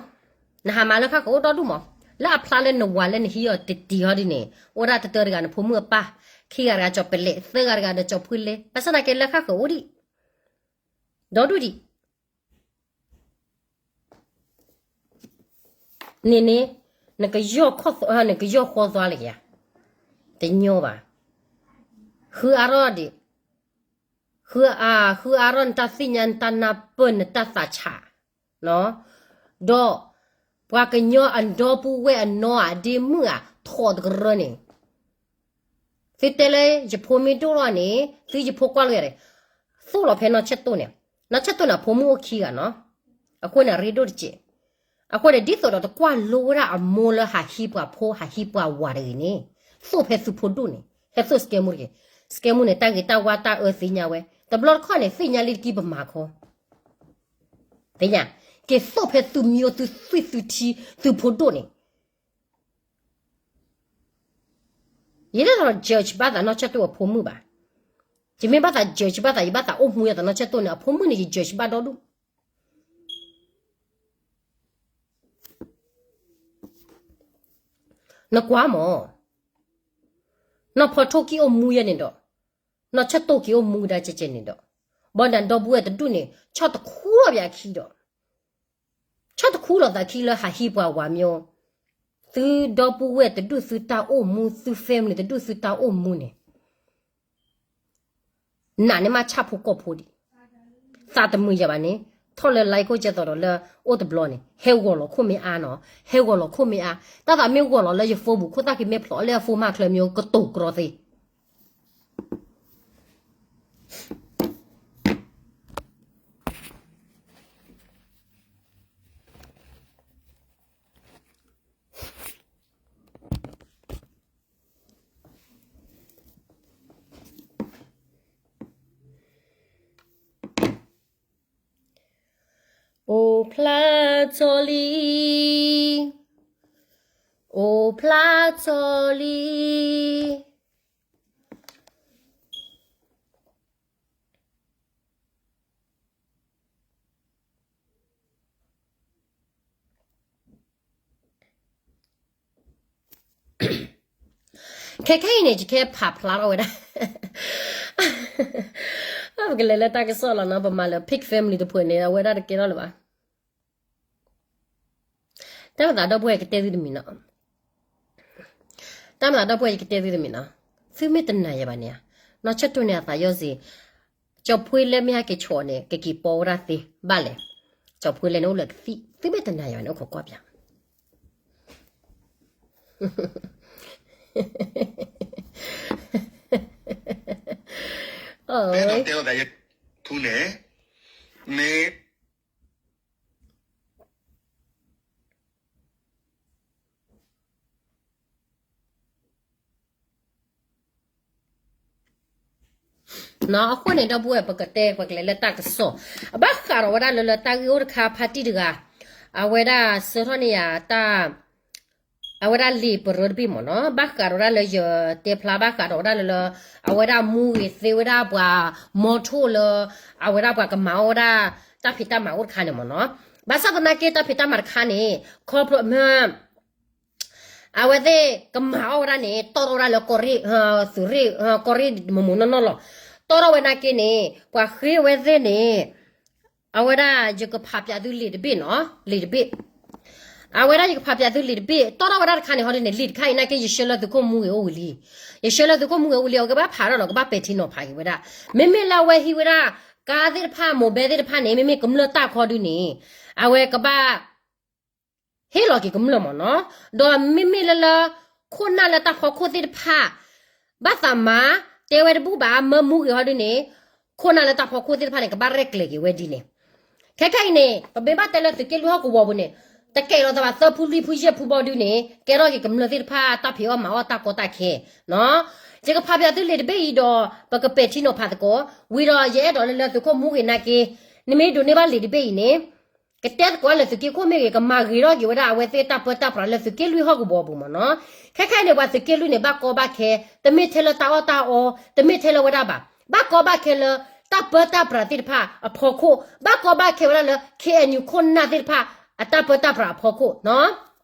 နဟးမၤလၢဃၣ်ဃၢၤအိၣ်ဒီဒူၣ်မး, လၢအဖျါလၢနဝၤလၢနဟံးအီၤတတံၤဟီဒ်န့ၣ် အိၣ်ဒၣ်တတၢတဂၤနဖိမုၣ်အပၢ်, ခံဂၤတဂၤကၠီၤပလဲာ်, သၢဂၤတဂၤဒီးကၠီၤဖှံလဲ, ဘၣ်ဆၣ်သနာ်က့လၢဃၣ်ဃၢၤအိၣ်ဒံး, ဒီဒူၣ်ဒံး န့ၣ်န့ၣ်, နကယီၢ်ခီၣ်, နကယီၢ်ဃီသွါလၢယၤ, တညီဘၣ်. ဃုအါထီၣ်ဒံး, ဃုအါ, ဃုအါထီၣ်နတၢ်သ့ၣ်ညါ နတၢ်နၢ်ပၢၢ် နတၢ်သးဆး, ဒီး ပှၤကညီအဒီပုၢ်ဝဲၢ်အနီၢ်ဧါ ဒ့မုၣ်ဧါ ထိးတကရၢန့ၣ် သုတဲလၢယဖိမ့ၢ်ဒိၣ်ထီၣ်န့ၣ် သုယဖိကွၢ်လီၤယၤန့ၣ်, သိၣ်လီၤဖဲနီၢ်ဆၢၣ်တိၢ်န့ၣ်, နီၢ်ဆၢၣ်တိၢ်န့ၣ် အဖိမုၣ်အိၣ်ခံဂၤနီၤ, အဃိန့ၣ် အရ့ဒိၣ်တက့ၢ်. အဃိန့ၣ် ဒ်သိးဒီးတကွၢ်လိဝဲဒၣ်အမိၢ်လၢဟးဟံးပှၤဖိ ဟးဟံးပှၤဝၤတဂ့ၤန့ၣ်, သိၣ်ဖဲသုဖိဒိၣ်န့ၣ် ဟဲသိၣ်စကဲမူတဂ့ၤ. စကဲမူန့ၣ် တၢ်ဂ့ၤတၢ်ဝါတၢ်အၢသ့ၣ်ညါဝဲ, တဘျီတခီၣ်န့ၣ် သ့ၣ်ညါလံတကံၢ်ပမၤခီ သ့ၣ်ညါ, က့ၤသိၣ်ဖဲသုမံၤအိၣ် သုသွံၣ်သုထံ သုဖိဒိၣ်န့ၣ်, ယတအဲၣ်ဒိး judge ဘၣ်သးနီၢ်ဆၢၣ်တိၢ်အဖိမုၣ်ဘၣ်. ယမ့ၢ်ဘၣ်သး judge ဘၣ်သး ယဘၣ်သးအိၣ်မူယၤသးနီၢ်ဆၢၣ်တိၢ်န့ၣ် အဖိမုၣ်န့ၣ် ယ judge ဘၣ်ဒီဒူၣ်. နကွၢ်မး, နီၢ်ဖီထိၣ်က့ၤအိၣ်မူယဲန့ၣ်ဒီး, နီၢ်ဆၢၣ်တိၢ်က့ၤအိၣ်မူဒၣ်ကဲကဲန့ၣ်ဒီး, ဘၣ်ဒီးဒီပုၢ်ဝဲၢ်တဒူၣ်န့ၣ် ဆီၣ်တခူလီၤပှၤခံဒီး ဆီၣ်တခူလီၤသးခံလၢဟးဟံးပှၤဝၤမ့ၢ်, သုဒီပုၢ်ဝဲၢ်တဒူၣ်သုတၢ်အိၣ်မူ သု family တဒူၣ်သုတၢ်အိၣ်မူန့ၣ်, နးန့ၢ်မးဆၣ်ဖိကီၢ်ဖိဒံး, သးတမုာ်ယၤဘၣ်န့ၣ်, ထီၣ်လၢ like ခိၣ်ကဲသိးဒီးလၢအိၣ်တဘျီန့ၣ် ဟဲဂီၤလီၤခိၣ်မ့ၢ်အါနီၤ, ဟဲဂီၤလီၤခိၣ်မ့ၢ်အါ, တၢ်သးမ့ၢ်ဂီၤလီၤလၢယ phone ပူၤ ခိၣ်သၣ်ခံမ့ၢ်ဖျိးလၢအ phone မၤချၢမ့ၢ်ကတိၤကြီသ့ အိၣ်ဖျါထီၣ်လံ, အိၣ်ဖျါထီၣ်လံ. ခဲခဲအံၤန့ၣ် ယကဲဖးဖျါထီၣ်ဝဲဒၣ်, ပကလဲၤလၢတၢ်ကစီၣ်လီၤနီၤ, ပမၤလၢ Pig Family တဖုန့ၣ် အဝဲဒၣ်တကဲထီၣ်လၢၤဘၣ်. တၢ်မၤသးဒီပုၢ်ဝဲၢ်ကတဲသုတမံၤနီၤ, တၢ်မၤသးဒီပုၢ်ဝဲၢ်ယကတဲသုတမံၤနီၤ, သုမ့ၢ်တနာ်ယၤဘၣ်န့ၣ်ဧါ, နီၢ်ဆၢၣ်တိၢ်န့ၣ်အသးယီၤစ့ၢ်, ကၠီၤဖှ့လဲမ့ၢ်ဟဲက့ၤဆိးန့ၣ် ကက့ၤပိာ်ဝဲဒၣ်သ့ဘၣ်လဲၣ်, ကၠီၤဖှ့လဲန့ၣ်အိၣ်လၢကသံၣ်, သုမ့ၢ်တနာ်ယၤဘၣ်န့ၣ် အိၣ်ခိးကွၢ်ပၠး တဲအီၤသးယထူန့ၣ်, မ့ၢ် နီၤ, အဃိန့ၣ် ဒီပုၢ်ဝဲၢ် ပကတဲ ပကလဲၤလၢတၢ်ကစီၣ်, အဘၣ်ဃးဒီးဝဲဒၣ်လၢ လၢတၢ်ဂ့ၢ်အိၣ်တခါ ဖါတံၢ်တဂၤ, အဝဲဒၣ်ဆှၢထီၣ်န့ၢ်ယၤတၢ်, အဝဲဒၣ်လံာ်ပရၢတဘ့ၣ်မ့ၢ်နီၤ, ဘၣ်ဃးဒီးဝဲဒၣ်လၢယတဲဖျါ ဘၣ်ဃးဒီးဝဲဒၣ်လၢလၢ, အဝဲဒၣ်မူဂ့ၤသ့ဝဲဒၣ်ပှၤမီထိၣ်လၢ, အဝဲဒၣ်ပှၤကမၤအီၣ်ဝဲဒၣ် တၢ်ဖံးတၢ်မၤအိၣ်တခါန့ၣ်မ့ၢ်နီၤ, ဘၣ်ဆၣ်သနာ်က့တၢ်ဖံးတၢ်မၤတခါန့ၣ်, ခီဖျိ အဝဲသ့ၣ်ကမၤအီၣ်ဝဲဒၣ်န့ၣ် တီၣ်ထီၣ်ဝဲဒၣ်လၢကီၢ်ရ့ၣ်, သုးရ့ၣ်, ကီၢ်ရ့ၣ်မ့ၢ်မ့ၢ်နီၢ်နီၢ်လီၤ. တီၣ်ထီၣ်ဝဲနာ်က့န့ၣ် ပှၤဃ့ဝဲသ့ၣ်န့ၣ်, အဝဲဒၣ်ယကဖးပၠးသုလံာ်တဘ့ၣ်နီၤ, လံာ်တဘ့ၣ်. အဝဲဒၣ်ယကဖးပၠးသုလံာ်တဘ့ၣ်, တီၣ်ထီၣ်ဝဲဒၣ်တခါန့ၣ် ဟီဒ်န့ၣ် လံာ်တခါအံၤနာ်က့ ယဆှၢလၢသုးခိၣ်မူဂ့ၤအိၣ်ဝံၤလံ. ယဆှၢလၢသုးခိၣ်မူဂ့ၤအိၣ်ဝံၤလံ အဝဲကဘၣ်ဖးထီၣ်ဒီး ကဘၣ်ပဲာ်ထံနီၤဖးက့ၤဝဲဒၣ်. မ့မ့ၢ်လၢအဝဲဟံးဝဲဒၣ် ကါသ့ၣ်တဖၣ် မိၢ်ဘဲသ့ၣ်တဖၣ်န့ၣ် မ့မ့ၢ်ကမျၢၢ်တၢ်ခီဒုန့ၣ်, အဝဲကဘၣ် ဟ့ၣ်လီၤက့ၤကမျၢၢ်မ့ၢ်နီၤ. ဒီးမ့မ့ၢ်လၢလၢ ခိၣ်နၢ်လၢတၢ်ဖီခိၣ်သ့ၣ်တဖၣ် ဘၣ်သးမၤ တဲဝဲတဘူၣ်ဘၣ် မၢမူဂ့ၤဟီဒုန့ၣ်, ခိၣ်နၢ်လၢတၢ်ဖီခိၣ်သ့ၣ်တဖၣ်န့ၣ် ကဘၣ်ရဲၣ်ကျဲၤက့ၤဝဲဒ်န့ၣ်. ခဲခဲအံၤန့ၣ် ပမ့ၢ်ဘၣ်တဲလၢသုးက့လွံၢ်ဟီၣ်ကဝီၤပူၤန့ၣ်, တကဲလီၤသးဘၣ် သၢဖုလွံၢ်ဖုယဲၢ်ဖုဘီဒုန့ၣ် ကဲထီၣ်က့ၤကမျၢၢ်သ့ၣ်တဖၣ် တၢ်ဖံးအီၣ်မၤအီၣ်တၢ်ကီတၢ်ခဲ. ယကဖးပၠးသုလံာ်တဘ့ၣ်အံၤဒီး ပကပဲာ်ထံနီၤဖးသကိး, ဝံၤဒီးယအဲၣ်ဒိးလၢလၢသုးခိၣ်မူဂ့ၤနာ်က့, နမ့ၢ်ဒိးန့ၢ်ဘၣ်လံာ်တဘ့ၣ်အံၤန့ၣ် ကတဲသကိးလၢသုးက့ခိၣ်မ့ၢ်ဂ့ၤ, ကမၤဂ့ၤထီၣ်က့ၤဝဲဒၣ်အဝဲသ့ၣ်တၢ်ပၢတၢ်ပြးလၢသုးက့လွံၢ်ဟီၣ်ကဝီၤပူၤမ့ၢ်နီၤ. ခဲခဲအံၤန့ၣ် ပှၤသုးက့လွံၢ်န့ၣ် ဘၣ်ကီဘၣ်ခဲ, တမ့ၢ်ထဲလၢတၢ်အီၣ်တၢ်အီ, တမ့ၢ်ထဲလၢဝဲဒၣ်ဘၣ်. ဘၣ်ကီဘၣ်ခဲလၢ တၢ်ပၢတၢ်ပြးသ့ၣ်တဖၣ်အဖီခိၣ်, ဘၣ်ကီဘၣ်ခဲဝဲဒၣ်လၢ ခ့ၣ်အဲၣ်ယူၣ် ခိၣ်နၢ်သ့ၣ်တဖၣ် အတၢ်ပၢတၢ်ပြးအဖီခိၣ်နီ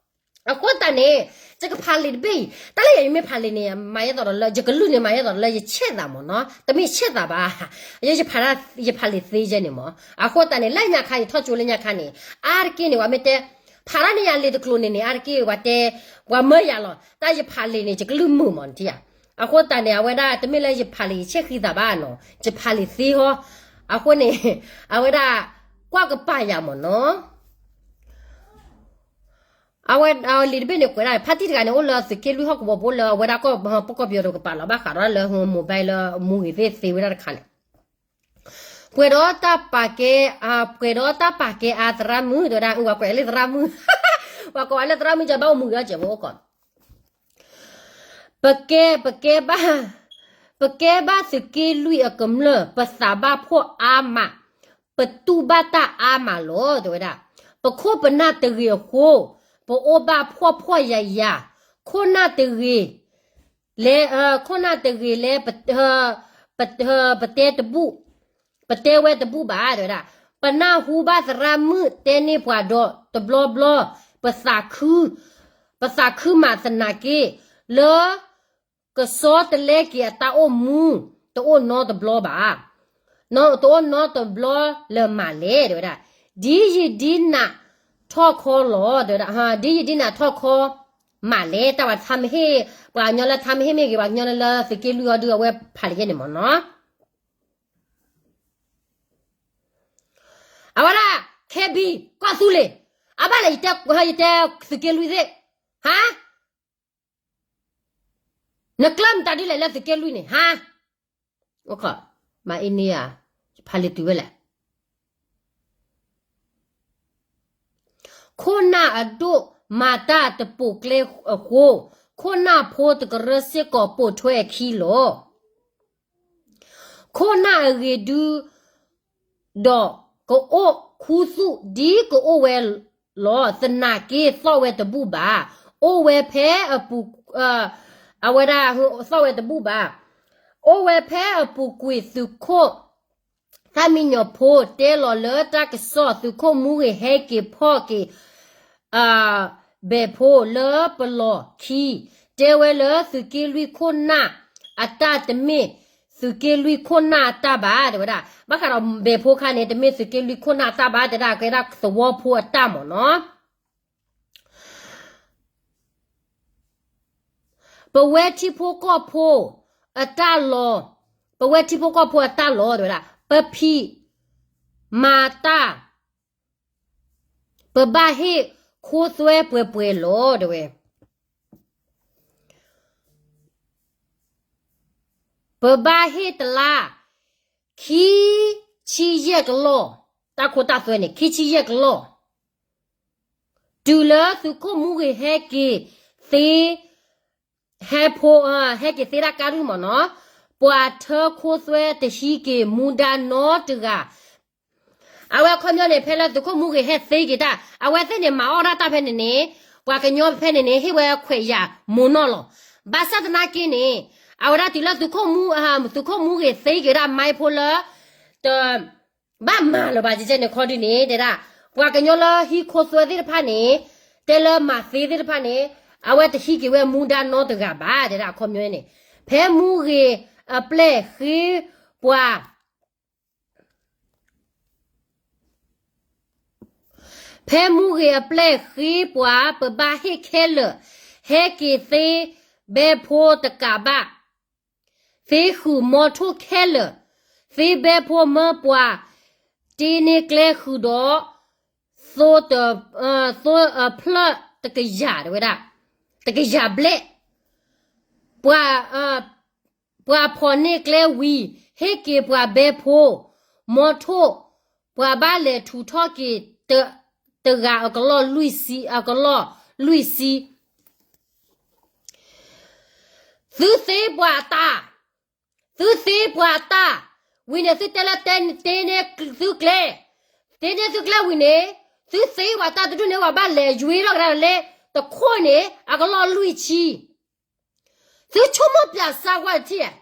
ၤ. အဃိသတးန့ၣ် ယကဖးလံာ်တဘ့ၣ်အံၤ, တၢ်လၢယမ့ၢ်ဖးလံာ်န့ၣ် မၤယဲသိးဒီးလၢ ယကလုၢ်န့ၣ် မၤယဲသိးဒီးလၢယဆဲးသးမ့ၢ်နီၤ, တမ့ၢ်ဆဲးသးဘၣ်, ယဲယဖး, ယဖးလံာ်သ့ယဲန့ၣ်မ့ၢ်, အဃိသတးန့ၣ် လၢညါခါ ယထီၣ်ကၠိလၢညါခါန့ၣ် အါတက့ၢ်န့ၣ် ပှၤမ့ၢ်တဲ, ဖးတၢ်န့ၢ်ယၤလံာ်တကျိၤန့ၣ်န့ၣ် အါတက့ၢ်ပှၤတဲ, ပှၤမၢယၤလီၤ, တၢ်ယဖးလံာ်န့ၣ် ယကလုၢ်မုာ်မ့ၢ်နထံၣ်ဧါ, အဃိသတးန့ၣ် အဝဲဒၣ်တမ့ၢ်လၢယဖးလံာ်ယဆဲးဃံသးဘၣ်နီၤ, ယဖးလံာ်သ့ဟီ, အဃိန့ၣ်, အဝဲဒၣ်, ကွၢ်ကပၤယၤမ့ၢ်နီၤ အဝဲလံာ်တဘ့ၣ်န့ၣ်ကွဲးဒၣ် ဖါတံၢ်တဂၤန့ၣ် အိၣ်လၢသုးက့လွံၢ်ဟီၣ်ကဝီၤဖိလၢအဝဲဒၣ်ကီၢ်ပကီၢ်ပယီၤတကပၤလီၤ ဘၣ်ဃးဒီးလၢ mobile လၢမူဂ့ၤသ့ၣ်သ့ဝဲဒၣ်တခါန့ၣ်, ပှဲၤဒီးတၢ်ပာ်ကဲ, ပှဲၤဒီးတၢ်ပာ်ကဲအါသရၣ်မုၣ် တဲဝဲဒၣ် ပှၤကွဲးလၢသရၣ်မုၣ်, ပှၤကိးဝဲလၢသရၣ်မုၣ် ကဘၣ်အိၣ်မူဂ့ၤအီၣ်ကဲးဖိအိၣ်ကီး ပကဲ, ပကဲဘၣ်, ပကဲဘၣ်သုးက့လွံၢ်အကမျၢၢ် ပသးဘၣ်ဖှီၣ်အါမး, ပတူၢ်ဘၣ်တၢ်အါမးလီၤ တဲဝဲဒၣ်, ပခိၣ်ပနၢ်တဂ့ၤအဃိ, ပအိၣ်ဘၣ်ဖှီၣ်ဖှီၣ်ယာ်ယာ်, ခိၣ်နၢ်တဂ့ၤ, လဲ, ခိၣ်နၢ်တဂ့ၤလဲ, ပ, ပတဲတဘူၣ်, ပတဲဝဲတဘူၣ်ဘၣ် တဲဝဲဒၣ်, ပနၢ်ဟူဘၣ်သရၣ်မုၣ်တဲန့ၢ်ပှၤဒီးတဘျီဘျီ, ပသးခု, ပသးခုမးသနာ်က့, လၢ, ကဆီတလဲက့ၤအတၢ်အိၣ်မူ, တအိၣ်နီတဘျီဘၣ်, တအိၣ်နီတဘျီလၢၤမးလဲၣ် တဲဝဲဒၣ်, ဒ်ယဒ်နးထီၣ်ခီလီၤ တဲဝဲဒၣ်, ဒ်ယဒ်နးထီၣ်ခီ, မးလဲၣ် တၢ်ဝဲထါမဟ့ၣ်, ပှၤကညီလၢထါမဟ့ၣ်မ့ၢ်ဂ့ၤ ပှၤကညီလၢလၢသုးက့လွံၢ်အီၤဒုးအဝဲဖးလံာ်ယဲန့ၣ်မ့ၢ်နီၤ အဝဲဒၣ်, ခဲဘံ, ကီၢ်သူလ့ၤ, အဘၣ်လဲၣ် ယတဲသုးက့လွံၢ်သ့ၣ်, ဟါ, နကျၢၢ်မတၤဒ်လဲၣ်လၢသုးက့လွံၢ်န့ၣ် ဟါ, မၤအ့န့ဧါ, ယဖးလံာ်တုၤဝဲလဲၣ် ခိၣ်နၢ်အဒိၣ်မၤတၢ်တပိာ်ကျဲအဃိ, ခိၣ်နၢ်ဖိတကရၢစ့ၢ်ကီးပိာ်ထွဲအခံလီၤ. ခိၣ်နၢ်အဂ့ၤဒု, ဒီးကအိၣ်ခူသူၣ်ဒ်ကအိၣ်ဝဲလီၤ. သနာ်က့သီၣ်ဝဲတဘူၣ်ဘၣ်. အိၣ်ဝဲဖဲအပူၤ, အဝဲဒၣ်သီၣ်ဝဲတဘူၣ်ဘၣ်. အိၣ်ဝဲဖဲအပူၤကွံာ်သုးခိၣ် သၣ်မံညီၤဖိတဲလီၤလၢတၢ်ကစီၣ် သုးခိၣ်မူဂ့ၤဟဲက့ၤဖီၣ်က့ၤ ဘဲၣ်ဖိလၢပလီၢ်ခံ, တဲဝဲလၢသုးက့လွံၢ်ခိၣ်နၢ်အတၢ်တမ့ၢ်သုးက့လွံၢ်ခိၣ်နၢ်အတၢ်ဘၣ် တဲဝဲဒၣ်. ဘၣ်ဃးဒီးဘဲၣ်ဖိခါန့ၣ် တမ့ၢ်သုးက့လွံၢ်ခိၣ်နၢ်အတၢ်ဘၣ် တဲဒၣ် ကဲဒၣ်သဝီဖိအတၢ်မ့ၢ်နီၤ. ပဝဲထံဖိကီၢ်ဖိအတၢ်လီၤ, ပဝဲထံဖိကီၢ်ဖိအတၢ်လီၤ တဲဝဲဒၣ်. ပဖံးမၤတၢ် ပဘၣ်ဟ့ၣ်ခိသွဲပှဲၤပှဲၤလီၤ တဲဝဲ. ပဘၣ်ဟ့ၣ်တလါ ခံဆံယဲၢ်ကလီၢ်, တၢ်ခိတၢ်သွဲန့ၣ် ခံဆံယဲၢ်ကလီၢ်, တုၤလၢသုးခိၣ်မူဂ့ၤဟဲက့ၤသ့ ဟဲဖိ, ဟဲက့ၤသ့တၢ်ကါဒုမ့ၢ်နီၤ, ပှၤထၢခိသွဲတဟံးက့ၤမူဒါနီတဂၤ. အဝဲအခီပညီန့ၣ် ဖဲလၢသုးခိၣ်မူဂ့ၤဟဲသ့က့ၤတၢ် အဝဲသ့ၣ်န့ၣ် မၤအီၣ်ဒၣ်တၢ်ဖဲန့ၣ်န့ၣ်, ပှၤကညီဖဲန့ၣ်န့ၣ် ဟ့ၣ်ဝဲခွဲးယာ်မူနီၢ်လီၤ. ဘၣ်ဆၣ်သနာ်က့န့ၣ်, အဝဲဒၣ်တုၤလၢသုးခိၣ်မူ, သုးခိၣ်မူဂ့ၤသ့က့ၤဒၣ် မါအ့ဖိလၢ တ ဘၣ်မၤလၢၤဘၣ် ကကဲန့ၣ်ခီဒုန့ၣ် တဲဒၣ်, ပှၤကညီလၢဟံးခိသွဲသ့ၣ်တဖၣ်န့ၣ်, တဲလၢမၤသ့သ့ၣ်တဖၣ်န့ၣ်, အဝဲတဟံးက့ၤဝဲမူဒါနီတဂၤဘၣ် တဲဒၣ် အခီပညီန့ၣ်, ဖဲမူဂ့ၤအပျဲၢ်ဃ့ပှၤ ဖဲမူဂ့ၤအပျဲၢ်ဃ့ပှၤ ပဘၣ်ဟ့ၣ်ခဲလၢာ်, ဟဲက့ၤသ့ဘဲဖိတကးဘၣ် သ့ဃုာ်မီထိၣ်ခဲလၢာ်, သ့ဘဲဖိမၢပှၤ, တ့န့ၢ်ကျဲဃုာ်ဒီး သိ, သိဖျၢၣ်တကယၤ တဲဝဲဒၣ်, တကယၤဘျဲၣ်, ပှၤ, ပှၤဖီၣ်န့ၢ်ကျဲဝံၤ ဟ့ၣ်က့ၤပှၤဘဲဖိ, မီထိၣ်, ပှၤဘၣ်လဲၤထူးထီၣ်က့ၤ တဂၤအကလီၢ်လွံၢ်ဆံ, အကလီၢ်လွံၢ်ဆံ သုသ့ပှၤအတၢ်, သုသ့ပှၤအတၢ်, ဝံၤန့ၣ်သုတဲလၢတဲ, တ့န့ၢ်သုကျဲ, တ့န့ၢ်သုကျဲဝံၤန့ၣ်, သုသ့ပှၤတၢ်တဒူၣ်န့ၣ် ပှၤဘၣ်လဲၤယွ့ထီၣ်ကဒါလၢ တခိၣ်န့ၣ် အကလီၢ်လွံၢ်ဆံ သုဆိကမိၣ်ပျၢ်စါကွၢ်တထံၣ်,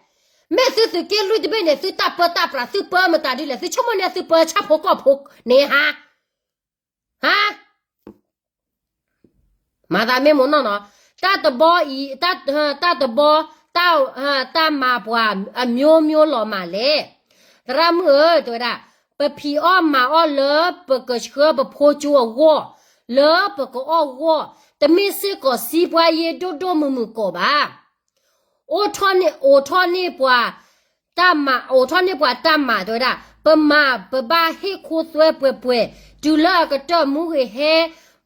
မ့ၢ်သုသုးက့လွံၢ်တဘ့ၣ်န့ၣ် သုတၢ်ပၢတၢ်ပြး သုပၢမတၤဒ်လဲၣ်, သုဆိကမိၣ်န့ၢ်သုပၢဆၣ်ဖိကီၢ်ဖိန့ၣ်ဟါ, ဟါ, မၤသးမ့ၢ်မိၢ်နီၢ်နီၢ်, တၢ်တဘီအံၤ, တၢ်တဘီ, တၢ်မၤပှၤအမျိုးမျိုးလီၤမးလဲၣ်. သရၣ်မုၣ်ဧၢ, တဲဝဲဒၣ်, ပဖံးအီၣ်မၤအီၣ်လၢပကဆှၢပဖိကၠိအဂီၢ်, လၢပကအီၣ်အဂီၢ်, တမ့ၢ်စ့ၢ်ကီးစံးပှၤယ့ဒိၣ်ဒိၣ်မုၢ်မုၢ်ကီးဘၣ်. အိၣ်ထီၣ်န့ၣ်, အိးထီၣ်န့ၢ်ပှၤတၢ်မၤ, အိးထီၣ်န့ၢ်ပှၤတၢ်မၤ တဲဝဲဒၣ်, ပမၤပဘၣ်ဟ့ၣ်ခိသွဲပှဲၤပှဲၤ, တုၤလၢအကတၢၢ်မူဂ့ၤဟဲ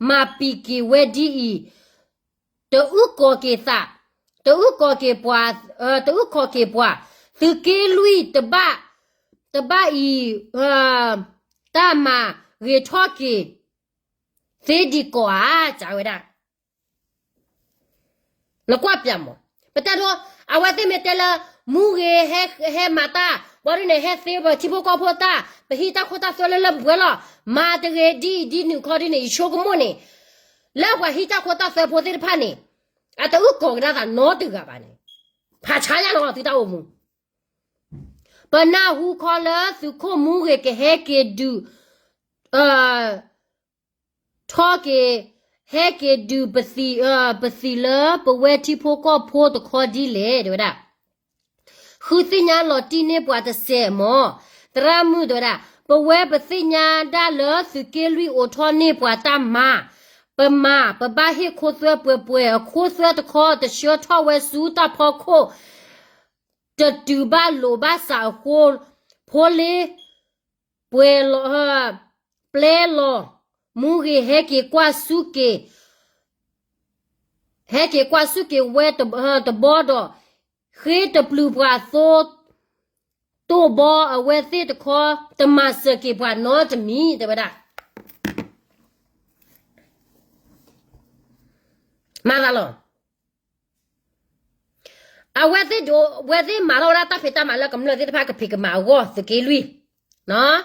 မၤပံာ်က့ၤဝဲဒ်အံၤ, တအုၣ်ကီၤက့ၤသး, တအုၣ်ကီၤက့ၤပှၤ, တအုၣ်ကီၤက့ၤပှၤ, သုးက့လွံၢ်တဘၣ်, တဘၣ်အံၤ, တၢ်မၤဂ့ၤထီၣ်က့ၤသ့ဒံးကီးဧါ, စံးဝဲဒၣ်. နကွၢ်ပၠးမး, ပတဲဒိ, အဝဲသ့ၣ်မ့ၢ်တဲလၢ မူဂ့ၤဟဲမၤတၢ်, ဘၣ်ဒုးန့ၣ် ဟဲသ့ပထံဖိကီၢ်ဖိတၢ်, ပဟံးတၢ်ခိတၢ်သွဲလၢလၢပှဲၤပှဲၤလီၤ, မၤတဂ့ၤဒ်အံၤဒ်နုၤခီဒ်န့ၣ် ယဆိကမိၣ်န့ၣ်, လၢပှၤဟံးတၢ်ခိတၢ်သွဲဖိသ့ၣ်တဖၣ်န့ၣ်, အတအုၣ်ကီၤကဒါသးနီတဂၤဘၣ်န့ၣ်, ဖးဆါညါလီၤသုတၢ်အိၣ်မူ ပနၢ်ဟူခီလၢသုးခိၣ်မူဂ့ၤကဟဲက့ၤဒုး, ထီၣ်က့ၤ, ဟဲက့ၤဒုးပသံး, ပသံးလၢပဝဲထံဖိကီၢ်ဖိတခီဒ်လဲၣ် တဲဝဲဒၣ်. ဃုသ့ၣ်ညါလီၤတံၢ်န့ၢ်ပှၤတစဲးမး, သရၣ်မုၣ်တဲဝဲဒၣ်, ပဝဲပသ့ၣ်ညါဒၣ်လၢသုးက့လွံၢ်အိးထီၣ်န့ၢ်ပှၤတၢ်မၤ, ပမၤ, ပဘၣ်ဟ့ၣ်ခိသွဲပှဲၤပှဲၤ, အခိသွဲတခီတဆှၢထီၣ်ဝဲဆူတၢ်ဖီခိၣ်, တတုၤဘၣ်လိာ်ဘၣ်စးအဃိ, ဖိလ့ ပှဲၤလီၤ, ပျဲလီၤ, မူဂ့ၤဟဲက့ၤကွၢ်ဆူၣ်က့ၤ, ဟဲက့ၤကွၢ်ဆူၣ်က့ၤဝဲတဘီဒီး, ဃ့တပျုာ်ပှၤသိ, တိၢ်ဘီအဝဲသ့ၣ်တခီ, တမၤစၢၤက့ၤပှၤနီတမံၤ တဲဝဲဒၣ်. မၤသးလီၤ. အဝဲသ့ၣ်ဒိး, အဝဲသ့ၣ်မၤထီၣ်ဝဲဒၣ်တၢ်ဖံးတၢ်မၤလၢကမျၢၢ်သ့ၣ်တဖၣ်ကဖံးကမၤအဂီၢ် သုးက့လွံၢ်,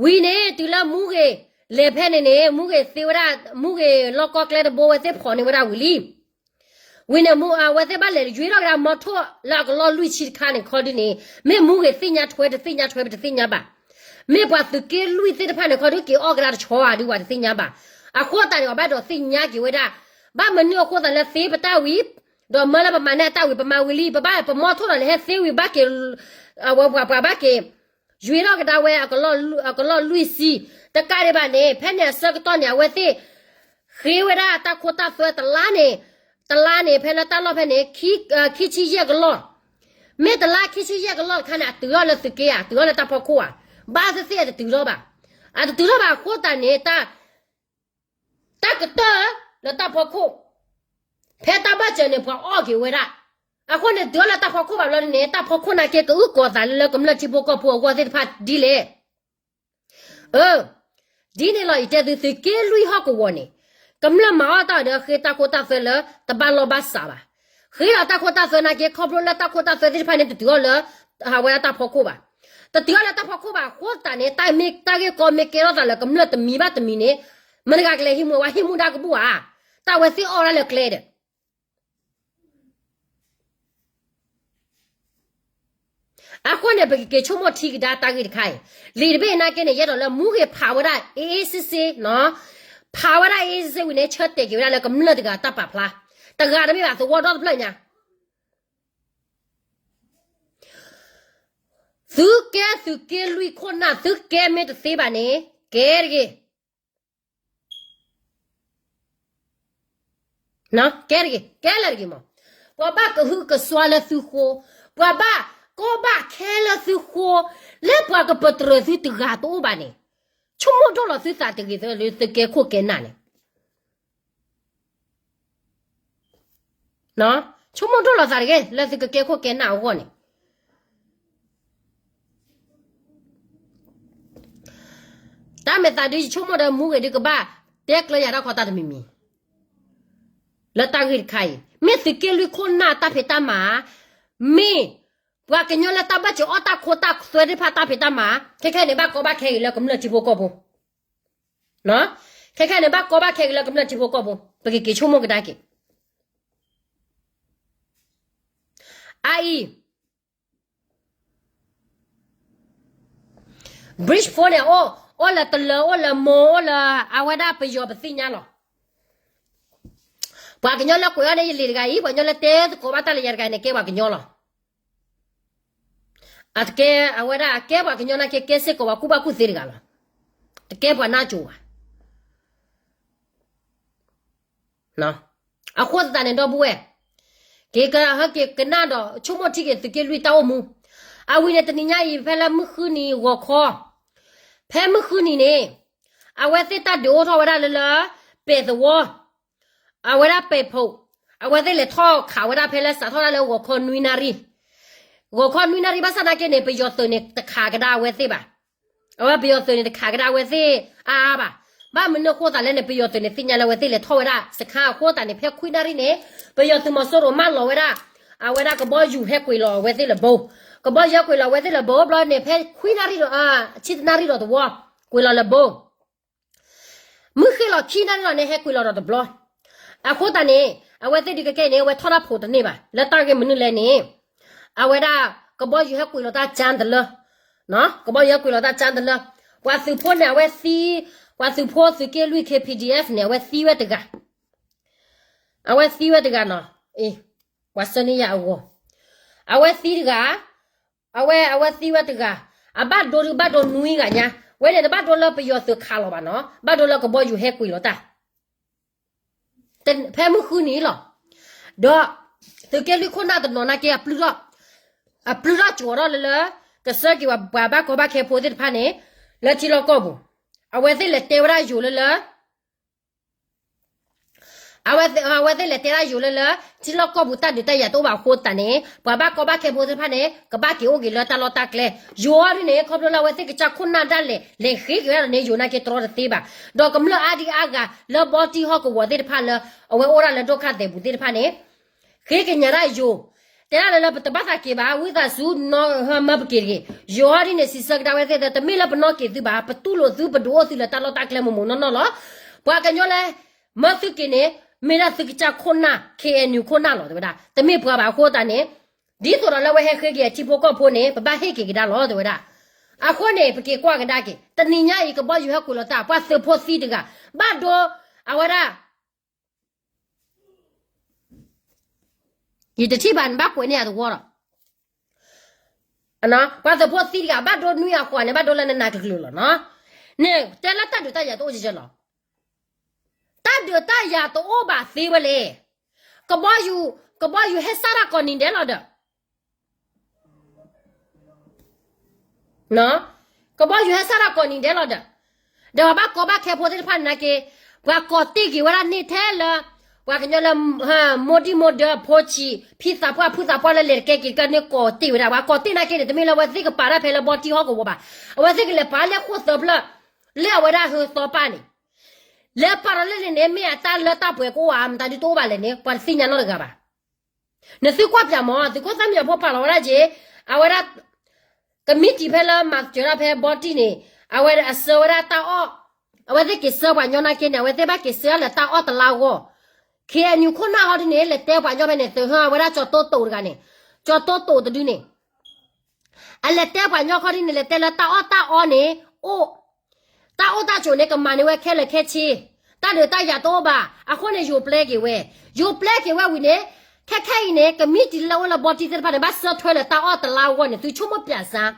ဝံၤန့ၣ် တုၤလၢမူဂ့ၤလဲၤဖဲန့ၣ်န့ၣ် မူဂ့ၤသ့ဝဲဒၣ်, မူဂ့ၤလီၢ်ကီၢ်ကျဲတဘိဝဲသ့ၣ်ဖီၣ်န့ၢ်ဝဲဒၣ်ဝံၤလံ. ဝံၤန့ၣ် အဝဲသ့ၣ်ဘၣ်လဲၤယွ့ထီၣ်ကဒါမီထိၣ်လၢအကလီၢ်လွံၢ်ဆံတခါန့ၣ်ခီဒ်န့ၣ်, မ့ၢ်မူဂ့ၤသ့ၣ်ညါထွဲတသ့ၣ်ညါထွဲပတသ့ၣ်ညါဘၣ်. မ့ၢ်ပှၤသုးက့လွံၢ်သ့ၣ်တဖၣ်န့ၣ်ခီဒုးက့ၤအီၣ်ကဒါတဆီဧါဒုးပှၤတသ့ၣ်ညါဘၣ်. အဃိသတးန့ၣ် ပှၤဘၣ်ဒိးသ့ၣ်ညါက့ၤဝဲဒၣ်, ဘၣ်မနုၤအဃိသတးလၢသ့ပတၢ်ဝံၤ, ဒီးမၢလၢပမၤန့ၢ်အတၢ်ဝံၤ ပမၤဝံၤလံ, ပဘၣ်ပမီထိၣ်ဒီးလဲၤဟဲသ့ဝံၤဘၣ်က့ၤ, အဝဲပှၤပှၤဘၣ်က့ၤ ယွ့ထီၣ်ကဒါဝဲ အကလီၢ်လွံၢ်ဆံ, တကးဒံးဘၣ်န့ၣ် ဖဲန့ၣ်အဆၢကတီၢ်န့ၣ် အဝဲသ့ၣ် ဃ့ဝဲဒၣ်တၢ်ခိတၢ်သွဲတလါန့ၣ်, တလါန့ၣ် ဖဲလၢတၢ်လီၢ်ဖဲန့ၣ်, ခံဆံယဲၢ်ကလီၢ်, မ့ၢ်တလါခံဆံယဲၢ်ကလီၢ်တခါန့ၣ် အတုၤထီၣ်လၢသုးက့ဧါ, တုၤထီၣ်လၢတၢ်ဖီခိၣ်ဧါ, ဘၣ်သ့ၣ်သ့ၣ်အတတုၤထီၣ်ဘၣ်. အတတုၤထီၣ်ဘၣ်အဃိသတးန့ၣ် တၢ် တၢ်ကတၢၢ်လၢတၢ်ဖီခိၣ်, ဖဲတၢ်ဘၣ်စၢၤန့ၣ် ပှၤအီၣ်က့ၤဝဲဒၣ်, အဃိန့ၣ် တုၤထီၣ်လၢတၢ်ဖီခိၣ်ဘၣ်ဘျီန့ၣ် တၢ်ဖီခိၣ်နာ်က့ ကအုၣ်ကီၤသးလၢကမျၢၢ်ထံဖိကီၢ်ဖိအဂီၢ်သ့ၣ်တဖၣ်ဒ်လဲၣ်. အၢ, ဒ်န့ၣ်လီၤ ယတဲသု သုးက့လွံၢ်ဟီၣ်ကဝီၤန့ၣ်, ကမျၢၢ်မၤအီၣ်တၢ်ဒီးဃ့တၢ်ခိတၢ်သွဲလၢတဘၣ်လီၢ်ဘၣ်စးဘၣ်. ဃ့ဒီးတၢ်ခိတၢ်သွဲနာ်က့ ခီဖျိလၢတၢ်ခိတၢ်သွဲသ့ၣ်တဖၣ်န့ၣ် တတုၤအီၤလၢ ဟးဝဲဒၣ်တၢ်ဖီခိၣ်ဘၣ်. တတုၤအီၤလၢတၢ်ဖီခိၣ်ဘၣ်အဃိသတးန့ၣ် တၢ်မ့ၢ်တၢ်ဂ့ၢ်ကီမ့ၢ်ကဲထီၣ်သးလၢကမျၢၢ်တမံၤဘၣ်တမံၤန့ၣ်, မတၤတဂၤကလဲၤဟံးမူဝဲ ဟံးမူဒါကဘူၣ်ဧါ. တၢ်ဝဲသ့ၣ်အီၣ်ဝဲဒၣ်လၢကျဲဒီး အဃိန့ၣ် ပကက့ၤဆိကမိၣ်ထံကဒါတၢ်ဂ့ၢ်တခါအံၤ, လံာ်တဘ့ၣ်နာ်က့န့ၣ် ယအဲၣ်ဒိးလၢမူဂ့ၤဖးဝဲဒၣ် အေးအေးဆေးဆေးနီၤ, ဖးဝဲဒၣ် အေးအေးဆေးဆေး ဝံၤန့ၣ် ဆၢတဲာ်က့ၤဝဲဒၣ်လၢကမျၢၢ်တဂၤတၢ်ပာ်ဖျါ, တဂၤတမ့ၢ်ဘၣ် သဝီဒီတဖျၢၣ်ညါ သုကဲသုးက့လွံၢ်ခိၣ်နၢ် သုကဲမ့ၢ်တသ့ဘၣ်န့ၣ် ကဲတဂ့ၤ ကဲတဂ့ၤ ကဲလၢာ်တဂ့ၤမး, ပှၤဘၣ်ကဟုကစွါလၢသုဃိ, ပှၤဘၣ်ကီဘၣ်ခဲလၢသုဃိ, လၢပှၤကပတြၢၤသုတဂၤတအိၣ်ဘၣ်န့ၣ်, ဆိကမိၣ်ဒိၣ်လီၤသုသးတဂ့ၤလၢသုကဲခိၣ်ကဲနၢ်န့ၣ် ဆိကမိၣ်ဒိၣ်လီၤသးတဂ့ၤ လၢသုကကဲခိၣ်ကဲနၢ်အဂီၢ်န့ၣ်, တၢ်မဲာ်သးဒုးယဆိကမိၣ်ဒီးမူဂ့ၤဒုးကဘၣ်တဲကျၢၤယၤတၢ်ခီတၢ်တမံၤမံၤ, လၢတၢ်ဂ့ၢ်တခါအံၤ မ့ၢ်သုးက့လွံၢ်ခိၣ်နၢ်တၢ်ဖံးတၢ်မၤ, မ့ၢ်ပှၤကညီလၢတၢ်ဘၣ်စၢၤအီၣ်တၢ်ခိတၢ်သွဲသ့ၣ်တဖၣ်တၢ်ဖံးတၢ်မၤ, ခဲခဲန့ၣ် ဘၣ်ကီဘၣ်ခဲဂ့ၤလၢကမျၢၢ်ထံဖိကီၢ်ဖိ ခဲခဲန့ၣ် ဘၣ်ကီဘၣ်ခဲဂ့ၤလၢကမျၢၢ်ထံဖိကီၢ်ဖိ ပကက့ၤဆိကမိၣ်ကဒါက့ၤ, အအံၤ Bridge four န့ၣ် အိၣ်လၢတလၢ အိၣ်လၢမိၢ် အိၣ်လၢအဝဲဒၣ်ပယီၤပသ့ၣ်ညါလီၤ. ပှၤကညီလၢကွဲးအီၤန့ၣ် ယလံာ်တဂၤအံၤ ပှၤကညီလၢတဲသကိးဘၣ်တၢ်လၢယၤတဂၤအံၤန့ၣ် ကဲပှၤကညီလီၤ. အကဲအဝဲဒၣ်အကဲပှၤကညီနာ်က့ ကဲစ့ၢ်ကီးပှၤကူၣ်ဘၣ်ကူၣ်သ့တဂၤလီၤ. တကဲပှၤနၢ်ကၠိၤဘၣ်. အဃိသတးန့ၣ် ဒီပုၢ်ဝဲၢ်, က့ၤကဟဲက့ၤကနၣ်ဒီး ဆိကမိၣ်ထံက့ၤသုးက့လွံၢ်တၢ်အိၣ်မူ, အဝံၤန့ၣ် တနံၤညါအံၤ ဖဲလၢမုၢ်ဃုနံၤဂီၤခီ, ဖဲမုၢ်ဃုနံၤန့ၣ် အဝဲသ့ၣ်တၢ်ဒုးအိၣ်ထီၣ်ဝဲဒၣ်လၢလၢ ပဲာ်သဝီ အဝဲဒၣ်ပဲာ်ဖီ, အဝဲသ့ၣ်လဲၤထီၣ်ခးဝဲဒၣ်ဖဲလၢစးထီၣ်ဒၣ်လၢဂီၤခီနွံနၣ်ရံၣ်, ဂီၤခီနွံနၣ်ရံၣ် ဘၣ်ဆၣ်နာ်က့န့ၣ် ပယီၤသုးန့ၣ် တခးကဒါအဝဲသ့ၣ်ဘၣ်. အဝဲပယီၤသုးန့ၣ် တခးကဒါအဝဲသ့ၣ်အါအါဘၣ်. ဘၣ်မနုၤအဃိသတးလဲၣ်န့ၣ် ပယီၤသုးန့ၣ် သ့ၣ်ညါလၢအဝဲသ့ၣ်လဲၤထီၣ်ဝဲဒၣ်စခါအဃိသတးန့ၣ် ဖဲခွံနၣ်ရံၣ်န့ၣ် ပယီၤသုးမီၤစိရိၤမၢလီၤဝဲဒၣ် အဝဲဒၣ်ကဘီယူၤဟဲကွံာ်လီၤအဝဲသ့ၣ်လၢဘိ, ကဘီယူၤဟဲကွံာ်လီၤအဝဲသ့ၣ်လၢဘိဘျီန့ၣ် ဖဲခွံနၣ်ရံၣ်ဒီး ဆံတနၣ်ရံၣ်ဒီးတဝီ ကွံာ်လီၤလၢဘိ မုၢ်ဃ့ၢ်လီၤခံနၣ်ရံၣ်လီၤန့ၣ် ဟဲကွံာ်လီၤဒီးတဘျီ. အဃိသတးန့ၣ် အဝဲသ့ၣ်ဒုးကကဲအံၤန့ၣ် အဝဲထီၣ်တၢ်ဖိးတန့ၢ်ဘၣ် လၢတၢ်ဂ့ၢ်မနုၤလဲၣ်န့ၣ်, အဝဲဒၣ် ကဘီယူၤဟဲကွံာ်လီၤတၢ်ကၠါတလၢ, ကဘီယူၤဟဲကွံာ်လီၤတၢ်ကၠါတလၢ, ပှၤသုးဖိန့ၣ် အဝဲသံ, ပှၤသုးဖိသုးက့လွံၢ် K P D F န့ၣ် အဝဲသံဝဲတဂၤ, အဝဲသံဝဲတဂၤနီၤ, အ့, ပှၤဆၢန့ၢ်ယၤအဂီၢ်, အဝဲသံတဂၤ အဝဲ အဝဲသံဝဲတဂၤ, အဘၣ်ဒိဒုးဘၣ်ဒိနွံဂၤညါ, ဝဲန့ၣ်တဘၣ်ဒိလၢပယီၤသုးခးလီၤဘၣ်နီၤ, ဘၣ်ဒိလၢကဘီယူၤဟဲကွံာ်လီၤတၢ်, ဖဲမုၢ်ဃုနံၤလီၤ. ဒီး သုးက့လွံၢ်ခိၣ်နၢ်တနီၤနာ်က့ အပျုၢ်ထီၣ်ကၠီၤထီၣ်လၢလၢ ကဆှၢက့ၤပှၤဘၣ်ကီဘၣ်ခဲဖိသ့ၣ်တဖၣ်န့ၣ် လၢထံလီၢ်ကီၢ်ပူၤ, အဝဲသ့ၣ်လဲၤတဲဝဲဒၣ်ယိၤလၢလၢ အဝဲသ့ၣ်လဲၤတဲဒၣ်ယိၤလၢလၢ ထံလီၢ်ကီၢ်ပူၤတၢ်ဒုးတၢ်ယၤတအိၣ်ဘၣ်အဃိသတးန့ၣ် ပှၤဘၣ်ကီဘၣ်ခဲဖိသ့ၣ်တဖၣ်န့ၣ် ကဘၣ်က့ၤအိၣ်က့ၤလၢတၢ်လီၢ်တၢ်ကျဲ, ယိၤအီၤဒ်န့ၣ် ခီဖျိလၢအဝဲသ့ၣ်ကစၢ်ခိၣ်နၢ်ဒၣ်လဲာ် လဲၤဃ့က့ၤဝဲဒၣ်န့ၣ် ယိၤနာ်က့တြီတသ့ဘၣ်, ဒီးကမျၢၢ်အါဒံအါဂၤလၢဘီတံၢ်ဟီၣ်ကဝီၤသ့ၣ်တဖၣ်လၢ အဝဲအိၣ်ဒၣ်လၢဒိၣ်ခါသဲးပူၤသ့ၣ်တဖၣ်န့ၣ် ဃ့ကညးဒၣ်ယိၤ, တဲဒၣ်လၢလၢပတဘၣ်သးက့ၤဘၣ် ဝံသးစူၤနီၢ်ဟၢမၢပက့ၤတဂ့ၤ, ယိၤအီၤဒ်န့ၣ် စံးဆၢကဒါဝဲသ့ၣ် တမ့ၢ်လၢပနီၣ်က့ၤသုဘၣ် ပတူၢ်လိာ်သု ပဒုးအိၣ်သုလၢတၢ်လီၢ်တၢ်ကျဲမိၢ်မိၢ်နီၢ်နီၢ်လီၤ. ပှၤကညီလၢ မၢသုက့ၤန့ၣ် မ့ၢ်ဒၣ်သုကစၢ်ခိၣ်နၢ် K N U ခိၣ်နၢ်လီၤ တဲဝဲဒၣ်, တမ့ၢ်ပှၤဘၣ်အဃိသတးန့ၣ် ဒ်သိးဒီးလၢအဝဲဟဲဃ့က့ၤအထံဖိကီၢ်ဖိန့ၣ် ပဘၣ်ဟ့ၣ်က့ၤကဒါလီၤ တဲဝဲဒၣ်. အဃိန့ၣ် ပက့ၤကွၢ်ကဒါက့ၤ တနံၤညါအံၤ ကဘီယူၤဟဲကွံာ်လီၤတၢ် ပှၤသုးဖိသံတဂၤ ဘၣ်ဒိ အဝဲဒၣ် ယတထံၣ်ဘၣ် နဘၣ်ကွဲးန့ၢ်ယၤသဝီဒီး ပှၤသုးဖိသံတဂၤ ဘၣ်ဒိနွံဂၤဃိးဂၤန့ၣ် ဘၣ်ဒိလၢနနၤတကလုာ်လီၤနီၤ. န့ၣ် တဲလၢတၢ်ဒုးတၢ်ယၤတအိၣ်ကဲလီၤ. တၢ်ဒုးတၢ်ယၤတအိၣ်ဘၣ်သ့ဝဲလဲၣ်. ကဘီယူၤ ကဘီယူၤဟဲစၢ်တၢ်ကိးနံၤဒဲးလီၤဒီး ကဘီယူၤဟဲစၢ်တၢ်ကိးနံၤဒဲးလီၤဒီး ဒီးပှၤဘၣ်ကီဘၣ်ခဲဖိသ့ၣ်တဖၣ်န့ၣ်နာ်က့ ပှၤကိးတ့ၢ်က့ၤဝဲဒၣ်န့ၣ်ထဲလၢ ပှၤကညီလၢ မိၢ်ဒံၣ်မိၢ်ဒၢအဖိဆံး ဖံသးပှၢ်ဖုသးပှၢ်လၢလဲၤတကဲက့ၤတကဲန့ၣ် ကိးတ့ၢ်ဝဲဒၣ် ပှၤကိးတ့ၢ်နာ်က့န့ၣ် တမ့ၢ်လၢအဝဲသ့ၣ်ကပာ်တၢ်ဖဲလၢဘီတံၢ်ဟီၣ်ကဝီၤဘၣ်. အဝဲသ့ၣ်ကလဲၤပာ်လၢဃိၣ်သၢဖျၢၣ် လၢအဝဲဒၣ်ဟၢသီပၢ်န့ၣ် လဲၤပာ်လီၤလၢန့ၣ်န့ၣ် မ့ၢ်အတၢ်လၢတၢ်ပှဲၤကအိၣ်ဧါ မတၤဒုတအိၣ်ဘၣ်လဲၣ်န့ၣ် ပှၤတသ့ၣ်ညါနီတဂၤဘၣ်. နသုကွၢ်ပၠးမး သုးခိၣ်သၣ်မံယီၤဖိပာ်လီၤဝဲဒၣ်က့ၤ အဝဲဒၣ် ကမံးတံာ်ဖဲလၢမၤစၢၤဒၣ်ဖဲဘီတံၢ်န့ၣ် အဝဲအဆှၢဝဲဒၣ်တၢ်အီၣ် အဝဲသ့ၣ်က့ၤဆှၢပှၤညီနာ်က့န့ၣ် အဝဲသ့ၣ်ဘၣ်က့ၤဆှၢလၢတၢ်အီၣ်တလါအဂီၢ် K N U ခိၣ်နၢ်ဟီဒ်န့ၣ် လဲၤတဲပှၤညီဖဲန့ၣ် သုဟၢအဝဲဒၣ်ကၠီၤတိတိာ်တဂၤန့ၣ် ကၠီၤတိတိာ်တဒုန့ၣ် အလဲၤတဲပှၤညီခီဒ်န့ၣ် လဲၤတဲလၢတၢ်အီၣ်တၢ်အီန့ၣ် အိၣ် တၢ်အိၣ်တၢ်ဆိးန့ၣ် ကမၤန့ၢ်ဝဲခဲလၢာ်ခဲဆ့, တၢ်ဒုးတၢ်ယၤတအိၣ်ဘၣ်, အဃိန့ၣ် ယိၤပျဲက့ၤဝဲ, ယိၤပျဲက့ၤဝဲဝံၤန့ၣ် ခဲခဲအံၤန့ၣ် ကမံးတံာ်လၢအအိၣ်လၢဘီတံၢ်သ့ၣ်တဖၣ်န့ၣ် ဘၣ်ဆှၢထွဲလၢတၢ်အီၣ်တလါအဂီၢ်န့ၣ် သုဆိကမိၣ်ပၠးစၢ်,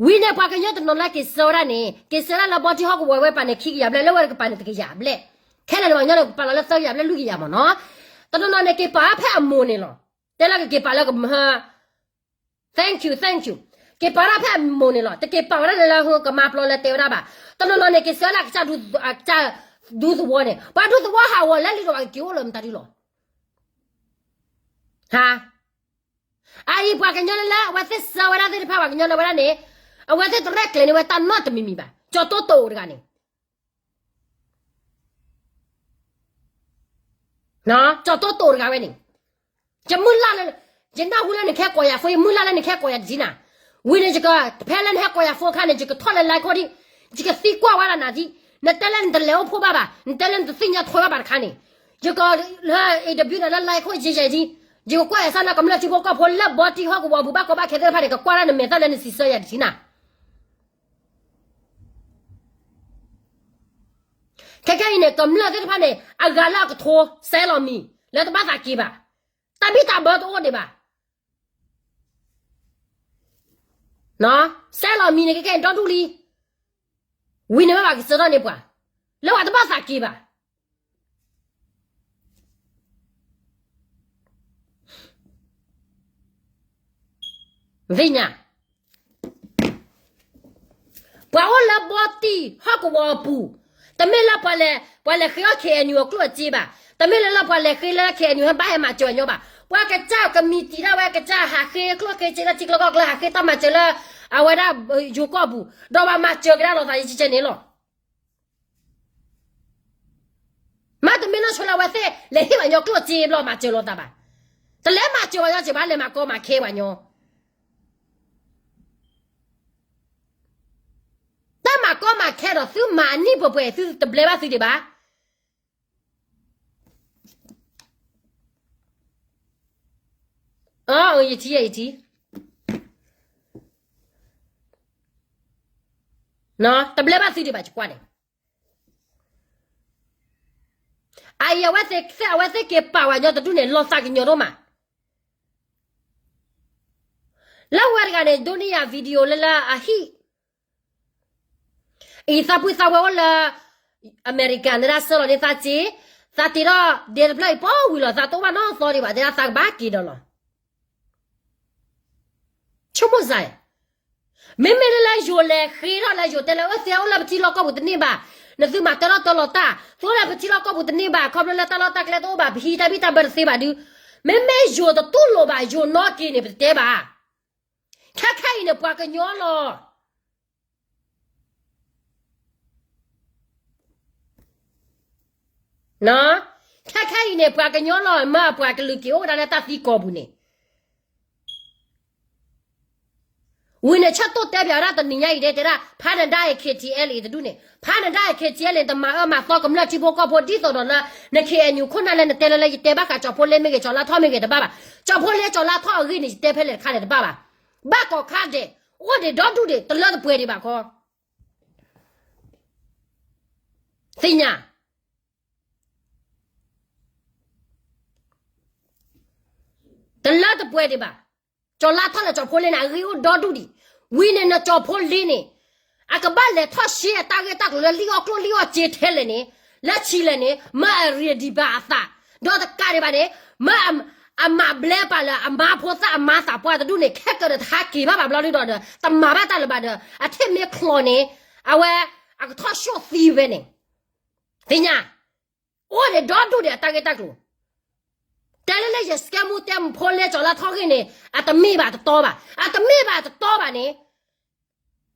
ဝံၤန့ၣ် ပှၤကညီတနီၤလၢက့ၤဆှၢဝဲဒၣ်န့ၣ် က့ၤဆှၢဒၣ်လၢဘီတံၢ်ဟီၣ်ကဝီၤဝဲပာ်န့ၣ် ခံကယၤဘျဲၣ် လၢဝဲကပာ်န့ၣ်တကယၤဘျဲၣ်, ခဲလၢာ်န့ၣ် ပှၤကညီန့ၣ် ကပာ်လီၤလၢသၢကယၤဘျဲၣ်လွံၢ်ကယၤမးနီၤ, တနီၤနီၤန့ၣ် က့ၤပာ်ဖဲအမိၢ်န့ၣ်လီၤ, တဲလၢကက့ၤပာ်လၢကမၤ thank you, thank you, က့ၤပာ်ဝဲဒၣ်ဖဲအမိၢ်န့ၣ်လီၤ, တက့ၤပာ်ဝဲဒၣ်လၢလၢဟိကမၤပျီလၢတဲဝဲဒၣ်ဘၣ်, တနီၤနီၤန့ၣ် က့ၤဆှၢလၢအကစၢ်ဒူသဝီန့ၣ် ပှၤဒူသဝီဟးဂီၤလဲၤလံဒီး ပှၤကက့ၤအိၣ်လၢမတၤဒုလီၤ, ဟါ, အအံၤပှၤကညီလၢလၢ အဝဲသ့ၣ်ဆှၢဝဲဒၣ်သ့ၣ်တဖၣ် ပှၤကညီလၢဝဲဒၣ်န့ၣ် အဝဲသ့ၣ်တရဲၣ်ကျဲၤန့ၢ်ဝဲတၢ်နီတမံၤမံၤဘၣ်, ကၠီၤတိတိာ်တဂၤန့ၣ် ကၠီၤတိတိာ်တဂၤဝဲန့ၣ်, ယမုၢ်လၢ်လၢ ယနၢ်ဟူလၢနကဟဲကိးယၤဖိ ယမုၢ်လၢ်လၢနကဟဲကိးယၤတဒ်နၤ, ဝံၤန့ၣ် ယက ဖဲလၢနဟဲကိးယၤဖိအခါန့ၣ် ယကထီၣ်လၢ line ခိၣ်ဒံး, ယကသံကွၢ်ဝဲဒၣ်နၤဒံး, နတဲလၢနတလဲၤအိၣ်ဖှိၣ်ဘၣ်ဘၣ်, နတဲလၢနတသ့ၣ်ညါထွဲဘၣ်ဘၣ်တခါန့ၣ်, ယက interview နၤလၢ line ခိၣ်ယဲယဲဒံး, ယကကွၢ်ယၤစၢ်လၢကမျၢၢ်ထံဖိကီၢ်ဖိလၢဘီတံၢ်ဟီၣ်ကဝီၤပူၤ ဘၣ်ကီဘၣ်ခဲသ့ၣ်တဖၣ်န့ၣ် ကကွၢ်ဒၣ်နမဲာ်သၣ်လၢနစံးဆၢယၤတဒ်နၤ ခဲခဲအံၤန့ၣ် ကမျၢၢ်သ့ၣ်တဖၣ်န့ၣ် အဂၤလၢအကထိစဲလီၤမံၤ လၢတဘၣ်သးက့ၤဘၣ်. တၢ်ဘံၣ်တၢ်ဘၢတအိၣ်ဒံးဘၣ်. စဲလီၤမံၤန့ၣ်ကကဲဒီဒူၣ်လံ. ဝံၤန့ၣ်မ့ၢ်ဘၣ်ကစၢထီၣ်န့ၢ်ပှၤ လၢပှၤတဘၣ်သးက့ၤဘၣ်. သ့ၣ်ညါ ပှၤအိၣ်လၢဘီတံၢ်ဟီၣ်ကဝီၤအပူၤ, တမ့ၢ်လၢပှၤလဲၤ, ပှၤလဲၤဃ့အီၣ် K N U အကျိၣ်အစ့ဘၣ်, တမ့ၢ်လၢလၢပှၤလဲၤဃ့လၢ K N U ဟဲဘၣ်ဟဲမၤစၢၤအညီဘၣ်. ပှၤကစၢ်ကမံးတံာ်ဒၣ်ဝဲ ကစၢ်ဟးဃ့ကျိၣ်ဃ့စ့လၢထံကျိကီၢ်ကျၢၢ် ဟးဃ့တၢ်မၤစၢၤလၢ အဝဲဒၣ်ယိၤကီၢ်ပူၤ, ဒီးပှၤမၤစၢၤကဒါလိာ်သးယကဲန့ၣ်လီၤ. မ့တမ့ၢ်လၢဆိလၢအဝဲသ့ၣ် လဲၤဟ့ၣ်ပှၤညီကျိၣ်စ့ဘျီမၤစၢၤလိာ်သးဘၣ်. တလဲၤမၤစၢၤပှၤညီစ့ၢ်ဘၣ် လဲၤမၤကီမၤခဲပှၤညီ တၢ်မၤကီမၤခဲဒီးသုမၤအနံၣ်ပှဲၤပှဲၤ သုတဘျဲဘၣ်သုဒံးဘၣ်. ယထံၣ်ယထံၣ်, တဘျဲဘၣ်သုဒံးဘၣ်ကွၢ်န့ၣ်. အအံၤ အဝဲသ့ၣ်က့ၤပာ်ဝဲညီတဒူၣ်န့ၣ် လီၤသးကညီၤဒိၣ်မး. လၢဝဲတဂၤန့ၣ် ဒိးန့ၢ်ယၤ video လၢလၢအဟံၣ် အံၤသးပှၢ်သးဝဲအိၣ်လၢ အမဲရကၤန့ၣ်ဒၣ် ဆှၢလီၤန့ၢ်သးစ့, သးတ့ထီၣ်ဒဲတဖျၢၣ်အံၤ ပီဝံၤလီၤ သးတအိၣ်ဘၣ်နီၢ်သီဒံးဘၣ် တဲဒၣ်သးကဘၣ်က့ၤဒီးလီၤ. ဆိကမိၣ်စ့ၢ်, မ့မ့ၢ်လၢလၢယိၤလဲၤဃ့ထီၣ်လၢယိၤတဲလၢ အၢသ့အိၣ်လၢပထံလီၢ်ကီၢ်ပူၤတန့ၢ်ဘၣ်, နသုမၤတၢ်လီၢ်တၢ်လီၤတၢ်, သုအိၣ်လၢပထံလီၢ်ကီၢ်ပူၤတန့ၢ်ဘၣ် ခီဖျိလၢတၢ်လီၢ်တၢ်ကျဲတအိၣ်ဘၣ် ပဟံးတၢ်ဘံၣ်တၢ်ဘၢတသ့ဘၣ်ဒုး, မ့မ့ၢ်ယိၤတတူၢ်လိာ်ဘၣ် ယိၤနီၣ်က့ၤန့ၣ် ပတတဲဘၣ်. ခဲခဲအံၤန့ၣ် ပှၤကညီလီၤ. ခဲခဲအံၤန့ၣ် ပှၤကညီလီၤ မ့ၢ်ပှၤကလုာ်က့ၤအိၣ်ဝဲဒၣ်လၢတၢ်သံကီၢ်ပူၤန့ၣ် ဝံၤန့ၣ် ဆၢတိၢ်တဲပၠးဝဲဒၣ်တနံၤညါအံၤဒဲး တဲဒၣ် ဖးနဒါအံၤ K T L A တဒူၣ်န့ၣ် ဖးနဒါအံၤ K T L A န့ၣ် တမၤအၢမၤသီကမျၢၢ်ထံဖိကီၢ်ဖိ ဒ်သိးဒီးလၢ န K N U ခိၣ်နၢ်လၢနတဲလၢလၢ ယတဲဘၣ်ဃးကၠီၤဖိလ့မ့ၢ်ဂ့ၤ ကၠီၤလါထီၣ်မ့ၢ်ဂ့ၤတဘၣ်ဘၣ်. ကၠီၤဖိလ့ကၠီၤလါထီၣ်အဂ့ၢ်န့ၣ် ယတဲဖဲလဲၣ်တခါန့ၣ်တဘၣ်ဘၣ်. ဘၣ်ကီးခါဒဲး အိၣ်ဒံးဒီဒူၣ်ဒံး တလၢတပှဲၤဒံးဘၣ်ခီ သ့ၣ်ညါ တလၢတပှဲၤဒံးဘၣ်. ကၠီၤလါထီၣ်လၢကၠီၤဖိလ့န့ၣ် အဂ့ၢ်အိၣ်ဒီဒူၣ်ဒံး. ဝံၤန့ၣ် နကၠီၤဖိလ့န့ၣ် အကဘၣ်လဲၤထီၣ်ရှဲအတၢ်ဂ့ၢ်တၢ်ကျိၤလၢလံၣ်အီၣ်ကျိၣ်လံၣ်အီၣ်စ့ထဲလဲၣ်န့ၣ် လၢဆံးလဲၣ်န့ၣ် မ့ၢ်အရ့ဒံးဘၣ်အသး, ဒီးတကးဒံးဘၣ်န့ၣ် မ့ၢ်အမၤဘျဲပာ်လၢအမါဖိသၣ်အမါသးပှၢ်တဒူၣ်န့ၣ် ခဲကၢာ်ဒီးတဟးက့ၤဘၣ်ဘၣ်ဘျီဒုဒီး တမၤဘၣ်တၢ်လၢၤဘၣ်ဒီး အထံၣ်မ့ၢ်ချီးန့ၣ် အဝဲ အကထီၣ်ဆှိၣ်သံဝဲန့ၣ် သ့ၣ်ညါ အိၣ်ဒံးဒီဒူၣ်ဒံးအတၢ်ဂ့ၢ်တၢ်ကျိၤ တဲလၢလၢယစကဲမူတဲမူဖိလ့ကၠီၤလါထီၣ်ဂ့ၢ်န့ၣ် အတမ့ၢ်ဘၣ်တတီဘၣ်. အတမ့ၢ်ဘၣ်တတီဘၣ်န့ၣ်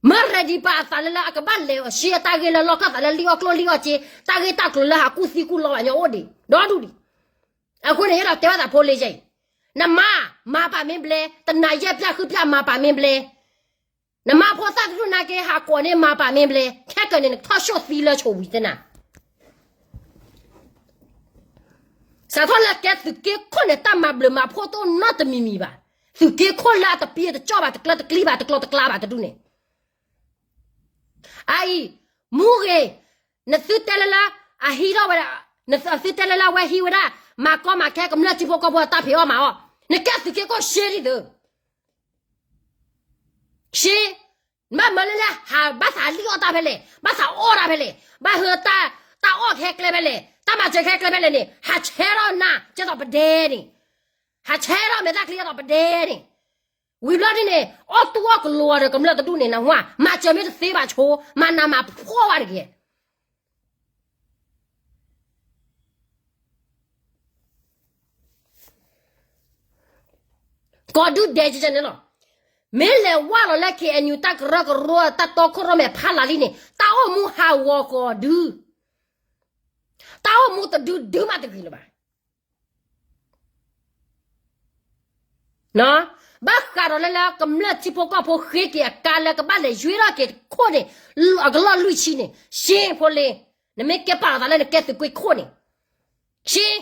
မ့ၢ်ရ့ဒံးဘၣ်အသးလၢလၢ အကဘၣ်လဲၤအီၤရှဲအတၢ်ဂ့ၢ်လၢလီၢ်ခၢၣ်သးလၢလံၣ်အီၣ်ကျိၣ်လံၣ်အီၣ်စ့ တၢ်ဂ့ၢ်တၢ်ကျိၤလၢဟးကူၣ်သံကူၣ်လီဘၣ်ညီအိၣ်ဒံး ဒီဒူၣ်ဒံး. အဃိန့ၣ် ယအဲၣ်ဒိးတဲဘၣ်သးဖိလ့ယဲအံၤ နမါ မၤပာ်မ့ၢ်ဘျဲ တနၤယဲၢ်ပျၢ်ဃုပျၢ်မၤပာ်မ့ၢ်ဘျဲ နမါဖိသၣ်တဒူၣ်နာ်က့ ဟးကိးန့ၢ်မၤပာ်မ့ၢ်ဘျဲ ခဲကၢာ်န့ၣ် နကထီၣ်ဆှိၣ်သံလၢဆိဝံၤသ့ၣ်နၤ စးထီၣ်လၢကဲသုးက့ခိၣ်န့ၣ် တၢ်မၤဘျုးမၤဖှိၣ်တအိၣ်နီတမံၤမံၤဘၣ်. သုးက့ခိၣ်လၢအတပံတကၠီၣ်ဘၣ် တကျၢတကျံဘၣ် တကျီတကျါဘၣ်တဒူၣ်န့ၣ် အအံၤ မူဂ့ၤ နသုတဲလၢလၢ အဟံးထီၣ်ဝဲဒၣ် နသုတဲလၢလၢအဝဲဟံးဝဲဒၣ် မၤကီမၤခဲကမျၢၢ်ထံဖိကီၢ်ဖိအတၢ်ဖံးအီၣ်မၤအီၣ် နကဲသုးက့ခိၣ်ရှ့ဒ်သိး ရှ့ ဘၣ်မၤလၢလၢ ဟးဘၣ်သးလံၣ်အီၣ်တၢ်ဖဲလဲၣ် ဘၣ်သးအီၣ်တၢ်ဖဲလဲၣ် ဘၣ်ဟၢတၢ် တၢ်အီၣ်ခဲကျဲဖဲလဲၣ် တၢ်မၤစၢၤခဲကျဲဖဲလဲၣ်န့ၣ် ဟးဆဲထီၣ်နၤ ကဲသိးပဒဲန့ၣ် ဟးဆဲထီၣ်မဲာ်သၣ်ချံကဲသိးပဒဲန့ၣ် ဝံၤဘျီဒ်န့ၣ် အီၣ်တူၢ်အီၣ်ကလိၤအီၤဒီးကမျၢၢ်တဒူၣ်န့ၣ် နဝါ မၤစၢၤမ့ၢ်တသ့ဘၣ်ဆိ မၤနးမၤဖှီၣ်ဝဲတဂ့ၤ ကီၢ်ဒုၣ်ဒဲးကဲန့ၣ်လီၤ. မ့ၢ်လဲၤဝါလီၤလၢ K N U တၢ်ကရၢကရိ တၢ်တီခိၣ်ရိၣ်မဲာ်ဖးလီၤလံန့ၣ် တၢ်အိၣ်မူဟးဂီၤကီၢ်ဒုၣ် တၢ်အိၣ်မူတဒုဒုမးတဂ့ၤလၢၤဘၣ်. ဘၣ်ဃးဒီးလၢလၢကမျၢၢ်ထံဖိကီၢ်ဖိဃ့က့ၤအကါလၢကဘၣ်လဲၤယွ့ထီၣ်က့ၤခိၣ်န့ၣ် အကလီၢ်လွံၢ်ဆံန့ၣ် ရှ့ဖိလ့ နမ့ၢ်ကဲပာ်လီၤသးလၢနကဲသုးက့ခိၣ်န့ၣ် ရှ့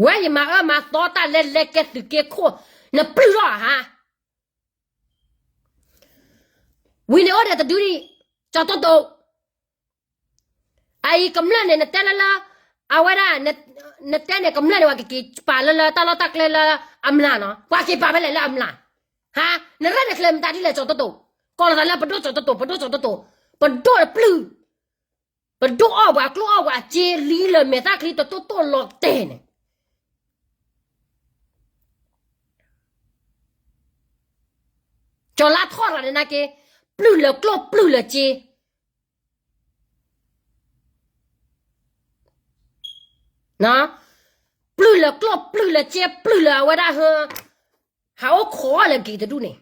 ဝဲယမၤအၢမၤသီတၢ်လဲၤလဲၤကဲသုးက့ခိၣ် နပျုၢ်ထီၣ်ဧါ. ဝံၤန့ၣ်အိၣ်ဒီးတဒုဒံး ကၠီၤတိတိာ် အအံၤကမျၢၢ်န့ၣ် နတဲလၢလၢ အဝဲဒၣ် နတဲန့ၣ် ကမျၢၢ်န့ၣ် ပှၤကက့ၤပာ်လၢလၢတၢ်လီၢ်တၢ်ကျဲလၢအမျးနီၤ, ပှၤက့ၤပာ်ဖဲလဲၣ်လၢအမျး, ဟါ, နရဲၣ်နချၢမတၤဒ်လဲၣ် ကၠီၤတတိာ်, ကိးလီၤသးလၢပဒိၣ်ကၠီၤတတိာ် ပဒိၣ်ကၠီၤတတိာ်, ပဒိၣ်တပျုၢ်, ပဒိၣ်အီၣ်ပှၤကျိၣ်အီၣ်ပှၤစ့လံလၢမဲာ်သၣ်ချံတတိၢ်တိၢ်လီၤတဲာ်န့ၣ် ကၠီၤလါထီၣ်ရၤန့ၣ်နာ်က့, ပျုၢ်လၢကျိၣ်ပျုၢ်လၢစ့, ပျုၢ်လၢကျိၣ်ပျုၢ်လၢစ့ ပျုၢ်လၢအဝဲဒၣ်ဟၢ, ဟးအိၣ်ခိးအီၣ်လၢက့ၤတဒူၣ်န့ၣ်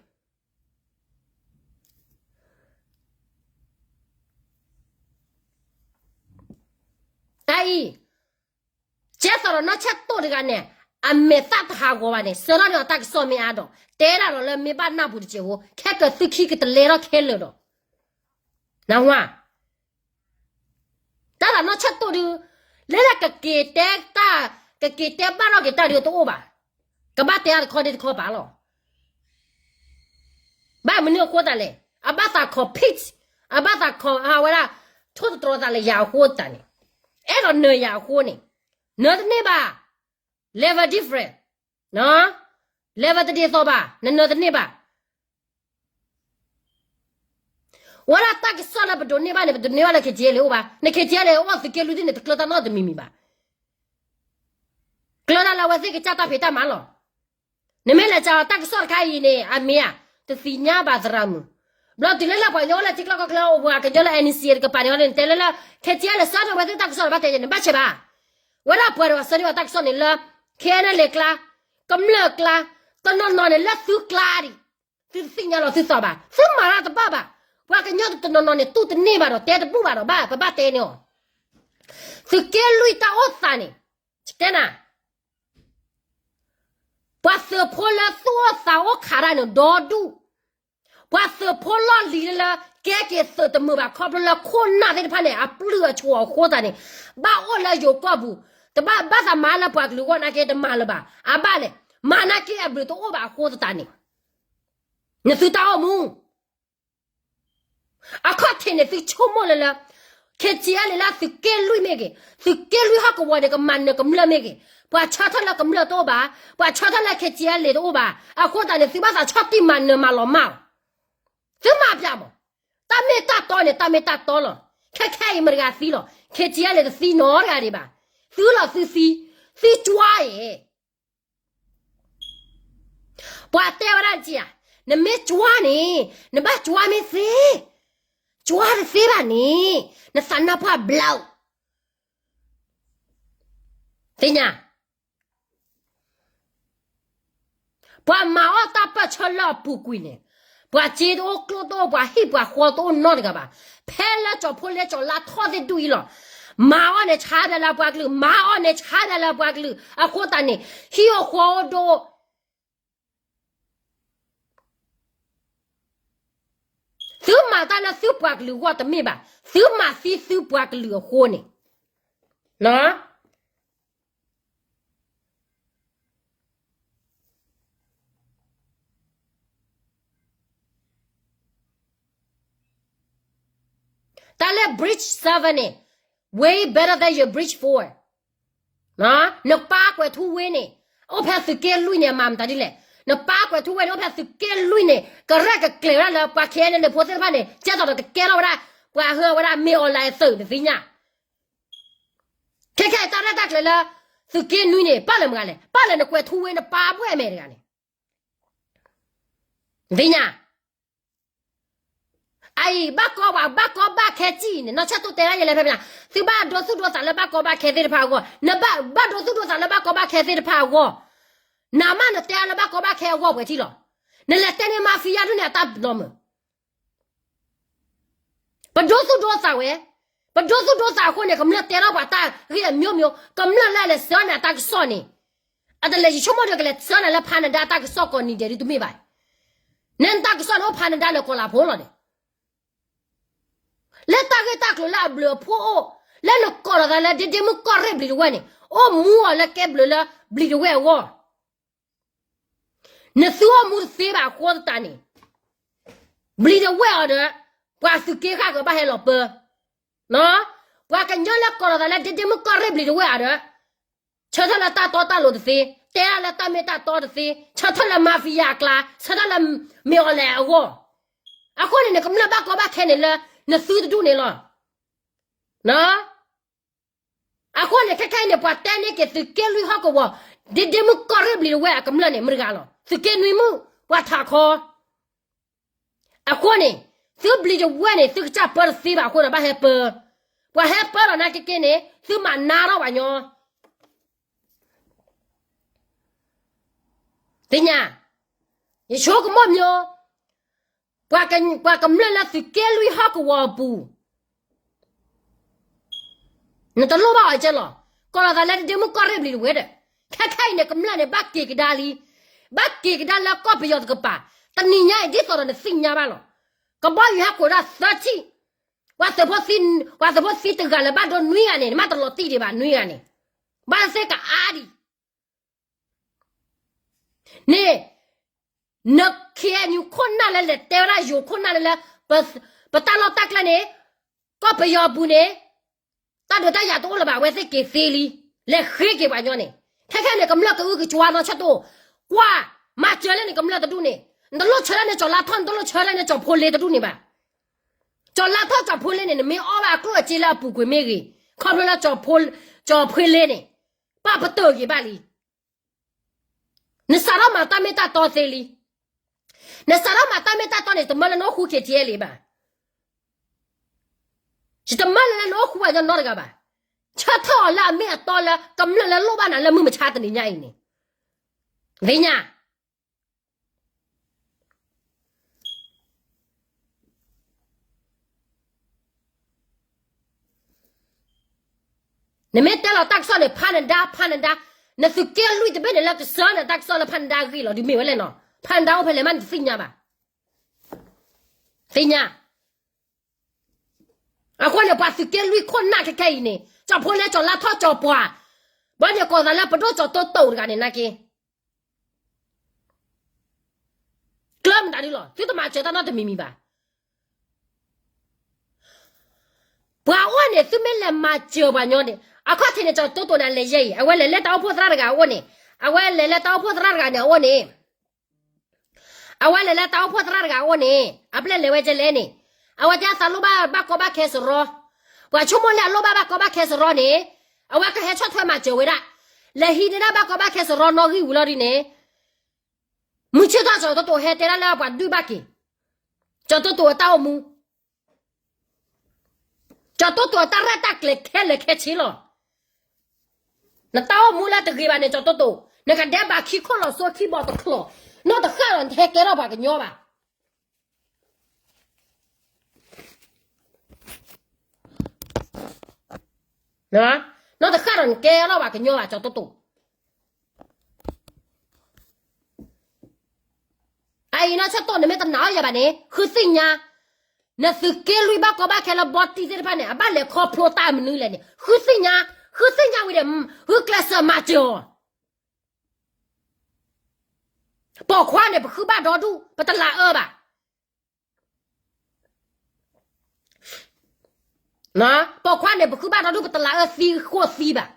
တၢ်အံၤ, ကဲသိးဒီးနီၢ်ဆဲၣ်တိၣ်တဂၤန့ၣ်, အမဲာ်သၣ်တဟးဂီၤဘၣ်န့ၣ် ဆၢထၢၣ်န့ၢ်အီၤတၢ်ကစီၣ်မ့ၢ်အါဒီး တဲဒၣ်ဒီးလၢမ့ၢ်ဘၣ်နၢ်ပူၤတစဲးဖိ ခဲကၢၤသုခံကတလဲထီၣ်ခဲလၢာ်ဒီး, နဝါ, တၢ်သးနီၢ်ဆဲၣ်တိၣ်ဒု, လၢတၢ်ကက့ၤတဲတၢ်, ကက့ၤတဲဘၣ်ထီၣ်က့ၤတၢ်ဒုတအိၣ်ဘၣ်, ကဘၣ်တဲအါတခီဒ့တခီပာ်လီၤ. ဘၣ်မနုၤအဃိသတးလဲၣ်, အဘၣ်သး compete, အဘၣ်သး ဝဲဒၣ်, ထိၣ်သတြီၤသးလၢယၤအဃိသတးန့ၣ်, အဲၣ်ဒိးနၢၤယၤအဃိန့ၣ်, နၢၤတန့ၢ်ဘၣ်, level different, level တဒ်သိးဘၣ်, နနၢၤတန့ၢ်ဘၣ်. ဝဲဒၣ်တၢ်ကစီၣ်လၢပဒိးန့ၢ်ဘၣ်န့ၣ် ပတန့ၢ်ဘၣ်လၢ ခ့ကၠံလ့ အိၣ်ဘၣ်, န ခ့ကၠံလ့ အိၣ်သုးက့လွံၢ်သ့ၣ်န့ၣ် တကျၢၤတၢ်နီတမံၤမံၤဘၣ်. ကျၢၤတၢ်လၢအဝဲသ့ၣ်ကစၢ်တၢ်ဖံးတၢ်မၤလီၤ. နမ့ၢ်လဲၤကးတၢ်ကစီၣ်တခါအံၤန့ၣ် အမ့ၢ်ဧါ, တသ့ၣ်ညါဘၣ်သရၣ်မုၣ်. ဘျီတုၤလၢလၢပှၤကညီအိၣ်လၢထံကျါကီၢ်ကျါ အိၣ်ပှၤကညီလၢ NCA တကပၤန့ၣ် တဲလၢလၢ ခ့ကၠံလ့ ဆၢထၢၣ်ဝဲသ့ၣ်တၢ်ကစီၣ်န့ၣ် ဘၣ်တဲယဲန့ၣ် ဘၣ်ဆဲးဘၣ်. ဝဲဒၣ်ပှၤဒီးပှၤဆၢထၢၣ်ဝဲတၢ်ကစီၣ်န့ၣ်လၢ ခဲအံၤန့ၣ်လ့ကျါ, ကမျၢၢ်ကျါ, တနီၤနီၤန့ၣ်လၢသုကျါဒံး, သုတသ့ၣ်ညါလီၤသုသးဘၣ်, သုမၤတၢ်တဘၣ်ဘၣ်. ပှၤကညီတနီၤနီၤန့ၣ် တူၢ်တန့ၢ်ဘၣ်ဒီး တဲတဘူၣ်ဘၣ်ဒီးဘၣ်, ပဘၣ်တဲန့ၢ်အီၤ. သုးက့လွံၢ်တၢ်အိၣ်သးန့ၣ်, တဲနၤ, ပှၤသုးဖိလၢသူၣ်အိၣ်သးအိၣ်ခးတၢ်န့ၣ် ဒီဒူၣ်, ပှၤသုးဖိလီၢ်လံၤလၢလၢ ကဲက့ၤသုးတမုာ်ဘၣ် ခီဖျိလၢခိၣ်နၢ်သ့ၣ်တဖၣ်န့ၣ် အပျုၢ်အဆိးအဃိသတးန့ၣ်, ဘၣ်အိၣ်လၢယိၤကီၢ်ပူၤ, တဘၣ်ဘၣ်သးမၤလၢပှၤကလုာ်အဂီၢ်နာ်က့ တမၤလၢၤဘၣ်. အဘၣ်လဲၣ်, မၤနာ်က့အဘျုးတအိၣ်ဘၣ်အဃိသတးန့ၣ်, နသုတၢ်အိၣ်မူ အခီၣ်ထံးန့ၣ် သုဆိကမိၣ်လၢလၢ ခ့ကၠံလ့လၢသုးက့လွံၢ်မ့ၢ်ဂ့ၤ, သုးက့လွံၢ်ဟီၣ်ကဝီၤန့ၣ် ကမၤနၢၤကမျၢၢ်မ့ၢ်ဂ့ၤ, ပှၤဆၢထၢၣ်လၢကမျၢၢ်တအိၣ်ဘၣ်, ပှၤဆၢထၢၣ်လၢခ့ကၠံလ့တအိၣ်ဘၣ်, အဃိသတးန့ၣ် သုဘၣ်သးဆီၣ်တံၢ်မၤနၢၤမၤလီၤမၢ်အီၤ, သုမၤပၠးမး, တၢ်မ့ၢ်တၢ်တီန့ၣ် တၢ်မ့ၢ်တၢ်တီလီၤ, ခဲခဲအံၤမတၤတဂၤသံလီၤ, ခ့ကၠံလ့တသံနီတဂၤဒံးဘၣ်, သုလီၤသုသံ, သုကွၢ်အံၤ ပှၤတဲဝဲဒၣ်က့ဧါ, နမ့ၢ်ကွၢ်န့ၣ် နဘၣ်ကွၢ်မ့ၢ်သ့, ကွၢ်တသ့ဘၣ်န့ၣ် နသးနါပှၢ်ဘျါ, သ့ၣ်ညါ, ပှၤမၤအီၣ်တၢ်ပၢၢ်ဆၢလၢအပူၤကွံာ်န့ၣ်, ပှၤစ့တအိၣ်ကျိၣ်တအိၣ် ပှၤဟံၣ်ပှၤဃီတအိၣ်နီတဂၤဘၣ်, ဖဲလၢကၠီၤဖိလ့ကၠီၤလါထီၣ်သ့ၣ်ဒူၣ်အံၤလီၤ, မၤအီၣ်န့ၣ်ဆါဒၣ်လၢအပှၤကလုာ်, မၤအီၣ်န့ၣ်ဆါဒၣ်လၢအပှၤကလုာ်, အဃိသတးန့ၣ် ဟံၣ်အိၣ်ဃီအိၣ်ဒိၣ် သုမၤတၢ်လၢသုပှၤကလုာ်အဂီၢ်တမ့ၢ်ဘၣ်, သုမၤသံသုပှၤကလုာ်အဃိန့ၣ်, တၢ်လၢ bridge seven န့ၣ် way better than your bridge four. နပၢ်ကွဲးထူဝ့န့ၣ် အိၣ်ဖဲသုးက့လွံၢ်န့ၣ် အမၤမတၤဒ်လဲၣ်. နပၢ်ကွဲးထူဝ့န့ၣ် အိၣ်ဖဲသုးက့လွံၢ်န့ၣ် ကရဲၣ်ကကျဲၤဝဲဒၣ်လၢပှၤ ခဲအံၤန့ၣ် ဖိသ့ၣ်တဖၣ်န့ၣ် ကဲသိးဒီးကကဲထီၣ်ဝဲဒၣ် ပှၤဟၢဝဲဒၣ် မ့ၢ်အီၤလၢအသုး နသ့ၣ်ညါ. ခဲခဲအံၤတၢ်ရဲၣ်တၢ်ကျဲၤလၢ သုးက့နွံန့ၣ် ပၣ်လၢမတၤလဲၣ်, ပၣ်လၢနကွဲးထူဝ့နပၢ်ဘှဲၣ်မဲာ်တဂၤန့ၣ် နသ့ၣ်ညါ. အအံၤ ဘၣ်ကီဘၣ် ဘၣ်ကီဘၣ်ခဲစံၣ်န့ၣ် နီၢ်ဆၢၣ်တိၣ်တဲဒၣ်ယဲလဲၣ်ဖဲမနၤ, သုဘၣ်ဒိသူၣ်ဒိသးလၢဘၣ်ကီဘၣ်ခဲသ့ၣ်တဖၣ်အဂီၢ်, နဘၣ်ဒိသူၣ်ဒိသးလၢဘၣ်ကီဘၣ်ခဲသ့ၣ်တဖၣ်အဂီၢ်, နမ့ၢ်နတဲအါလၢဘၣ်ကီဘၣ်ခဲအဂီၢ်ပှဲၤထံလီၤ. နလဲၤတဲန့ၢ် mafia ဒ်န့ၣ်အတၢ်နီတမံၤ ပဒိသူၣ်ဒိသးဝဲ, ပဒိသူၣ်ဒိသးအဃိန့ၣ် ကမျၢၢ်တဲထီၣ်ပှၤတၢ်ဂ့ၢ်အမျိုးမျိုး, ကမျၢၢ်လၢအလဲၤဆှၢန့ၢ်အတၢ်ကစီၣ်န့ၣ်, အတလဲၤယဆိကမိၣ်ဒီးကလဲၤဆှၢန့ၢ်လၢ ဖးနဒါ တၢ်ကစီၣ်ကိးနံၤဒဲးဒ်တမ့ၢ်ဘၣ်. နတၢ်ကစီၣ်န့ၣ်အိၣ် ဖးနဒါ လၢကီၤလၤဖိလီၤန့ၣ်. လၢတၢ်ဂ့ၢ်တၢ်ကျိၤလၢအဘျုးအဖှိၣ်အိၣ်, လၢနကိးလီၤသးလၢ ဒ့ဒ့မုၣ်ကီၢ်ရ့ၣ်ဘျံးတဝဲၢ်န့ၣ်, အိၣ်မူအီၤလၢကဲဘျုးလၢဘျံးတဝဲၢ်အဂီၢ်. နသုအိၣ်မူတသ့ဘၣ်အဃိသတးန့ၣ်, ဘျံးတဝဲၢ်အီၤဒီး ပှၤသုးက့ဃၣ်ကဘၣ်ဟဲလီၤပၢ, နီၢ်, ပှၤကညီလၢကိးလီၤသးလၢဒ့ဒ့မုၣ်ကီၢ်ရ့ၣ်ဘျံၤတဝဲၢ်အံၤဒီး ဆၢထၢၣ်လၢတၢ်တီတၢ်လိၤတသ့, တဲဒၣ်လၢတၢ်မ့ၢ်တၢ်တီတသ့, ဆၢထၢၣ်လၢ mafia အကျါ, ဆၢထၢၣ်လၢမၤဖံယၤအကျါ, အဃိန့ၣ်န့ၣ် ကမျၢၢ်ဘၣ်ကီဘၣ်ခဲန့ၣ်လၢ နသုတဒူၣ်န့ၣ်လီၤ. အဃိန့ၣ် ခဲခဲအံၤန့ၣ် ပှၤတဲန့ၢ်က့ၤသုးက့လွံၢ်ဟီၣ်ကဝီၤ, ဒ့ဒ့မုၣ်ကီၢ်ရ့ၣ်ဘျံၤတဝဲၢ်အကမျၢၢ်န့ၣ် မတၤတဂၤလီၤ. သုးက့နွံမုၣ် ပှၤထးခီ အဃိန့ၣ် သုဘျံၤတဝဲၢ်န့ၣ် သုကစၢ်ပၢတသ့ဘၣ်အဃိဒီး ဘၣ်ဟဲပၢ, ပှၤဟဲပၢလီၤနာ်က့က့န့ၣ် သုမၤနါထီၣ်ပှၤညီ, သ့ၣ်ညါ, ယဆိကမိၣ်မ့ၢ် ပှၤကမျၢၢ်လၢသုးက့လွံၢ်ဟီၣ်ကဝီၤအပူၤ နတလိၣ်ဘၣ်အီၤကဲလီၤ. ကိးလီၤသးလၢဒ့ဒ့မုၣ်ကီၢ်ရ့ၣ်ဘျံၤတဝဲၢ်ဒီး ခဲခဲအံၤန့ၣ် ကမျၢၢ်န့ၣ် ဘၣ်က့ၤကဒါလံ, ဘၣ်က့ၤကဒါလၢကီၢ်ပယီၤတကပၤ, တနံၤညါအံၤ ဒ်သိးဒီးနသ့ၣ်ညါဘၣ်လီၤ. ကဘီယူၤဟဲကိးဒၣ်သၢထံၣ်, ပှၤသုးဖိသံ, ပှၤသုးဖိသံတဂၤလၢၤဘၣ်ဒိနွံဂၤန့ၣ် နမ့ၢ်တလီၤတံၢ်ဒံးဘၣ်နွံဂၤန့ၣ်, ဘၣ်သ့ၣ်ကအါဒံး န့ၣ်, န ခ့ၣ်အဲၣ်ယူၣ် ခိၣ်နၢ်လၢလဲၤတဲဝဲဒၣ်ယိၤခိၣ်နၢ်လၢလၢ ပတၢ်လီၢ်တၢ်ကျဲန့ၣ်, ကီၢ်ပယီၤအပူၤန့ၣ်, တၢ်ဒုးတၢ်ယၤတအိၣ်လၢၤဘၣ် အဝဲသ့ၣ်က့ၤသ့လံ, လဲၤဃ့က့ၤပှၤညီန့ၣ်, ခဲခဲန့ၣ် ကမျၢၢ်ကအုကကွါနီၢ်ဆၢၣ်တိၣ်, ကွၢ်, မၤစၢၤလၢန့ၣ်ကမျၢၢ်တဒူၣ်န့ၣ်, နတလိၣ်ဆၢလၢန့ၣ်ကၠီၤလါထီၣ် နတလိၣ်ဆၢလၢန့ၣ်ကၠီၤဖိလ့တဒူၣ်န့ၣ်ဘၣ်. ကၠီၤလါထီၣ်ကၠီၤဖိလ့န့ၣ် နမ့ၢ်အီၣ်ဘၣ်အကျိၣ်အစ့လၢအပူၤကွံာ်မ့ၢ်ဂ့ၤ, ခီဖျိလၢ ကၠီၤဖိလ့န့ၣ်, ပာ်ပတုာ်က့ၤဘၣ်လံ. နစးထီၣ်မၤတၢ်မ့ၢ်တၢ်တီသ့လံ. နစးထီၣ်မၤတၢ်မ့ၢ်တၢ်တီန့ၣ် တမၢလၢနအိၣ်ဃူ ခ့ၣ်ထံအဲၣ်လံ ဘၣ်. ယတမၢလၢနအိၣ်ဃူဘၣ်ညီနီတဂၤဘၣ်. ဆၢထၢၣ်အီၤလၢအမ့ၢ်အတီလၢ ကမျၢၢ်လၢလိၣ်ဘၣ်နၤလၢမုၢ်မဆါတနံၤညါအံၤန့ၣ်, သ့ၣ်ညါ နမ့ၢ်တဲလီၤတၢ်ကစီၣ်န့ၣ် ဖးနဒါ ဖးနဒါ, နသုးက့လွံၢ်တဘ့ၣ်န့ၣ်လၢကစၢ်န့ၣ် တၢ်ကစီၣ်လၢဖးနဒါအဂ့ၢ်လီၤ. ဒုးမ့ၢ်ဝဲလဲၣ်နီၤ, ဖးနဒါအိၣ်ဖဲလဲၣ်မး နတသ့ၣ်ညါဘၣ်. သ့ၣ်ညါ. အဃိန့ၣ် ပှၤသုးက့လွံၢ်ခိၣ်နၢ်ခဲခဲအံၤန့ၣ် ကၠီၤဖိလ့ ကၠီၤလါထီၣ် ကၠီၤပှၢ်, ဘၣ်န့ၣ်ကိးသးလၢပဒိၣ်ကၠီၤတိတိာ်တဂၤန့ၣ်နာ်က့ ကျၢၢ်မတၤဒုလီၤ. သုတမၤစၢၤတၢ်နီတမံၤမံၤဘၣ်. ပှၤအိၣ်န့ၣ် သုမ့ၢ်လဲၤမၤစၢၤပှၤညီန့ၣ် အခီၣ်ထံးန့ၣ် ကၠီၤတိတိာ်န့ၣ် အလဲၤယဲအံၤ အဝဲလဲၤလၢတၢ်အိၣ်ဖှိၣ်သရၣ်တဂၤအအိၣ်န့ၣ်, အဝဲလဲၤလၢတၢ်အိၣ်ဖှိၣ်သရၣ်တဂၤန့ၣ်အအိၣ်န့ၣ် အဝဲလဲၤလၢတၢ်အိၣ်ဖှိၣ်သရၣ်တဂၤအအိၣ်န့ၣ် အပျဲၢ်လဲၤဝဲကဲလဲၣ်န့ၣ်, အဝဲတဲအသးလိၣ်ဘၣ်ဘၣ်ကီဘၣ်ခဲစရီ, ပှၤဆိကမိၣ်လၢအလိၣ်ဘၣ်ဘၣ်ကီဘၣ်ခဲစရီန့ၣ်, အဝဲကဟဲဆီၣ်ထွဲမၤစၢၤဝဲဒၣ်, လဲၤဟံးန့ၢ်ဒၣ်ဘၣ်ကီဘၣ်ခဲစရီနီၣ်ဂံၢ်ဝံၤလီၤဒ်န့ၣ်, မုၢ်ဆ့ၣ်ထီၣ်ကၠီၤတိတိာ်ဟဲတဲဒၣ်လၢပှၤဒုၣ်ဘၣ်က့ၤ, ကၠီၤတိတိာ်အတၢ်အိၣ်မူ ကၠီၤတိတိာ်အတၢ်ရဲၣ်တၢ်ကျဲၤခဲလၢာ်ခဲဆ့လီၤ. နတၢ်အိၣ်မူလၢတဂ့ၤဘၣ်န့ၣ် ကၠီၤတိတိာ်, နကဒဲးဘးခံခိၣ်လီၤစိခံဘီတချီၣ်, နီၢ်တဃၣ်ဒီးနဟဲကဲထီၣ်ပှၤကညီဘၣ်. နီၢ်တဃၣ်ဒီးနကဲထီၣ်ပှၤကညီဘၣ် ကၠီၤတိတိာ်. အအံၤနီၢ်ဆၢၣ်တိၣ် နမ့ၢ်တနာ်အီၤယၤဘၣ်န့ၣ် ဃုသ့ၣ်ညါ, နသုးက့လွံၢ်ဘၣ်ကီဘၣ်ခဲလၢဘီတံၢ်သ့ၣ်တဖၣ်န့ၣ် အဘၣ်လဲၤခီဖျိတၢ်မနုၤလဲၣ်န့ၣ် ဃုသ့ၣ်ညါ, ဃုသ့ၣ်ညါဝံၤဒီး ဂုာ်ကျဲးစၢးမၤစၢၤအီၤ. ပိာ်ခွါန့ၣ် ပဃုဘၣ်ဒီဒူၣ် ပတလးအၢဘၣ်. ပိာ်ခွါန့ၣ် ပဃုဘၣ်ဒီဒူၣ် ပတလးအၢသံဃိသံဘၣ်.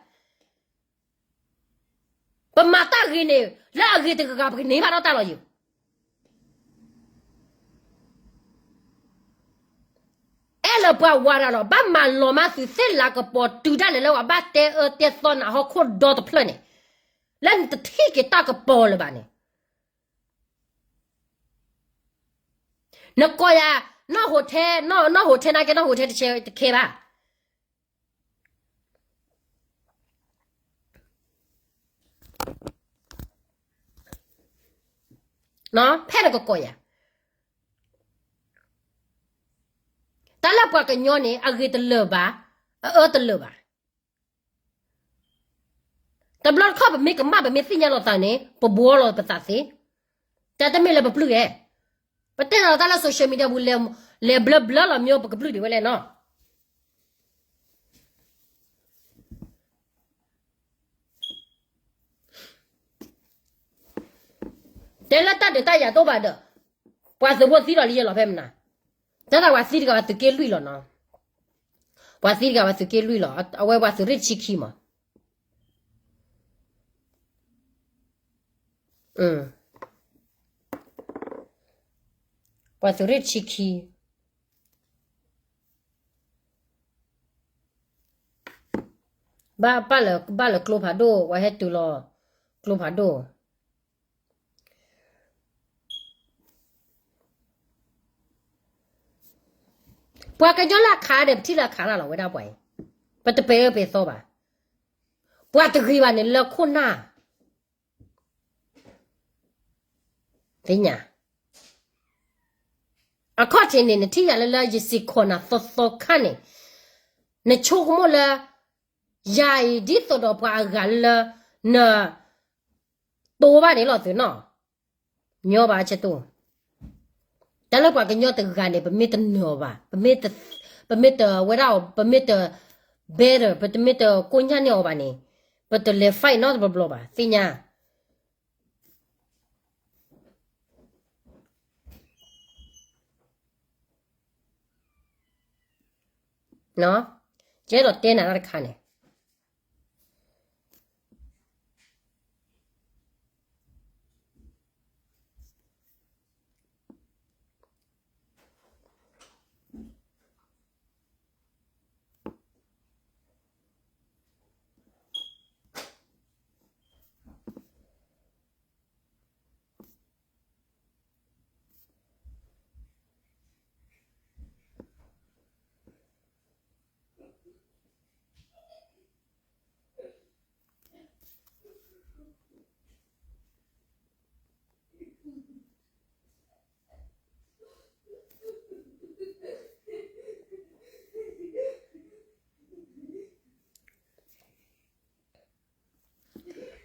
ပမၤတၢ်ဂ့ၤန့ၣ် လၢအဂ့ၤတဂၤဂၤ ပကန့ၢ်ဘၣ်ထီၣ်တၢ်လီၤယိာ်. အဲၣ်လၢပှၤဝၤဒၣ်လီၤ ဘၣ်မၤလီၤမၢ်သုးသ့ၣ်လၤကပီၤတုၤဒၣ်လဲာ်လၢပှၤဘၣ်တဲအၢတဲသီနၤဟီၣ်ခိၣ်ဒီတဖျၢၣ်န့ၣ်, လၢနတထံၣ်က့ၤတၢ်ကပီၤလၢၤဘၣ်န့ၣ် နကိးယၤ, နီၢ်ဟိးထဲ, နီၢ်ဟိးထဲနာ်က့ နီၢ်ဟိးထဲတဆဲးတခဲဘၣ်. ဖဲနကကိးယၤ, တၢ်လၢပှၤကညီန့ၣ် အဂ့ၤတလၢာ်ဘၣ်, အအၢတလၢာ်ဘၣ်. တဘျီတခီၣ်ပမ့ၢ်ကမၣ် ပမ့ၢ်သ့ၣ်ညါလီၤသးန့ၣ် ပဘှီလီၤပသးသ့, တၢ်တမ့ၢ်လၢပပျုၢ်ဧါ. ပတဲလီၤတၢ်လၢ social media ပူၤ လဲၤဘျၢဘျၢလီၤမ့ၢ် ပကပျုၢ်ဒံးဝဲလဲၣ်နီၤ. တဲလၢတၢ်ဒုးတၢ်ယၤတအိၣ်ဘၣ်ဒီး ပှၤသုးဖိသံဒီးလံယဲလီၤဖဲမနၤ, တၢ်သးပှၤသံတဂၤဘၣ် သုးက့လွံၢ်လီၤနီၤ. ပှၤသံတဂၤပှၤသုးက့လွံၢ်လီၤ, အဝဲပှၤသုးရ့ၣ်တဆံခံမး, ပှၤသုးရ့ၣ်တဆံခံ, ဘၣ်ပာ်လၢ ဘၣ်လၢကျိဖးဒိၣ် ပှၤဟဲတုၤလီၤကျိဖးဒိၣ် ပှၤကညီလၢအခးဒီးပထံၣ်လၢအခးတၢ်လီၤဝဲဒၣ်ပှၤအံၤ, ပတပဲာ်အၢပဲာ်သီဘၣ်, ပှၤတဂ့ၤဘၣ်န့ၣ်လၢခိၣ်နၢ်, သ့ၣ်ညါ, အခီၣ်ထံးန့ၣ် နထံၣ်ယၤလၢလၢယစံးခိးနၤသီသီခါန့ၣ်, နဆိကမိၣ်လၢ ယၤအံၤဒ်သိးဒီးပှၤအဂၤလၢ န တိဘၣ်န့ၣ်လီၤသုနီၤ, ညီဘၣ်ဆဲတိ, တၢ်လၢပှၤကညီတဂၤန့ၣ် ပမ့ၢ်တနၢၤအီၤဘၣ်, ပမ့ၢ်တဝဲဒၣ်အီၤ ပမ့ၢ်တ better ပတမ့ၢ်တကိညၢ်န့ၢ်အီၤဘၣ်န့ၣ်, ပတလဲၤ fight နီတဘျီဘျီဘၣ် သ့ၣ်ညါ ယအဲၣ်ဒိးတဲနၤတၢ်တခါန့ၣ်,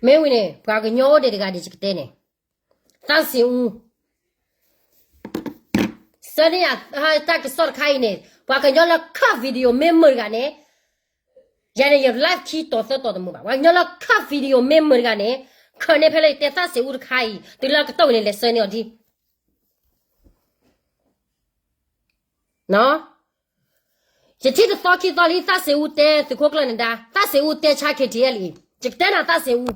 မ့ၢ်ဝံၤန့ၣ် ပှၤကညီအိၣ်ဒံးတဂၤဒံးယကတဲန့ၣ်, သၣ်စံးအူ, ဆၢန့ၢ်ယၤတၢ်ကစီၣ်တခါအံၤန့ၣ် ပှၤကညီလၢခၢၣ် video မ့ၢ်မုာ်တဂၤန့ၣ်, ယၤန့ၣ်ယ live ခံတီၤသၢတီၤတမုာ်ဘၣ်, ပှၤကညီလၢခၢၣ် video မ့ၢ်မုာ်တဂၤန့ၣ်, ခၢၣ်န့ၢ်ဖဲလၢယတဲသၣ်စံးအူတခါအံၤ တုၤလၢအကတီၢ်ဝဲန့ၣ် လဲၤဆၢန့ၢ်အီၤဒံး ယထံၣ်တသီခံသီလံ သၣ်စံးအူတဲသုးခိၣ်ကျၢၢ်နဒါ, သၣ်စံးအူတဲဆါ KTLA အံၤ, ယကတဲနၤသၣ်စံးအူ,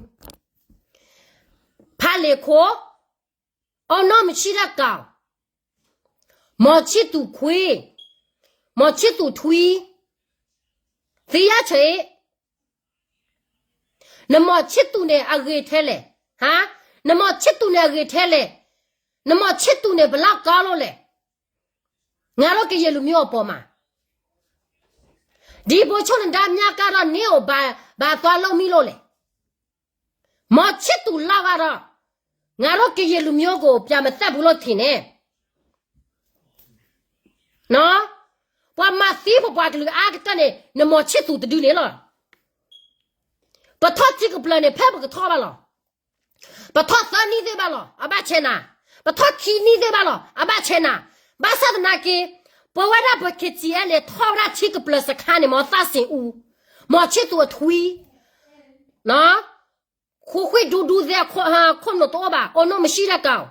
ဖးလ့ၤခိၣ်, အီနီၢ်မဆံၣ်တၢ်ကၤ, မီၤဆံၣ်သူးခွံ, မီၤဆံၣ်သူးထွံ, သံယါဆဲး နမီၤဆံၣ်သူးန့ၣ်အဂ့ၤထဲလဲၣ်, ဟါ, နမီၤဆံၣ်သူးန့ၣ်အဂ့ၤထဲလဲၣ်, နမီၤဆံၣ်သူးန့ၣ် ဘလီၢ်ကီလိၣ်လဲၣ်, ငါတို့ကရင်လူမျိုးအပေါ်မှာ, ဒီဗိုလ်ချုပ်နဒါမြတ်ကတော့ နင့်ကို ဘာ, ဘာသွားလုပ်မိလို့လဲ, မီၤဆံၣ်သူးလောက်ကတော့ ငါတို့ကရင်လူမျိုးကို ပြန်မသတ်ဘူးလို့ထင်တယ်, ပှၤမၤသံပပှၤကလုာ်အါကတၢၢ်န့ၣ် နမီၤဆံၣ်သူးတဒုန့ၣ်လီၤ. ပထီၣ်ထံကပျၢၤန့ၣ် ဖဲပကထီၣ်ဘၣ်လီၤ. ပထီၣ်သၢနံၣ်သ့ၣ်ဘၣ်လီၤ အဘၣ်ဆဲနၤ, ပထီၣ်ခံနံၣ်သ့ၣ်ဘၣ်လီၤ အဘၣ်ဆဲနၤ, ဘၣ်ဆၣ်သနာ်က့ ပဝဲဒၣ်ပ KTLA ထီၣ်ဝဲဒၣ်ထံကပျၢၤစခါန့ၣ် မီၤသၣ်စ့ၣ်အူ, မီၤဆံၣ်သူးအထွံ ခိၣ်ဃံၣ်ဒူဒူသ့ၣ် ခိၣ်နူာ်တအိၣ်ဘၣ် အီနီၢ်မဆံၣ်တၢ်ကၤ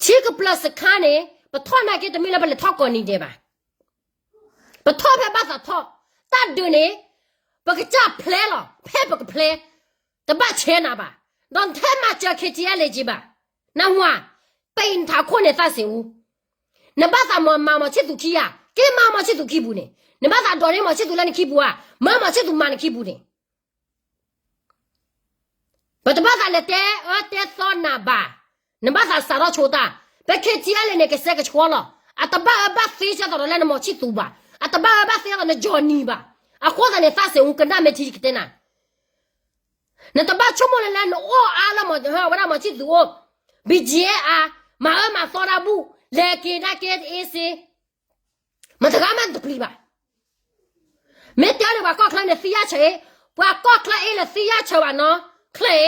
ထံကပျၢၤစခါန့ၣ် ပထီၣ်နာ်က့ တမ့ၢ်လၢပလဲၤထီၣ်ကိးနံၤဒဲးဘၣ်. ပထီၣ်ဖဲဘၣ်သးထီၣ်, တၢ်ဒုးန့ၣ် ပကစၢ်ဖျဲလီၤ ဖဲပကဖျဲ, တဘၣ်ဆဲနၤဘၣ်. ဒီးနထဲမၤစၢၤ KTLA က့ဘၣ်. နဝၤ, ပအံၤနထးခိၣ်န့ၣ်သၣ်စ့ၣ်အူ, နဘၣ်သးမၤမီၤဆံၣ်သူးခံဧါ, က့မၤမီၤဆံၣ်သူးခံပူၤန့ၣ်, နဘၣ်သးဒိးန့ၢ်မီၤဆံၣ်သူးလၢနခံပူၤဧါ, မၤမီၤဆံၣ်သူးမၤနခံပူၤန့ၣ် ပတဘၣ်သးလဲၤတဲအၢတဲသီနၤဘၣ်. နဘၣ်သးစးထီၣ်ဆိတၢ်, ပ KTLA န့ၣ် ကစဲကဆှီလီၤ. အတဘၣ်အၢဘၣ်သီကဲသိးဒီးလၢနမီၤဆံၣ်သူးဘၣ်, အတဘၣ်အၢဘၣ်သီဒီးနကၠီနံၤဘၣ်. အဃိသတးန့ၣ် သၣ်စ့ၣ်အူ ကနၣ်မ့ၢ်ထံကတဲနၤ, နတဘၣ်ဆိကမိၣ်လၢလၢနအိၣ်အါလၢ ဝဲဒၣ်မီၤဆံၣ်သူးအိၣ်, BGF အါ, မၤအၢမၤသီတၢ်ဘူၣ်, လဲၤက့ၤဒၣ်က့ၤတအ့စ့ မတဂၤမးတပျံၤဘၣ်. မ့ၢ်တဲန့ၣ် ပှၤကီၢ်ချၢန့ၣ်သံယါဆၢအ့, ပှၤကီၢ်ချၢအ့လဲၤသံယါဆၢဘၣ်နီၤ, ချၢအ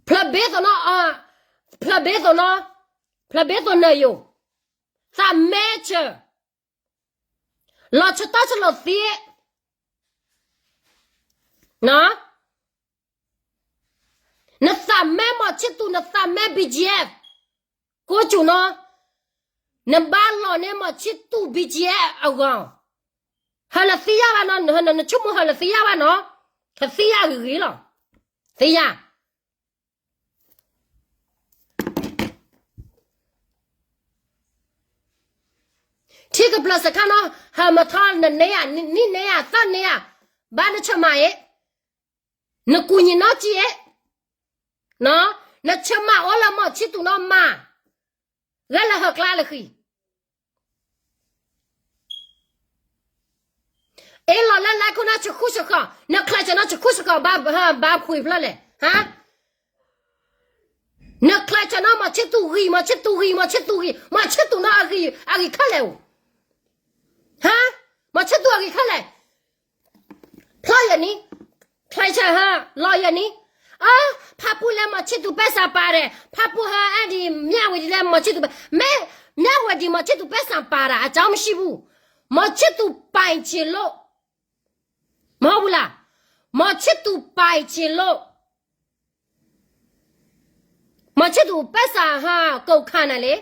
့, ဖျၢၣ်ဘ့သိးနီၤ, ဖျၢၣ်ဘ့သိးနီၤ, ဖျၢၣ်ဘ့သိးနၢၤယိာ်, သးမဲဆၢ, လီၤဆတီၢ်ဆလိာ်သံ, န နသးမဲမီၤဆံၣ်သူး နသးမဲ B G F ကိးကၠူနီၤ, နဘၣ်လီၤန့ၢ်မီၤဆံၣ်သူး B G F အဂီၢ်, ဟၢလၢသံယါဘၣ်နီၤ, နဆိကမိၣ်ဟၢလၢသံယါဘၣ်နီၤ, ကသံယါဂ့ၤဂ့ၤလီၤ, သံယါ ထံကပျၢၤစခါနီၤ, ဟၢမထီနန့ၢ်ဧါ, နံၣ်န့ၢ်ဧါ, သၢန့ၢ်ဧါ, ဘၣ်နဆၢမၤအ့ၣ်, နကူၣ်ညီၣ်နီၣ်ကံအ့ၣ်, နဆၢမၤအိၣ်လၢမီၤဆံၣ်သူးနီၤမၤ, ဂဲၤလၢဟၢကျါလၢဃံ အ့ၣ်လီၤလၢလဲခိၣ်နၢ်ဆဃူဆဃီၤ, နချဲးဆၢနီၤဆဃူဆဃီၤ ဘၣ် ဘၣ်ဖှံဖျၢၣ်လဲၣ်, ဟါ, နချဲးဆၢနီၤမီၤဆံၣ်သူးဂံၢ်, မီၤဆံၣ်သူးဂံၢ်, မီၤဆံၣ်သူးဂံၢ်, မီၤဆံၣ်သူးနီၤအဂံၢ်, အဂံၢ်ခဲလၢာ်အိၣ်, ဟါ, မီၤဆံၣ်သူးအဂံၢ်ခဲလၢာ် ဖျီယဲၢ်နံၣ်, ချဲးဆၢဟါ လီၤယဲၢ်နံၣ်, အါ, ဖၣ်ပူၤလၢမီၤဆံၣ်သူးပဲစၢ်ပၤဒီး ဖၣ်ပူၤဟါအဲၣ်ဒံး မြဝတီ လၢမီၤဆံၣ်သူးပဲ, မ့ၢ် မြဝတီ မီၤဆံၣ်သူးပဲစၢ်ပၤဒီး အကြောင်းမရှိဘူး, မီၤဆံၣ်သူးပိုင်ခြေလို့, မဟုတ်ဘူးလား, မီၤဆံၣ်သူးပိုင်ခြေလို့ မီၤဆံၣ်သူးပဲစၢ်ဟါ ကိးခါနၤလဲၣ်,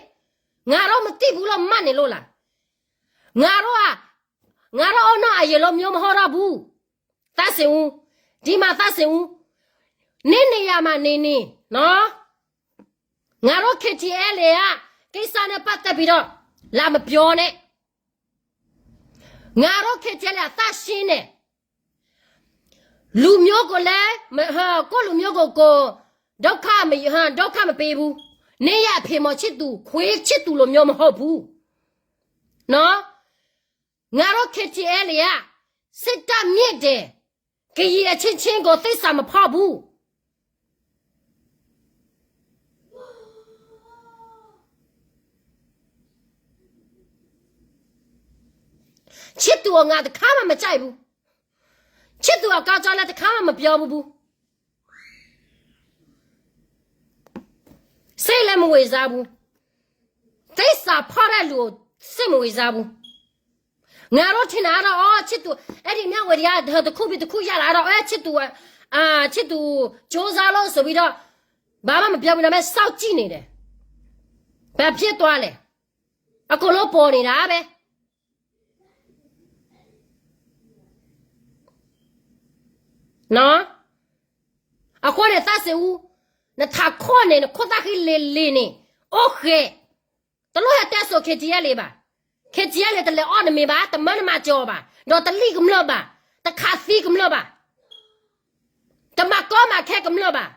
ငါတော့မသိဘူးလို့ မှတ်နေလို့လား, ငါတော့, ငါတော့အုံနောက်အရင်လိုမျိုးမဟုတ်တော့ဘူး, သန့်စင်ဦး, ဒီမှာသန့်စင်ဦး, နင်းနေရမှာနေနေနော်, ငါတို့ K T L A က ကိစ္စနဲ့ပတ်သက်ပြီးတော့ လာမပြောနဲ့, ငါတို့ K T L A အသန့်ရှင်းတယ်, လူမျိုးကိုလည်း, ကိုယ့်လူမျိုးကို, ကိုယ်ဒုက္ခမ, ဒုက္ခမပေးဘူး, နင်းရဲ့အဖေမောင်ချစ်သူ, ခွေးချစ်သူလိုမျိုးမဟုတ်ဘူးနော်, ငါတို့ K T L A က စစ်တပ်မြင့်တယ်, ကရင်အချင်းချင်းကိုသစ္စာမဖောက်ဘူး. ချစ်သူကိုငါတခါမှမကြိုက်ဘူး, ချစ်သူအကောင်းကြောင်းလည်းတခါမှမပြောဘူး, စိတ်လည်းမဝင်စားဘူး, သစ္စာဖောက်တဲ့လူကိုစိတ်မဝင်စားဘူး. ငါတို့ထင်တာကတော့ အော်, ချစ်သူ, အဲ့ဒီမျှဝေဒီက တခုပြီးတခုရလာတော့, အဲ, ချစ်သူ, အာ, ချစ်သူ ကြိုးစားလို့ဆိုပြီးတော့ ဘာမှမပြောဘူး, ဒါပေမဲ့ စောင့်ကြည့်နေတယ်. ဘာဖြစ်သွားလဲ? အကုန်လုံးပေါ်နေတာပဲ. နော်, အဃိန့ၣ် သန့်စင်ဦး, နထးခိၣ်န့ၣ် နခိၣ်သၣ်ဃံလ့ၤလ့ၤန့ၣ်, အိၣ်ဃဲ, တလိၣ်ဟဲတဲစိာ် K T L A ဘၣ်. K T L A တလဲၤအီၣ်နမ့ၤဘၣ်, တမၢနမၤစၢၤအီၤဘၣ်, ဒီးတလံၣ်ကမျၢၢ်ဘၣ်, တခးသံကမျၢၢ်ဘၣ်, တမၤကီမၤခဲကမျၢၢ်ဘၣ်,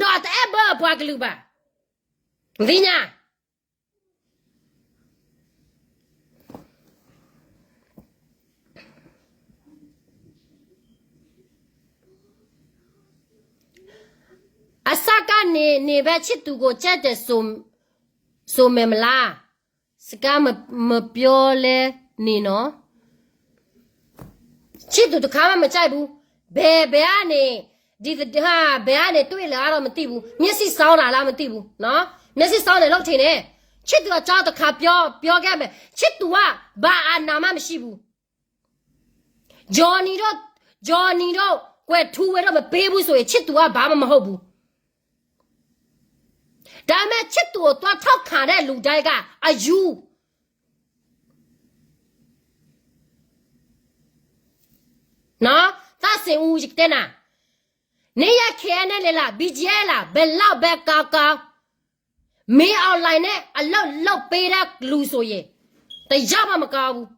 ဒီးတအဲၣ်ဘၢအပှၤကလုာ်ဘၣ်. သ့ၣ်ညါ အစကနေ နေပဲချစ်သူကိုကြိုက်တယ်ဆို, ဆိုမယ်မလား? စကားမ, မပြောလဲနေနော်. ချစ်သူတခါမှမကြိုက်ဘူး. ဘယ်, ဘယ်ကနေ, ဒီ, ဟာ, ဘယ်ကနေတွေ့လဲတော့မသိဘူး, မျက်စိစောင်းတာလားမသိဘူးနော်, မျက်စိစောင်းတယ်လို့ထင်တယ်. ချစ်သူအကြောင်းတစ်ခါပြော, ပြောခဲ့မယ်. ချစ်သူကဘာအာဏာမှမရှိဘူး. Johnny တို့, Johnny တို့ ကွယ်ထူးဝဲတော့မပေးဘူးဆိုရင် ချစ်သူကဘာမှမဟုတ်ဘူး. ဒါပေမဲ့ ချစ်သူကိုသွားထောက်ခံတဲ့လူတိုင်းကအယူ, နော်, သန့်စင်ဦး ယကတဲနၤ, နင်းရဲ့ K N L A လား, B G F လား, ဘယ်လောက်ပဲကောင်းကောင်း, မင်းအောင်လှိုင်နဲ့အလုပ်လုပ်ပေးတဲ့လူဆိုရင် တစ်ယောက်မှမကောင်းဘူး.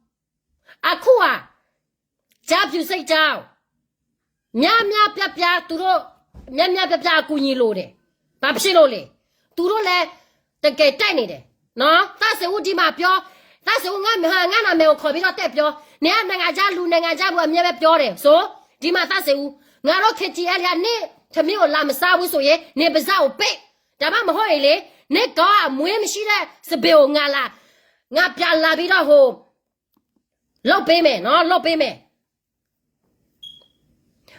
အခုဟာ, ကျားဖြူစိတ်ကြောင်း, များများပြားပြား သူတို့, များများပြားပြားအကူအညီလိုတယ်. ဘာဖြစ်လို့လဲ? သူတို့လည်းတကယ်တိုက်နေတယ်နော်. သန့်စင်ဦး ဒီမှာပြော, သန့်စင်ဦး ငါ့, ငါ့နာမည်ကိုခေါ်ပြီးတော့ တက်ပြော, နင်က နိုင်ငံခြားလူ, နိုင်ငံခြားဘူး အမြဲပဲပြောတယ်ဆို, ဒီမှာ သန့်စင်ဦး, ငါတို့ K T L A က နင့်သမီးကို လာမစားဘူးဆိုရင် နင်ပါးစပ်ကိုပိတ်, ဒါမှမဟုတ်ရင်လေ, နင့်ကောင်ကအမွေးမရှိတဲ့စပင်ကို ငါလာ, ငါပြန်လာပြီးတော့ ဟို, လုပ်ပေးမယ်နော်, လုပ်ပေးမယ်.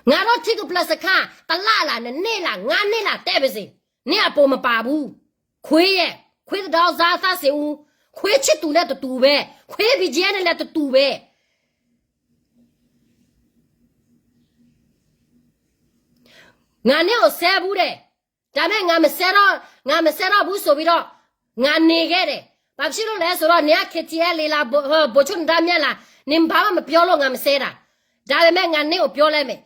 ငါတို့ ထံကပျၢၤစခန်း တစ်လလား, နှစ်နှစ်လား, ငါးနှစ်လား တက်ပါစေ, နင့်အပုံမပါဘူး. ခွေးရဲ့, ခွေးတဒေါင်းစား သန့်စင်ဦး, ခွေးချစ်သူနဲ့တတူပဲ, ခွေး B G F နဲ့လည်းတတူပဲ. ငါနင့်ကိုဆဲဘူးတဲ့, ဒါပေမဲ့ ငါမစဲထီၣ်ဘူးဆိုပြီးတော့ ငါနေခဲ့တယ်. ဘာဖြစ်လို့လဲဆိုတော့ နင်က KTLA လား ဗိုလ်ချုပ်နဒါမြတ်လား နင်ဘာမှမပြောလို့ ငါမစဲတာ. ဒါပေမဲ့ ငါနေ့ကိုပြောလိုက်မယ်.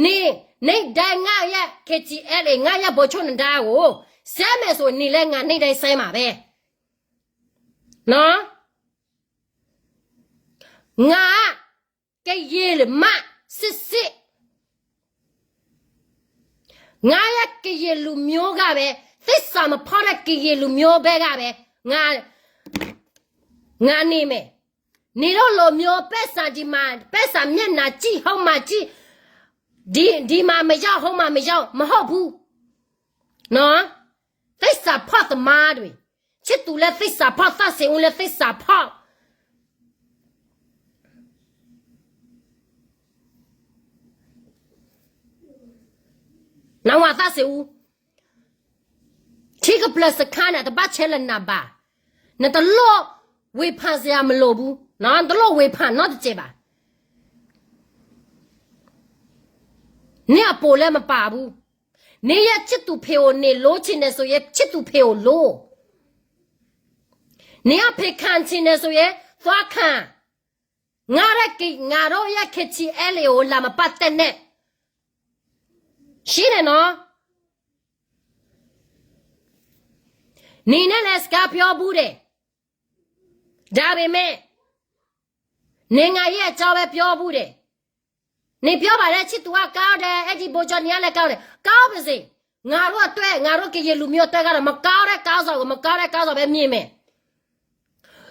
နင် နေ့တိုင်း ငါရဲ့ KTLA ငါရဲ့ ဗိုလ်ချုပ်နဒါကို စဲမယ်ဆိုရင် နင်လည်း ငါနေ့တိုင်း စဲမှာပဲ. နော်. ငါက ကရင်မစစ်စစ်, ငါရဲ့ ကရင်လူမျိုးကပဲ, သစ္စာမဖောက်တဲ့ ကရင်လူမျိုးဘက်ကပဲ, ငါ, ငါနေမယ်. နင်တို့လိုမျိုး ပဲဆာဒီမှာ, ပဲဆာမျက်နှာကြည့်, ဟိုမှာကြည့်, ဒီ, ဒီမှာမရောက်, ဟိုမှာမရောက်, မဟုတ်ဘူး. နော်. သစ္စာဖောက်သမားတွေ, ချစ်သူလည်းသစ္စာဖောက်, သန့်စင်ဦးလည်းသစ္စာဖောက်. နဝ သန့်စင်ဦး, ထံကပျၢၤစခန်းန့ၣ် တဘၣ်ဆဲးလၢနၤဘၣ်. နတလိၣ်ဝေဖန်စရာမလိုဘူး, နတလိၣ်ဝေဖန်နီတစဲးဘၣ်. နအပိုလဲမပါဘူး. နင်ရဲ့ချစ်သူဖေကို နင်လိုချင်တယ်ဆိုရင် ချစ်သူဖေကိုလို. နင်ကဖေခံချင်တယ်ဆိုရင် သွားခံ. ငါတို့က, ငါတို့ရဲ့ KTLA ကို လာမပတ်သက်နဲ့. ရှင်းတယ်နော်. နင်နဲ့လည်း စကားပြောဘူးတယ်. ဒါပေမဲ့ နိုင်ငံရေးအကြောင်းပဲပြောဘူးတယ်. နင်ပြောပါတယ် ချစ်သူကကောင်းတယ်, အဲ့ဒီဗိုလ်ချုပ်နင်ကလည်းကောင်းတယ်, ကောင်းပါစေ. ငါတို့အတွက်, ငါတို့ကရင်လူမျိုးအတွက်ကတော့ မကောင်းတဲ့ခေါင်းဆောင်ကို မကောင်းတဲ့ခေါင်းဆောင်ပဲမြင်မယ်.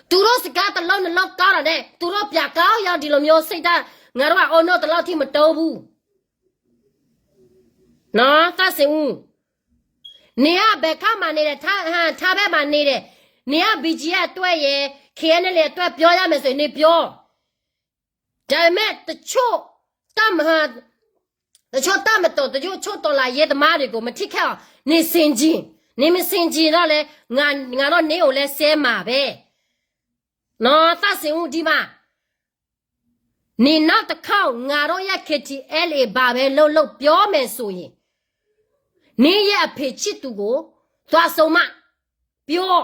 သူတို့စကားတစ်လုံးနှစ်လုံးကောင်းတာနဲ့ သူတို့ပြန်ကောင်းရောဒီလိုမျိုးစိတ်ဓာတ် ငါတို့ကအိုးနုတ်တစ်လောက်ထိမတိုးဘူး. နော်, သန့်စင်ဦး, နင်ကဘယ်ကမ်းမှာနေတယ်, ထါ, ထါဘက်မှာနေတယ်, နင်က BGF အတွက်ရယ်, KNLA အတွက်ပြောရမယ်ဆိုရင် နင်ပြော. ဒါပေမဲ့ တချို့ တချို့တပ်မတော်, တချို့တော်လှန်ရေးသမားတွေကို မထိခိုက်အောင် နေဆင်ခြင်, နေမဆင်ခြင်တော့လဲ, ငါ, ငါတော့ နင့်ကိုလည်း ဆဲမှာပဲ. နော်, သန့်စင်ဦး ဒီမှာ, နင်နောက်တစ်ခေါက် ငါတို့ရဲ့ KTLA ဘာပဲလုပ်လုပ် ပြောမယ်ဆိုရင်, နင်ရဲ့အဖေချစ်သူကို သွားဆုံးမ, ပြော.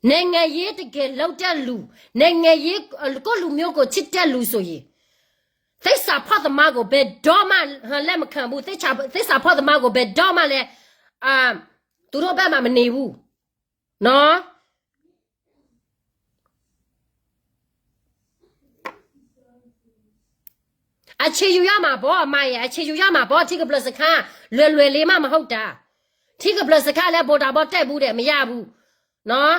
နိုင်ငံရေးတကယ်လုပ်တဲ့လူ, နိုင်ငံရေး, ကိုယ့်လူမျိုးကိုချစ်တဲ့လူဆိုရင်, သစ္စာဖောက်သမားကို ဘယ်တော့မှလက်မခံဘူး. သစ္စာ, သစ္စာဖောက်သမားကို ဘယ်တော့မှလည်း, အာ, သူတို့ဘက်မှာမနေဘူး. နော်. အခြေယူရမှာပေါ့, အမရယ်, အခြေယူရမှာပေါ့, ထံကပျၢၤစခန်း, လွယ်လွယ်လေးမှ မဟုတ်တာ. ထံကပျၢၤစခန်းလည်း ဗိုလ်တဘိ တက်ဘူးတယ်, မရဘူး. နော်.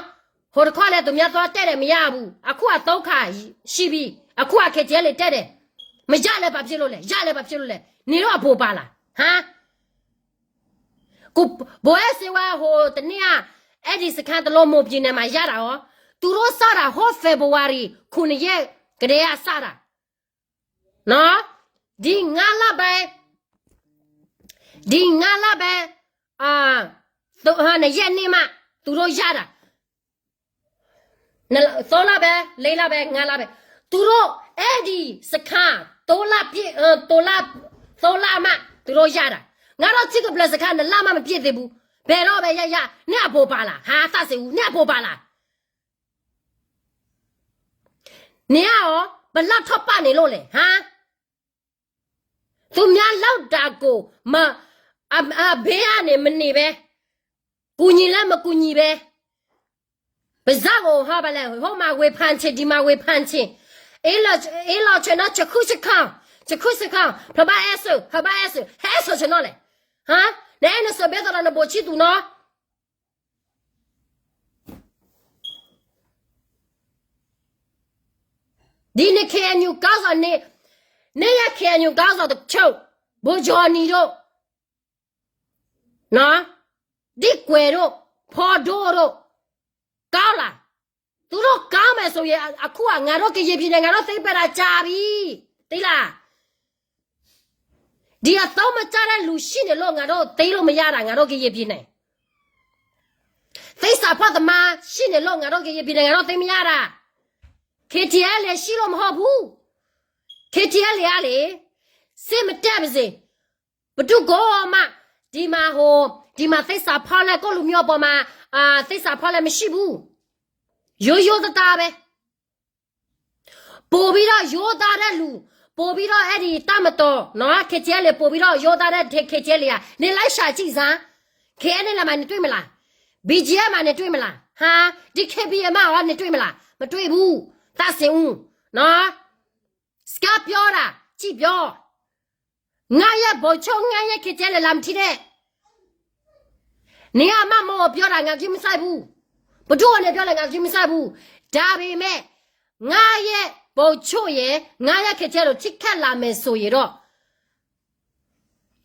ဟိုတခါလည်း သူများသွားတက်တယ်, မရဘူး. အခုက သုံးခါရှိပြီ. အခုက KTLA တက်တယ်. မရလဲ ဘာဖြစ်လို့လဲ, ရလဲ ဘာဖြစ်လို့လဲ. နင်တို့အပိုပါလား, ဟမ်. ကိုဘိုးအဲၣ်စ့ဝါ ဟိုတနေ့က အဲ့ဒီစခန်း တလီမူးပြည်နယ်မှာ ရတာရော, သူတို့စတာ ဟို February ခုနှစ်ရက်ကတည်းက စတာ. နော်. ဒီငါးလပိုင်း, ဒီငါးလပိုင်း, အာ, နှစ်ရက်နေ့မှ သူတို့ရတာ. နှစ်လ, သုံးလပိုင်း, လေးလပိုင်း, ငါးလပိုင်း. သူတို့ အဲ့ဒီစခန်း သုံးလပြည့်, အဲ, သုံးလ, သုံးလမှ သူတို့ရတာ. ငါတို့ ထံကပျၢၤစခန်း နှစ်လမှ မပြည့်သေးဘူး. ဘယ်တော့ပဲရရ, နင့်အပိုပါလား, ဟာ, သန့်စင်ဦး, နင့်အပိုပါလား. နင်ကရော ဘယ်လောက်ထောက်ပံ့နေလို့လဲ, ဟာ. သူများလုပ်တာကို မ, အ, အ, အဘဲကနေ မနေပဲ, ကူညီလည်း မကူညီပဲ, ပါးစပ်ကို ဟောပါလဲ, ဟိုမှာ ဝေဖန်ချင်, ဒီမှာ ဝေဖန်ချင်, အေးလီၤ, အေးလီၤချင်တော့ ချက်ခုချက်ခါ, ချက်ခုချက်ခါ, ဖဘအဲးစူ, ဖဘအဲးစူ, ဟဲအဲးစူချင်တော့လဲ, ဟါ, နအဲးနစူဘဲသိးဒီး နဘိုးချစ်သူနော်. ဒီနေ့ KNU ခေါင်းဆောင်နေ, နေရ KNU ခေါင်းဆောင်တချို့, ဗိုလ်ချုပ်နေတို့, နော်, ဒီကွယ်တို့, ဖော်တို့တို့, ကောင်းလား. သူတို့ကောင်းမယ်ဆိုရင်, အခုက ငါတို့ကရင်ပြည်နယ် ငါတို့သိမ်းပိုက်တာကြာပြီ, သိလား. ဒီအသုံးမကျတဲ့လူရှိနေလို့ ငါတို့သိမ်းလို့မရတာ, ငါတို့ကရင်ပြည်နယ်. သစ္စာဖောက်သမားရှိနေလို့ ငါတို့ကရင်ပြည်နယ် ငါတို့သိမ်းမရတာ. KTLA ရှိလို့မဟုတ်ဘူး. KTLA ကလေ, စစ်မတက်ပါစေ, ဘယ်သူကိုမှ, ဒီမှာဟို, ဒ်မၤသ့စးဖီလဲၣ် ကိၣ်လူၤမံအီၤပီၤမး, သ့စးဖီလဲၣ် မ့ၢ်ဆံၣ်ပူၤ, ယိယိသတးဝဲ ပိာ်ဘံထီၣ်ယိသးဒဲးလူၤ, ပိာ်ဘံထီၣ်အဲၣ်ဒ်တၢ်မတီၤနီၤ, ခဲကဲလံ ပိာ်ဘံထီၣ်ယိသးဒဲး ခဲကဲလံဧါ, နလၢၡးကံၣ်စါ, ခဲအံၤန့ၣ်လၢမး နတွံၢ်မးလၢ်, ဘံကဲမး နတွံၢ်မးလၢ်, ဟါ, ဒ်ခဲဘံအမး နတွံၢ်မးလၢ်, မတွံၢ်ဘူး, သးစ့အူ, နီၤ, စကါပျီတၢ် ကံၣ်ပျီ ငါရဲ့ဗိုလ်ချုပ် ငါရဲ့ခဲကဲလံ လၢမထံဒဲး, နမ့ၢ်မၤမီၢ်အီၤပျီတၢ် ငါကံမုၢ်ဆါပူၤ, ပဒိၣ်အီၤန့ၣ်ပျီလဲၣ် ငါကံမုၢ်ဆါပူၤ, ဒါပေမဲ့ ငါရဲ့ဗိုလ်ချုပ်ရဲ့ ငါရဲ့ခဲကဲလံ ထိခိုက်လာမယ်ဆိုရင်တော့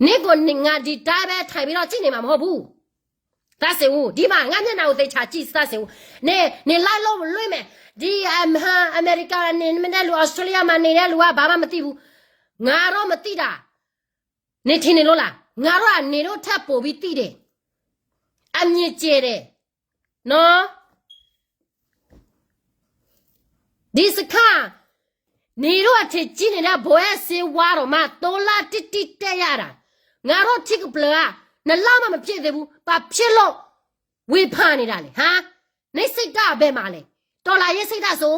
နင့်ကိုငါဒီတိုင်းပဲထိုင်ပြီးတော့ကြည့်နေမှာမဟုတ်ဘူး, သးစ့အူ, ဒ်မး ငါမျက်နှာကိုသေချာကြည့် သးစ့အူ, န နလိုက်လို့လွှဲမယ်, ဒီအမေရိကမှာနေတဲ့လူ အီစထြေးလျမှာနေတဲ့လူက ဘာမှမသိဘူး, ငါတော့မသိတာ, နထင်နေလို့လား, ငါတို့က နေတို့ထက်ပိုပြီးသိတယ်, အမြင်ကျယ်တယ်, နော်, ဒီစခန်း နေတို့အထင်ကြီးနေတဲ့ ဘိုးအဲဆေးဝါးတော်မှ သုံးလတိတိတက်ရတာ, ငါတို့ထံကပျၢၤက နှစ်လမှမပြည့်သေးဘူး, ဘာဖြစ်လို့ဝေဖန်နေတာလဲ, ဟမ်, နစိတ်ဓာတ်ဘယ်မှာလဲ, တော်လှန်ရေးစိတ်ဓာတ်ဆို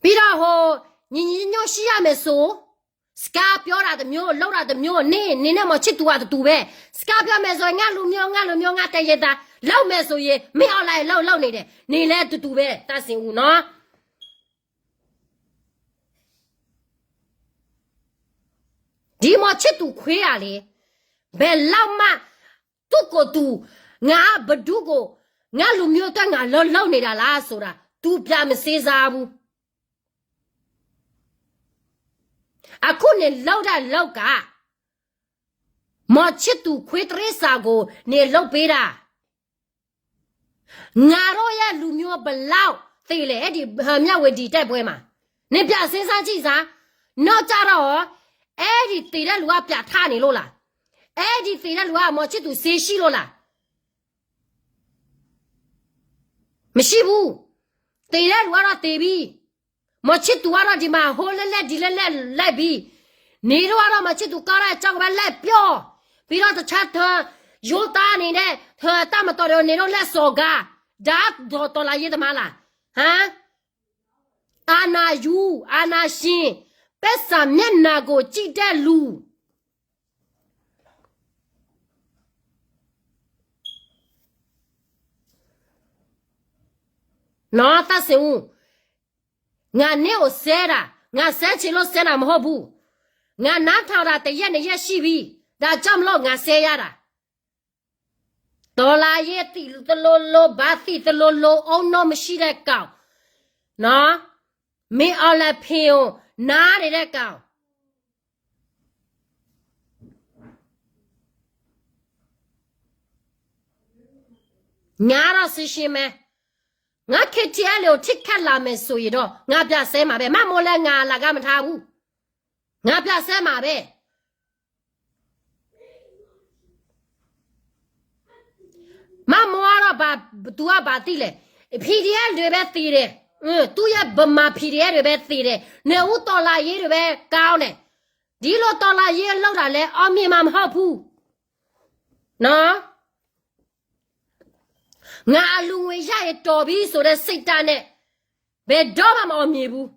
ပြီးတော့ဟို ညီညီညွတ်ရှိရမယ်ဆို စကားပြောတာတစ်မျိုး လုပ်တာတစ်မျိုး နင့်နင်းနဲ့မောင်ချစ်သူကတတူပဲ, စကားပြောမယ်ဆိုရင် ငါလူမျိုး ငါလူမျိုး ငါတိုင်းရင်းသား လုပ်မယ်ဆိုရင် မင်းအောင်လှိုင်လုပ် လုပ်နေတယ်, နင်လည်းတတူပဲ သန့်စင်ဦးနော်. ဒီမောင်ချစ်သူခွေးကလေ, ဘယ်လောက်မှ သူ့ကိုယ်သူ ငါဘယ်သူ့ကို ငါလူမျိုးအတွက် ငါလုပ် လုပ်နေတာလားဆိုတာ သူပြန်မစဉ်းစားဘူး. အခုနင်လုပ်တဲ့အလုပ်က မောင်ချစ်သူခွေးတိရစ္ဆာန်ကို နင်လုပ်ပေးတာ. ငါတို့ရဲ့လူမျိုးဘယ်လောက်သေလဲ အဲ့ဒီ မြဝတီတိုက်ပွဲမှာ. နင်ပြန်စဉ်းစားကြည့်စမ်း. နောက်ကျတော့ရော အဲ့ဒီသေတဲ့လူကပြန်ထနေလို့လား. အဲ့ဒီသေတဲ့လူကမောင်ချစ်သူဆေးရှိလို့လား. မရှိဘူး. သေတဲ့လူကတော့သေပြီ. မောင်ချစ်သူကတော့ဒီမှာ ဟိုလဲလဲ ဒီလဲလဲ လိုက်ပြီ. နင်တို့ကတော့ မောင်ချစ်သူ ကောင်းတဲ့အကြောင်းပဲ လိုက်ပြော. ပြီးတော့ တခြား ရိုးသားနေတဲ့ တပ်မတော်တွေကို နင်တို့ လက်စော်ကား. ဒါ တော်လှန်ရေးသမားလား. ဟမ်. အာဏာယူ အာဏာရှင် ပက်ဆာမျက်နှာကို ကြည့်တဲ့လူ. နော် သန့်စင်ဦး, ငါနင့်ကိုဆဲတာ, ငါဆဲချင်လို့ဆဲတာမဟုတ်ဘူး. ငါနားထောင်တာ တစ်ရက်နှစ်ရက်ရှိပြီ. ဒါကြောင့်မလို့ ငါဆဲရတာ. တော်လှန်ရေးသိသလိုလို ဘာသိသလိုလို အုံနောက်မရှိတဲ့ကောင်, နော်, မင်းအောင်လှိုင်ဖင်ကို နားနေတဲ့ကောင်. ငါတော့ရှင်းရှင်းပဲ, ငါ KTLA ကို ထိခိုက်လာမယ်ဆိုရင်တော့ ငါပြန်ဆဲမှာပဲ. မမိုးလည်း ငါအလကားမထားဘူး. ငါပြန်ဆဲမှာပဲ. မမိုးကတော့ ဘာ, သူက ဘာသိလဲ. PDF တွေပဲသေတယ်. သူ့ရဲ့ဗမာ PDF တွေပဲသေတယ်. နွေဦးတော်လှန်ရေးတွေပဲကောင်းတယ်. ဒီလိုတော်လှန်ရေးလုပ်တာလဲ အောင်မြင်မှာမဟုတ်ဘူး. နော်. ငါအလှူငွေရရင်တော်ပြီဆိုတဲ့စိတ်ဓာတ်နဲ့ ဘယ်တော့မှမအောင်မြင်ဘူး.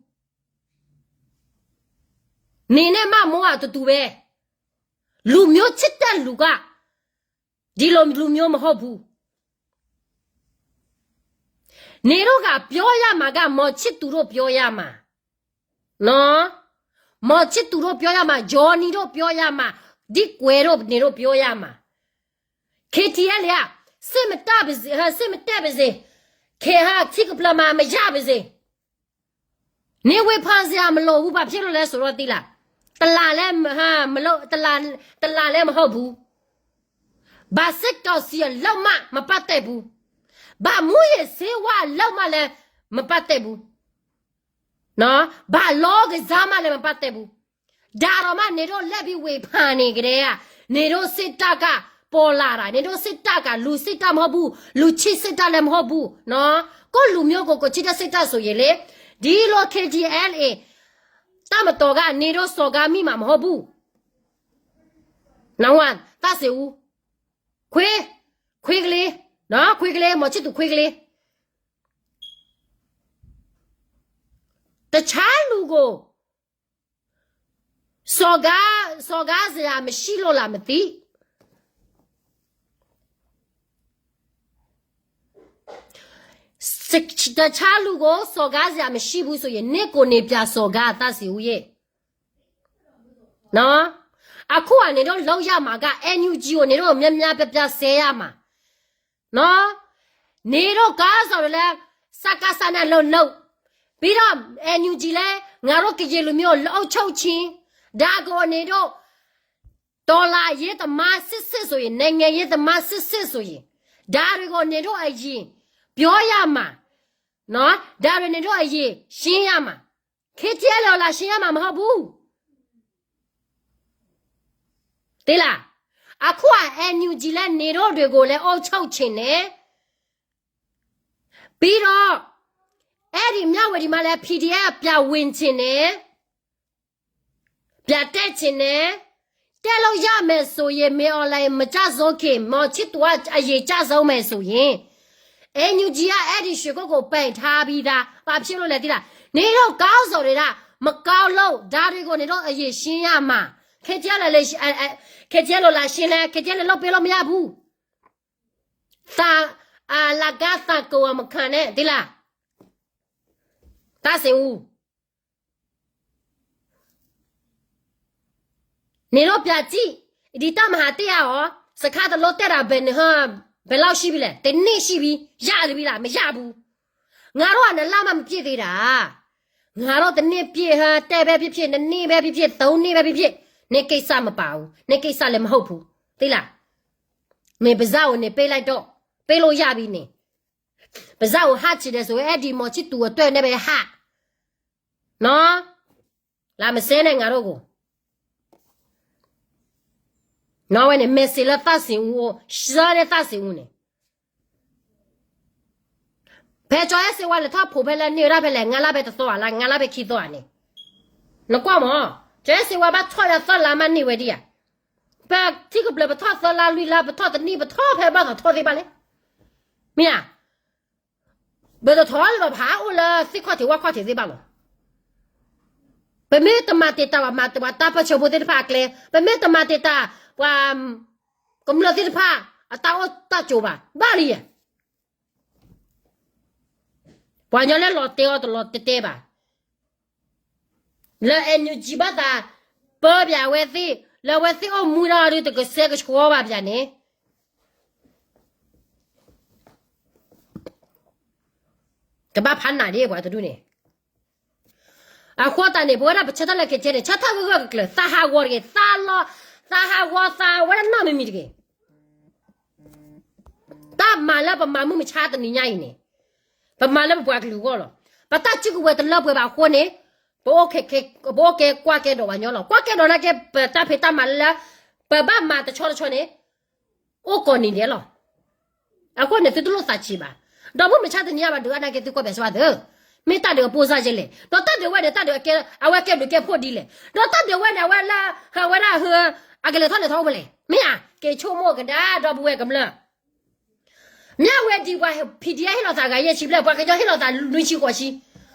နင်နဲ့မမိုးက တတူပဲ. လူမျိုးချစ်တဲ့လူက ဒီလိုလူမျိုးမဟုတ်ဘူး. နင်တို့က ပြောရမှာက မောင်ချစ်သူတို့ ပြောရမှာ. နော်. မောင်ချစ်သူတို့ ပြောရမှာ. ဂျော်နီတို့ ပြောရမှာ. ဒီကွယ်တို့ နင်တို့ ပြောရမှာ. KTLA က စစ်မတပ်ပါစေ, စစ်မတပ်ပါစေ, ခေတ်ဟထံကပျၢၤမှာ မရပါစေ. နင်ဝေဖန်စရာမလိုဘူး. ဘာဖြစ်လို့လဲဆိုတော့ သိလား, တလန်လည်းမ, တလန်, တလန်လည်းမဟုတ်ဘူး. ဘာစစ်ကောင်စီအလုပ်မှ မပတ်သက်ဘူး. ဘာမူးယစ်ဆေးဝါးအလုပ်မှလည်း မပတ်သက်ဘူး. နော်, ဘာလောကစားမှလည်း မပတ်သက်ဘူး. ဒါတောင်မှ နင်တို့လှည့်ပြီးဝေဖန်နေကတည်းက နင်တို့စစ်တပ်က ပေါ်လာတာ, နင်တို့စစ်တပ်က လူစစ်တပ်မဟုတ်ဘူး, လူချစ်စစ်တပ်လည်းမဟုတ်ဘူးနော်. ကိုယ့်လူမျိုးကို ကိုယ်ချစ်တဲ့စစ်တပ်ဆိုရင်လေ, ဒီလို KTLA တပ်မတော်က နင်တို့စော်ကားမိမှာမဟုတ်ဘူး. နဝဲ သးစ့ၣ်အူ, ခွ့, ခွ့ကလ့, ခွ့ကလ့, မီၤဆံၣ်သူးခွ့ကလ့, တဆါလူၤကိာ် စီၤဂါ, စီၤဂါစရာမရှိလို့လားမသိ. တဆါလူၤကိာ် စီၤဂါစရာမရှိဘူးဆိုရင် နင့်ကိုယ်နေပြစီၤဂါ သးစ့ၣ်အူယဲၢ်. အခုက နေတော့ လုပ်ရမှာက NUG ကို နေတော့ များများပြပြ ဆဲရမှာ. နော်, နေတော့ ခေါင်းဆောင်တွေလည်း စကစနဲ့ လုပ်လုပ်, ပြီးတော့ NUG လည်း ငါတို့ကရင်လူမျိုးကို အုပ်ချုပ်ခြင်း, ဒါကို နေတော့ တော်လှန်ရေးသမားစစ်စစ်ဆိုရင်, နိုင်ငံရေးသမားစစ်စစ်ဆိုရင်, ဒါတွေကို နေတော့ အရင် ပြောရမှာ, နော်, ဒါတွေ နေတော့ အရင် ရှင်းရမှာ. KTLA ကို လာရှင်းရမှာ မဟုတ်ဘူး. သိလား? အခုက NUG လည်း နေတော့ တွေကိုလည်း အုပ်ချုပ်ချင်တယ်. ပြီးတော့ အဲ့ဒီ မြဝတီမှာလည်း PDF ပြန်ဝင်ချင်တယ်, ပြန်တက်ချင်တယ်. တက်လို့ရမယ်ဆိုရင် မင်းအောင်လှိုင် မကျဆုံးခင်, မောင်ချစ်သူက အရင်ကျဆုံးမယ်ဆိုရင်, NUG က အဲ့ဒီ ရွှေကုက္ကို ပိတ်ထားပြီးသား. ဘာဖြစ်လို့လဲ သိလား? နေတော့ ခေါင်းဆောင်တွေက မကောင်းလို့, ဒါတွေကို နေတော့ အရင်ရှင်းရမှာ. KTLA လည်း, KTLA လာရှင်းလဲ, KTLA လုပ်ပေးလို့မရဘူး. သံ, အလကား သံကိုယ်မခံနဲ့, သိလား? သးစ့ၣ်အူ နေတော့ ပြန်ကြည့်, ဒီတပ်မဟာတစ်ကရော, စခန်းတစ်လုံး တက်တာ ဘယ်နှစ်, ဘယ်လောက်ရှိပြီလဲ? တစ်နှစ်ရှိပြီ. ရတယ်ပြီလား? မရဘူး. ငါတို့က နှစ်လမှ မပြည့်သေးတာ. ငါတို့ တစ်နှစ်ပြည့် ဟဲ တက်ပဲဖြစ်ဖြစ်, နှစ်နှစ်ပဲဖြစ်ဖြစ်, သုံးနှစ်ပဲဖြစ်ဖြစ်, နင့်ကိစ္စမပါဘူး. နင့်ကိစ္စလည်း မဟုတ်ဘူး. သိလား? နင်ပါးစပ်ကို နင်ပိတ်လိုက်တော့, ပိတ်လို့ရပြီန့ၣ်. ပါးစပ်ကို ဟပ်ချင်တယ်ဆိုရင် အဲ့ဒီ မောင်ချစ်သူအတွက်နဲ့ပဲ ဟပ်. နော်, လာမစဲနဲ့ ငါတို့ကို. နော်ဝဲန့ၣ် message လၢ သးစ့ၣ်အူအိၣ်, ရှင်းလင်း သးစ့ၣ်အူန့ၣ်. ဖဲ ကျော်အက်စစ်ဝါ လဲၤထီၣ်ဖိးဖဲလၢ န့ၢ်ဝဲဒၣ်ဖဲလဲၣ်, ငါးလါဖဲတသီဧါ, လါငါးလါဖဲခံသီဧါန့ၣ်. နကွၢ်မး, ကျော်အက်စစ်ဝါ ဘၣ်ထီၣ်ဒီး သၢလါမး န့ၢ်ဝဲဒံးဧါ. ပထံကပျၢၤ ပထီၣ်သၢလါလွံၢ်လါ, ပထီၣ်တနံၣ်, ပထီၣ်ဖဲဘၣ်သီထီၣ်သ့ၣ်ဘၣ်လဲၣ်. မ့ၢ်ဧါ. ပတထီၣ်လၢၤဘၣ်, ပဟးအိၣ်လၢ သ့ၣ်ခီၣ်ထံးဝၣ်ခီၣ်ထံးသ့ၣ်ဘၣ်လီၤ. ပမ့ၢ်တမၤတံာ်တာ်ဘၣ်, မၤတံာ်တာ် ပှၤတၢ်ပၢဆှၢဖိသ့ၣ်တဖၣ်အကျဲ, ပမ့ၢ်တမၤတံာ်တာ် ပှၤကမျၢၢ်သ့ၣ်တဖၣ် အတၢ်အိၣ်တၢ်ကၠိဘၣ်, ဘၣ်လံဧါ. ပှၤကညီလၢ လီၤတဲာ်အီၤ တလီၤတဲာ်တဲာ်ဘၣ်. လၢ NUG ဘၣ်သး ပၢပၠးဝဲသ့ၣ်, လၢဝဲသ့ၣ်အိၣ်မူဒီး ဒုးတကဆှဲကဆှီဘၣ်ပၠးန့ၣ်, ကဘၣ်ဖးနးဒ်ပှၤတဒူၣ်န့ၣ်. အဃိသတးန့ၣ် ပဝဲဒၣ်ပဆၢထၢၣ်လၢ KTLA န့ၣ် ဆၢထၢၣ်ဂၢၢ်ဂၢၢ်ကျၢၤကျၢၤ, သးဟးဂီၤတဂ့ၤ, သးလီ, သးဟးဂီၤသးဝဲဒၣ်နီတမံၤမံၤတဂ့ၤ. တၢ်မၤလၢပမၤမုၢ်မဆါတနံၤညါအံၤန့ၣ်, ပမၤလၢပပှၤကလုာ်အဂီၢ်လီၤ. ပတၢ်စုကဝဲၤတလၢပှဲၤဘၣ်အဃိန့ၣ်, ပအိၣ်ကဲကွၢ်ကဲဒိးပှၤကညီလီၤ. ကွၢ်ကဲဒိးနာ်က့ ပတၢ်ဖံးတၢ်မၤလၢ ပဘၣ်မၤတဆီတဆီန့ၣ် အိၣ်ကိးနံၤဒဲးလီၤ. အဃိန့ၣ် သုတလိၣ်သးဆံးဘၣ်. ဒီးမုၢ်မဆါတနံၤညါဘၣ်ဒုး အနာ်က့သုကွၢ်ဘၣ်စၢၤဘၣ်သ့, မ့ၢ်တၢ်ဒုးအပိၢ်စၢ်ယဲလဲၣ်. ဒီးတၢ်ဒုးဝဲန့ၣ် တၢ်ဒုးအဝဲကဲဘျုးကဲဖှိၣ်ဒ်လဲၣ်. ဒီးတၢ်ဒုးဝဲန့ၣ် အဝဲလၢ ဟးဝဲဒၣ်ဟၢ, အကလဲၤထီၣ်လဲၤထီအိၣ်ဖဲလဲၣ်. မ့ၢ်ဧါ, က့ၤဆိကမိၣ်ကဒါ ဒီပုၢ်ဝဲၢ်ကမျၢၢ်. မ့ၢ်ဝဲဒံးပှၤ PDF ဟ့ၣ်လီၤသးဂၤယဲၢ်ဆံဘျဲၣ်, ပှၤကညီဟ့ၣ်လီၤသးနွံဆံဃိးဆံ.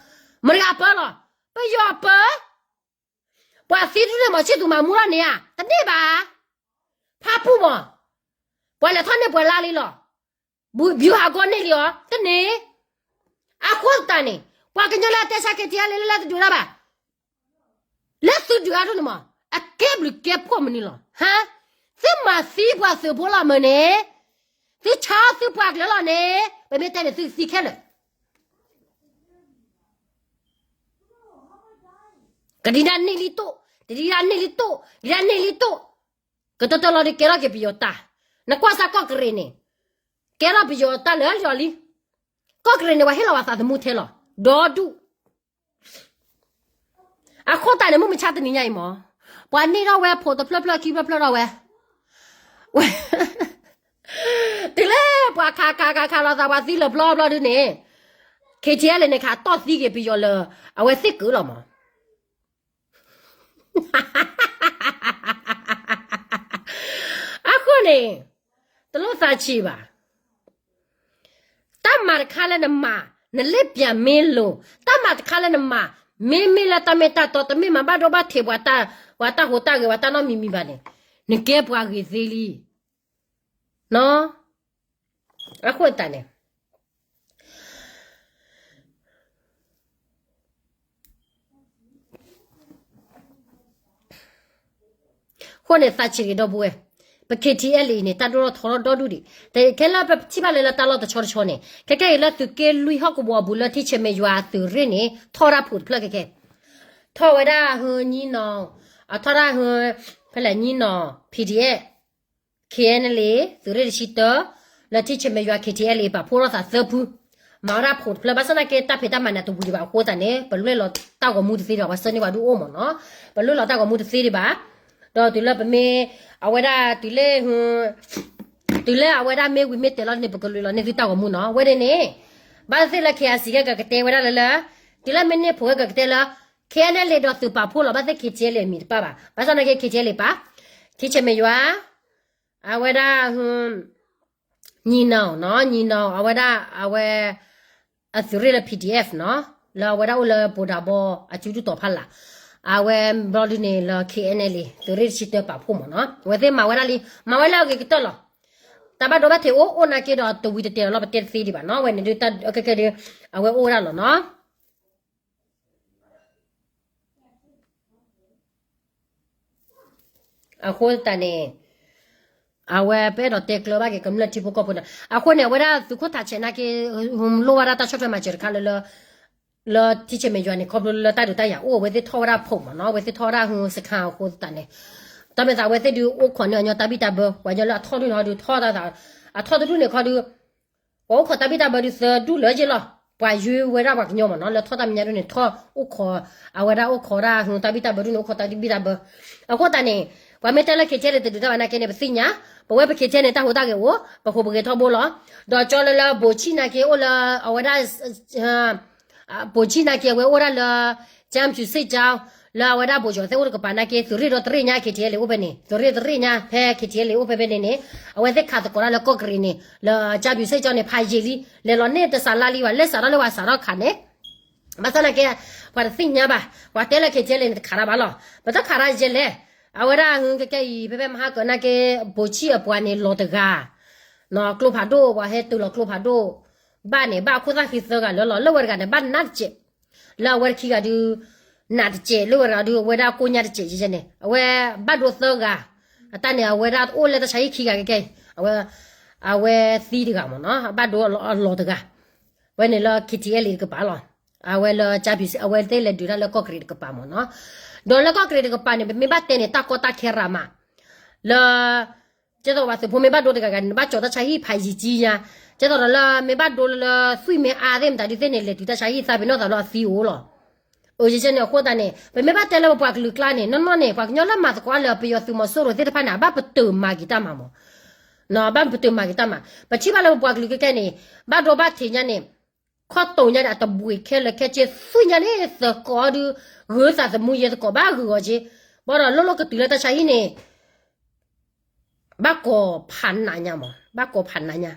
မတၤဂၤပၢလီၤ, ပယီၤပၢ. ပှၤသံဒုးန့ၣ် မီၤဆံၣ်သူးမၤမူထီၣ်န့ၣ်ဧါ, တန့ၢ်ဘၣ်. ဖးပူၣ်မး, ပှၤလဲၤထီၣ်န့ၢ်ပှၤလါလံလီၤ. ဗျူဟာကုန်းန့ၢ်လံအီၤ, တန့ၢ်. အဃိသတးန့ၣ် ပှၤကညီလၢအတဲဆါ KTLA လၢတဒုးတၢ်ဘၣ်, လၢသုဒုးအါထီၣ်န့ၣ်မး အကဲဘျုးကဲဖှိၣ်မနုၤလီၤ. ဟါ, သုမၤသံပှၤသုးဖိလီၤမၢ်န့ၣ်, သုဆါသုပှၤကျၢၤလီၤန့ၣ်, ပမ့ၢ်တဲန့ၣ် သုသံခဲလၢာ်. ကဒံဒၣ်န့ၢ်လံတိၣ်, တဒံဒၣ်န့ၢ်လံတိၣ်, ဒံဒၣ်န့ၢ်လံတိၣ်, ကတၢၢ်တၢၢ်လီၤဒီး ကဲထီၣ်က့ၤပယီၤတၢ်. နကွၢ်စၢ်ကီၢ်ကရ့ၣ်န့ၣ်, ကဲထီၣ်ပယီၤတၢ်လၢလီၤလံ. ကီၢ်ကရ့ၣ်န့ၣ် ပှၤဟ့ၣ်လီၤဝဲသးသမူထဲလီၤ, ဒီဒူၣ်. အဃိသတးန့ၣ် မုၢ်မဆါတနံၤညါအံၤမး, ပှၤန့ၢ်ထီၣ်ဝဲဖိတဖျၢၣ်ဖျၢၣ်ခံဖျၢၣ်ဖျၢၣ်ထီၣ်ဝဲ, ဝဲ, တုၤလၢပှၤခးခးခးခးလီၤသး ပှၤသံလၢာ်ဘျီဘျီဒုန့ၣ်, KTLA န့ၣ် ခးတီၢ်သံက့ၤပယီၤလၢ အဝဲသ့ၣ်ကုာ်လီၤမး. န့ၣ် တလိၣ်သးဆံးဘၣ်. တၢ်မၤတခါလၢနမၤ နလ့ပျၢၤမ့ၢ်လိၤ, တၢ်မၤတခါလၢနမၤ မ့မ့ၢ်လၢတၢ်မ့ၢ်တၢ်တီ တမ့ၢ်မၤဘၣ်ဒိဘၣ်ထံး ပှၤတၢ်ဟူးတၢ်ဂဲၤ ပှၤတၢ်နီတမံၤမံၤဘၣ်န့ၣ် နကဲပှၤဂ့ၤသ့လံ. အဃိသတးန့ၣ် အဃိန့ၣ် သးဆံးတဂ့ၤ ဒီပုၢ်ဝဲၢ်, ပ K T L A အံၤန့ၣ် တၢ်ဒိၣ်ထီၣ်ထီထီၣ်ဒီဒူၣ်ဒံး, တခဲလၢပထံၣ်ဘၣ်လၢ လၢတၢ်လီၢ်တဆီတဆီန့ၣ် ခဲကဲအံၤလၢသုးက့လွံၢ်ဟီၣ်ကဝီၤအပူၤလၢထံဆဲးမဲာ်ယွၤအသုးရ့ၣ်န့ၣ် ထီၣ်ဝဲဒၣ်ဖိးတဖျၢၣ်ခဲကဲ, ထီၣ်ဝဲဒၣ်ဟၢ ညီနီၤ, အထီၣ်ဒၣ်ဟၢ ဖဲလဲၣ် ညီနီၤ P D F, K N L A သုးရ့ၣ်တဆံတၢ လၢထံဆဲးမဲာ်ယွၤ K T L A ပာ်ဖှိၣ်ထီၣ်သးသၢဖု, မၤဝဲဒၣ်ဖိးတဖျၢၣ် ဘၣ်ဆၣ်သနာ်က့ တၢ်ဖံးတၢ်မၤန့ၣ် တဝံၤဒံးဘၣ်အဃိသတးန့ၣ် ပလဲၤလီၤတၢ်ဂီၤမူတသ့ဒံးဘၣ်, ပှၤဆှၢန့ၢ်ပှၤဒုးအိၣ်မးနီၤ, ပလဲၤလီၤတၢ်ဂီၤမူတသ့ဒံးဘၣ်, ဒီးတုၤလၢပမ့ၢ် အဝဲဒၣ်တုၤလၢ တုၤလၢအဝဲဒၣ်မ့ၢ်ဝံၤမ့ၢ်တဲာ်လီၤန့ၣ် ပကလဲၤလီၤန့ၢ်သုတၢ်ဂီၤမူနီၤ, ဝဲဒၣ်န့ၣ် ဘၣ်သ့ၣ်လၢ K I C ကကတဲဝဲဒၣ်လၢလၢ တုၤလၢမ့ၢ်န့ၢ်ဖိးကကတဲလၢ K N L A ဒီးသုးပာ်ဖှိၣ်လီၤ ဘၣ်သ့ၣ် K T L A အမံၤတပၣ်ဘၣ်, ဘၣ်ဆၣ်သနာ်က့ K T L A ပာ်, ထံဆဲးမဲာ်ယွၤ အဝဲဒၣ် ညီနီၤနီၤ, ညီနီၤ အဝဲဒၣ် အဝဲ အသုးရ့ၣ်လၢ P D F နီၤ, လၢအဝဲဒၣ်အိၣ်လၢ ပူၤဒၤဘီ အစုဒုၣ်တီၤဖီလာ်, အဝဲဘျီဒုန့ၣ်လၢ K N L A သုးရ့ၣ်တဆံတၢပာ်ဖှိၣ်မးနီၤ, အဝဲသ့ၣ်မၤဝဲဒၣ်လံ, မၤဝဲလၢအဂ့ၤကတၢၢ်လီၤ. တၢ်ဘၣ်ဒိဘၣ်ထံးအိၣ်အိၣ်နာ်က့ဒီး တဝံၤတတဲာ်လီၤ ပတဲတသ့ဒံးဘၣ်နီၤ, အဝဲန့ၣ်ဒုး တၢ်ခဲကဲဒုး အဝဲအိၣ်ဝဲဒၣ်လီၤနီၤ. အဃိသတးန့ၣ် အဝဲပအဲၣ်ဒိးတဲကျၢၤဘၣ်က့ၤကမျၢၢ်ထံဖိကီၢ်ဖိန့ၣ်, အဃိန့ၣ် အဝဲဒၣ်သုးခိၣ်ထးဆဲးနာ်က့ လိၣ်ဝဲဒၣ်တၢ်ဆီၣ်ထွဲမၤစၢၤတခါလၢ လၢထံဆဲးမဲာ်ယွၤန့ၣ် ခီဖျိလၢတၢ်ဒုးတၢ်ယၤအိၣ် အဝဲသ့ၣ်ထီၣ်ဝဲဒၣ်ဖိးမးနီၤ, အဝဲသ့ၣ်ထီၣ်ဝဲဒၣ်ဟူစခါအဃိသတးန့ၣ်, တၢ်မ့ၢ်သးအဝဲသ့ၣ်ဒုးအိၣ်ခိးန့ၢ်အညီတၢ်ဘံၣ်တၢ်ဘၢ, ပှၤကညီလၢအထီၣ်ဒုန့ၣ်ခီဒုးထီၣ်တၢ်သး, အထီၣ်တဒူၣ်န့ၣ်ခီဒုး ပှၤအိၣ်ခိးတၢ်ဘံၣ်တၢ်ဘၢဒုးသၢဒူၣ်လၢယ့ၢ်လီၤ, ပှၤယွၤဝဲဒၣ်ပှၤကညီမးနီၤ, လၢထီၣ်တၢ်မဲာ်ညါဒုန့ၣ် ထီၣ်အိၣ်ခိး, အဝဲဒၣ်အိၣ်ခိးဒၣ်ဟူတၢ်ဘံၣ်တၢ်ဘၢဒုန့ၣ် အိၣ်ခိးတၢ်ဘံၣ်တၢ်ဘၢ, အဃိသတးန့ၣ် ပှၤမ့ၢ်တဲလၢ K T L A တဒုးတၢ်ဘၣ်နာ်က့န့ၣ် ပသ့ၣ်ညါ, ပဝဲပ K T L A န့ၣ် တၢ်ဟူးတၢ်ဂဲၤအိၣ် ပဟူးပဂဲၤထီဘိလီၤ, ဒီးကၠီလၢလၢ ဘိးဆံၣ်နာ်က့အိၣ်လၢ အဝဲဒၣ် ဘိးဆံၣ်နာ်က့ အဝဲအိၣ်ဒၣ်လၢ ကၠၢဖၠူၤစ့ၣ်ကၠီ, လၢအဝဲဒၣ်ဘိးကၠီၤသ့ၣ်အိၣ်တကပၤနာ်က့ သုးရ့ၣ်ဒီတရ့ၣ်ညါ K T L A အိၣ်ဖဲန့ၣ်, သုးရ့ၣ်တရ့ၣ်ညါ ဖဲ K T L A အိၣ်ဖဲဖဲန့ၣ်န့ၣ်, အဝဲသ့ၣ်ခးသကိးတၢ်လၢကီၢ်ကရံၣ်န့ၣ် လၢကၠၢဖၠူၤစ့ၣ်ကၠီန့ၣ် ဖးယံာ်လံ, လဲၤလီၤန့ၢ်တစးလါလံဘၣ်, လဲၤစးထီၣ်လၢပှၤစးထီၣ်ခးန့ၣ်, ဘၣ်ဆၣ်နာ်က့ ပှၤတသ့ၣ်ညါဘၣ်, ပှၤတဲလၢ K T L A န့ၣ် တခးတၢ်ဘၣ်လီၤ, ပတခးတၢ်ယဲလဲၣ်, အဝဲဒၣ်ဟူကကဲအံၤ ဖဲဖဲမဟါကၢနာ်က့ ဘိးဆံၣ်အပှၤန့ၣ်လီၤတဂၤ ကျိဖးဒိၣ် ပှၤဟဲတုၤလီၤကျိဖးဒိၣ်, ဘၣ်န့ၣ် ဘၣ်အခိၣ်သၣ်ဃံသၢဂၤလၢလီၤ, လၢဝဲတဂၤန့ၣ် ဘၣ်နးတစဲး, လၢအဝဲတခံဂၤဒုး နးတစဲး, လၢဝဲတဂၤဒုး အဝဲဒၣ်ကိၣ်ညါတစဲးယဲန့ၣ်, အဝဲဘၣ်ဒိသၢဂၤ, အတၢ်န့ၣ် အဝဲဒၣ်အိၣ်လၢတၢ်ဆါဟံၣ်ခံဂၤကကဲအံၤ, အဝဲသံတဂၤမးနီၤ, ဘၣ်ဒိအလီၤတဂၤ, ဝဲန့ၣ်လၢ K T L A တကပၤလီၤ, အဝဲလၢ ကၠၢဖၠူၤစ့ၣ် အဝဲသ့ၣ်လဲၤဒုးတၢ်လၢကီၢ်ကရံၣ်တကပၤမးနီၤ, ဒီးလၢကီၢ်ကရံၣ်တကပၤန့ၣ် ပမ့ၢ်ဘၣ်တဲန့ၣ် တၢ်ကီတၢ်ခဲရၤမး, လၢ ကဲသိးပှၤသုးဖိမ့ၢ်ဘၣ်ဒိတဂၤဂၤန့ၣ် နဘၣ်ကၠီၤတၢ်ဆါဟံၣ်ဖးယံာ်ကံညါ, ကဲသိးဒီးလၢမ့ၢ်ဘၣ်ဒိလၢ သွံၣ်မ့ၢ်အါသ့ၣ်မတၤဒုးသ့ၣ်န့ၣ် လဲၤတုၤတၢ်ဆါဟံၣ်သးပ့ၤနီၣ်သးလၢအသံအိၣ်လီၤ, အိၣ်ယဲန့ၣ်အဃိသတးန့ၣ် ပမ့ၢ်ဘၣ်တဲလၢပပှၤကလုာ်ကျါန့ၣ် နီၢ်နီၢ်န့ၣ် ပှၤကညီလၢမၤသကိးလၢပယီၤသုးမီၤစိရိၤသ့ၣ်တဖၣ်န့ၣ် အဘၣ်ပတုာ်မၤက့ၤတၢ်မၤမး, ဘၣ်ပတုာ်မၤက့ၤတၢ်မၤ, ပထံၣ်ဘၣ်လၢပပှၤကလုာ်ခဲခဲန့ၣ် ဘၣ်ဒိဘၣ်ထံးညါန့ၣ် ခီၣ်တိာ်ညါန့ၣ် အတဘှံးခဲလၢာ်ခဲဆ့ သွံၣ်ညါန့ၣ် သကိးဒုး ဂုၤသးသမူယဲသကိးဘၣ်ဂုၤဂီၤက့, ဘၣ်ဒီးလိၣ်လိၣ်ကတုၤလၢတၢ်ဆါဟံၣ်န့ၣ် ဘၣ်ကိးဖးနးညါမး, ဘၣ်ကိးဖးနးညါ,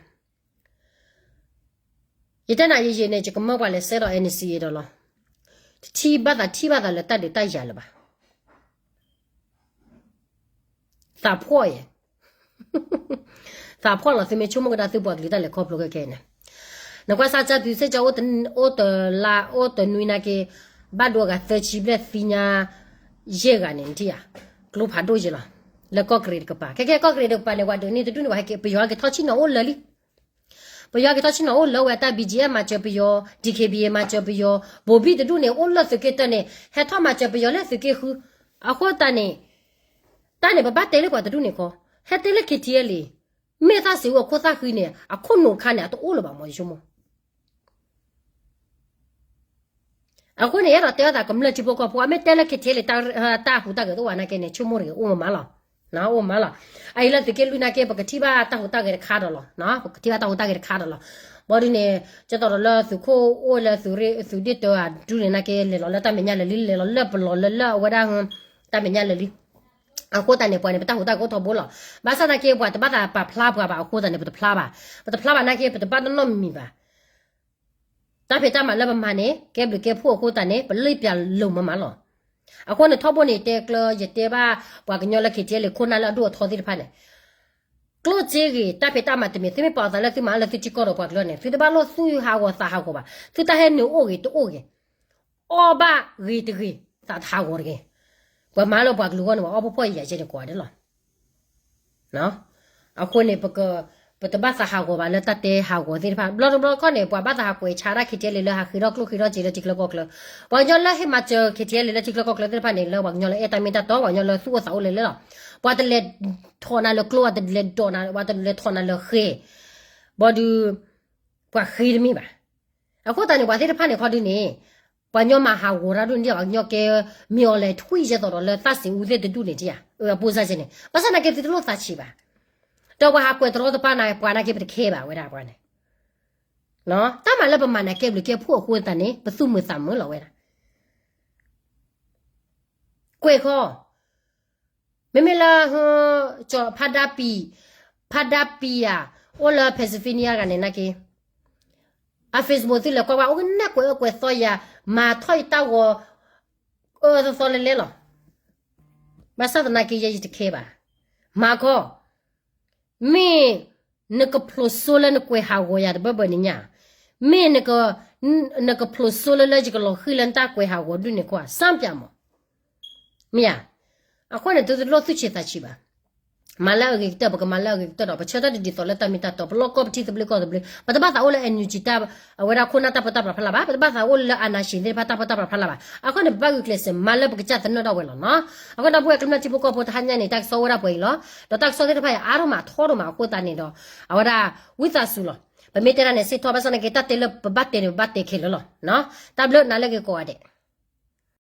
ယတဲနၤယံာ်ယံာ်န့ၣ် ယကမၢပှၤလဲၤဆဲးဒီး N C A ဒီးလီၤ, တထံၣ်ဘၣ်သးထံၣ်ဘၣ်သးလၢတၢ်ဒုးတၢ်ယၤလၢၤဘၣ် သးဖှီၣ်ယဲ, သးဖှီၣ်လီၤ သုမ့ၢ်ဆိကမိၣ်ကဒါသုပှၤကလုာ်တၢ်လဲၤခီဖျိခဲခဲအံၤန့ၣ်, နကွၢ်စၢ်ကၠၢဖၠူၤစ့ၣ်ကၠီ အိၣ်တလါ အိၣ်တနွံနာ်က့ ဘၣ်ဒိအဂၤသၢဆံဘျဲၣ်သံညါ ယဲၢ်ဂၤန့ၣ် နထံၣ်ဧါ, ကျိဖးဒိၣ်ယဲလီၤ, လၢကီၢ်ကရံၣ်တကပၤ, ခဲခဲကီၢ်ကရံၣ်တကပၤန့ၣ် ပှၤဒုးန့ၢ်တဒူၣ်န့ၣ် ပှၤဟဲက့ၤ ပယီၤဟဲက့ၤထီၣ်ဆံၣ်နီၤအိၣ်လၢာ်လံ ပယီၤက့ၤထီၣ်ဆ့ၣ်နီၤအိၣ်လၢဝဲတၢ် B G F မၤစၢၤပယီၤ, D K B A မၤစၢၤပယီၤ, ဘိၤဘံၣ်တဒူၣ်န့ၣ် အိၣ်လၢသုးက့တၢန့ၣ် ဟဲထီၣ်မၤစၢၤပယီၤလၢသုးက့ဃု, အဃိသတးန့ၣ်, တၢ်န့ၣ် ပဘၣ်တဲလၢပှၤတဒူၣ်န့ၣ်ခီ, ဟဲတဲလၢ K T L A မ့ၢ်သးစံးဝဲအခိၣ်သၣ်ဃံန့ၣ် အခိၣ်နူာ်ခါန့ၣ် အတအိၣ်လၢၤဘၣ်မး ယဆိကမိၣ် အဃိန့ၣ် အဲၣ်ဒိးတဲအသးကမျၢၢ်ထံဖိကီၢ်ဖိ အမ့ၢ်တဲလၢ K T L A တၢ်ဟူးတၢ်ဂဲၤတအိၣ်ဘၣ်နာ်က့န့ၣ် ဆိကမိၣ်တဂ့ၤ အိၣ်မးလီၤ, အိၣ်မးလီၤ, အအံၤလၢသုးက့လွံၢ်နာ်က့ ပကထံၣ်ဘၣ်တၢ်ဟူးတၢ်ဂဲၤတခါဒီးလီၤ, ပကထံၣ်ဘၣ်တၢ်ဟူးတၢ်ဂဲၤတခါဒီးလီၤ, ဘၣ်ဒုးန့ၣ် ကဲသိးဒီးလၢသုးခိၣ်အိၣ်လၢသုးရ့ၣ်သုးဒ့ၣ်တၢအဒူၣ်န့ၣ်နာ်က့ လဲၤလီၤလၢတၢ်မဲာ်ညါလၢာ်လံ လဲၤလီၤလၢပလီၤလၢလၢအဝဲဒၣ် တၢ်မဲာ်ညါလၢာ်လံ အဃိသတးန့ၣ် ပှၤန့ၣ် ပတၢ်ဟူးတၢ်ဂဲၤအိၣ်ထီဘိလီၤ. ဘၣ်ဆၣ်သနာ်က့ ပှၤတဘၣ်သးပာ်ဖျါပှၤဘၣ်အဃိသတးန့ၣ် ပတဖျါဘၣ်. ပတဖျါဘၣ်သနာ်က့ ပတဘၣ်တနီၣ်မံၤဘၣ်. တၢ်ဖံးတၢ်မၤလၢပမၤန့ၣ် ကဲဘျုးကဲဖှိၣ်အဃိသတးန့ၣ် ပလ့ပၠးလိာ်မးမးလီၤ. အဃိန့ၣ် ထီဘိန့ၣ် တဲကျၢၤ ယတဲဘၣ် ပှၤကညီလၢ ခ့ထံအဲလ့ ခိၣ်နၢ်လၢအဒိၣ်အထီသ့ၣ်တဖၣ်န့ၣ် ကျိၣ်စ့ဂ့ၤ တၢ်ဖံးတၢ်မၤတမံၤ သုမ့ၢ်ပာ်အသးလၢသုမၤလၢသုထံကီၢ်ဒီးပှၤကလုာ်န့ၣ် သုတဘၣ်လိၣ်သူၣ်ဟးဂီၤသးဟးဂီၤဘၣ်. သုတၢ်ဟဲနုာ်အိၣ်ဂ့ၤတအိၣ်ဂ့ၤ အီၣ်ဘၣ်ဂ့ၤတဂ့ၤ သးတဟးဂီၤတဂ့ၤ. ပှၤမၤလၢပှၤကလုာ်အဂီၢ်န့ၣ် ပှၤအီၣ်ဖှီၣ်ဖှီၣ်ယာ်ယာ်ကဲန့ၣ် ကိးဂၤဒဲးလီၤ. အဃိန့ၣ် ပတဘၣ်သးဟးဂီၤဘၣ်လၢတၢ်တဲဟးဂီၤသ့ၣ်တဖၣ် ဘျီတဘျီခီန့ၣ် ပှၤဘၣ်သးဟးကွဲးဆါဒၣ် ခ့ထံအဲလ့ လၢဟးဃ့ထီၣ်ကျိၣ်ဃ့ထီၣ်စ့လၢ ထံချၢကီၢ်ချၢ. ပှၤကညီလၢဟ့ၣ်မၤစၢၤ ခ့ထံအဲလ့ လၢထံချၢကီၢ်ချၢသ့ၣ်တဖၣ်န့ၣ် လၢပှၤကညီလၢအဲၣ်တၢ်မ့ၢ်တၢ်တီ ပှၤကညီလၢသူၣ်အိၣ်သးအိၣ်လဲၤလဲၤလီၤ. ပှၤတလဲၤထီၣ်နၤလၢကျိ ပှၤတလဲၤဒိးနၤ ပှၤတလဲၤထီၣ်နၤလၢဃဲၤ ဘၣ်ဒီး ပှၤဃ့တမ့ၢ်ဘၣ်. အဃိသတးန့ၣ် ပှၤသ့ၣ်တဖၣ်န့ၣ်ခီဒုန့ၣ် ပှၤကညီမၤဟးဂီၤတၢ်ဒိၣ်န့ၣ် ပှၤကညီကဲ မ့ၢ်အီၤလဲၤထွံၣ်ယဲသိးဒီးလၢသးစံးအူသ့ၣ်တဒူၣ်န့ၣ် အပိစၢ်ကဲန့ၣ် ဘၣ်ဆၣ်သနာ်က့ သုတလိၣ်သးဆံးဘၣ်. ဒီးပှၤဟးကွဲးတရီတပါနၤ ပှၤသနာ်က့ ပတခဲဘၣ်ဝဲဒၣ်ပှၤန့ၣ် တၢ်မၤလၢပမၤန့ၣ် ကဲဘျုးကဲဖှိၣ်အဃိသတးန့ၣ် ပသူၣ်မုာ်သးမုာ်လီၤဝဲဒၣ်. ကွဲးခီ မ့မ့ၢ်လၢ ကၠီဖးဒါပံၤ, ဖးဒါပံၤဧါ, အိၣ်လၢ Pennsylvania ဂၤန့ၣ်သနာ်က့ အ Facebook သုလဲၤကွၢ်ကွၢ် အိၣ်ကနၣ်ကွဲးအၢကွဲးသီယၤ, မၤထီၣ်ယတၢ်ဂီၤ အၢသီသီလဲၤလဲၤလီၤ. ဘၣ်ဆၣ်သနာ်က့ ယဲယတခဲဘၣ်. မၤခီ မ့ၢ်နကဖျိးစိလၢနကွဲးဟးဂီၤယၤတဘၢဘၢန့ၣ်ညါ, မ့ၢ် နကဖျိးစိလၢလၢယကလီၤဃံၤလၢနတၢ်ကွဲးဟးဂီၤဒုၣ်န့ၣ်ခီ စၢ်ပၠးမး, မ့ၢ်ဧါ. အဃိန့ၣ် သုတလိၣ်သူၣ်ဆံးသးဆံးဘၣ်. မၤလၢအဂ့ၤကတၢၢ် ပကမၤလၢအဂ့ၤကတၢၢ်ဒီး ပဆၢထၢၣ်တဒ်သိးလၢတၢ်မ့ၢ်တၢ်တီ ပလီၢ်ကီၢ်ပထံသဘျ့ကီၢ်သဘျ့, ပတဘၣ်သးအိၣ်လၢ NUG တၢ် အဝဲဒၣ်ခိၣ်နၢ်တၢ်ပၢတၢ်ပြးဖီလာ်ဘၣ်, ပတဘၣ်သးအိၣ်လၢ အာဏာရှင် သ့ၣ်တဖၣ်တၢ်ပၢတၢ်ပြးဖီလာ်ဘၣ်. အဃိန့ၣ် ပဘၣ်ဂုာ်ကျဲးစၢးမၤလၢပကစၢ်သနၢၣ်ဒၣ်ဝဲလီၤနီၤ. အဃိန့ၣ် ဒီပုၢ်ဝဲၢ်ကမျၢၢ်ထံဖိကီၢ်ဖိတဟါညါန့ၣ် တၢ်ကစီၣ်အိၣ်ဝဲဒၣ်ပှဲၤအံၤလီၤ. ဒီးတၢ်ကစီၣ်သ့ၣ်တဖၣ်အံၤ အါထီၣ်မးထီထီၣ်မးအဃိသတးန့ၣ်ဒီး အဝဲဒၣ် ဝံသးစူၤလီၤ. ပမ့ၢ်တဲဒၣ်န့ၣ် စ့ၢ်ထီၣ်ဘၣ်ဆၣ်သနာ်က့ တၢ်တဲလၢပဘၣ်တဲန့ၣ် ပဘၣ်တဲခဲလၢာ်လီၤ. တၢ်ဘျုးနၤလၢအဂ့ၤကိးဂၤဒဲး.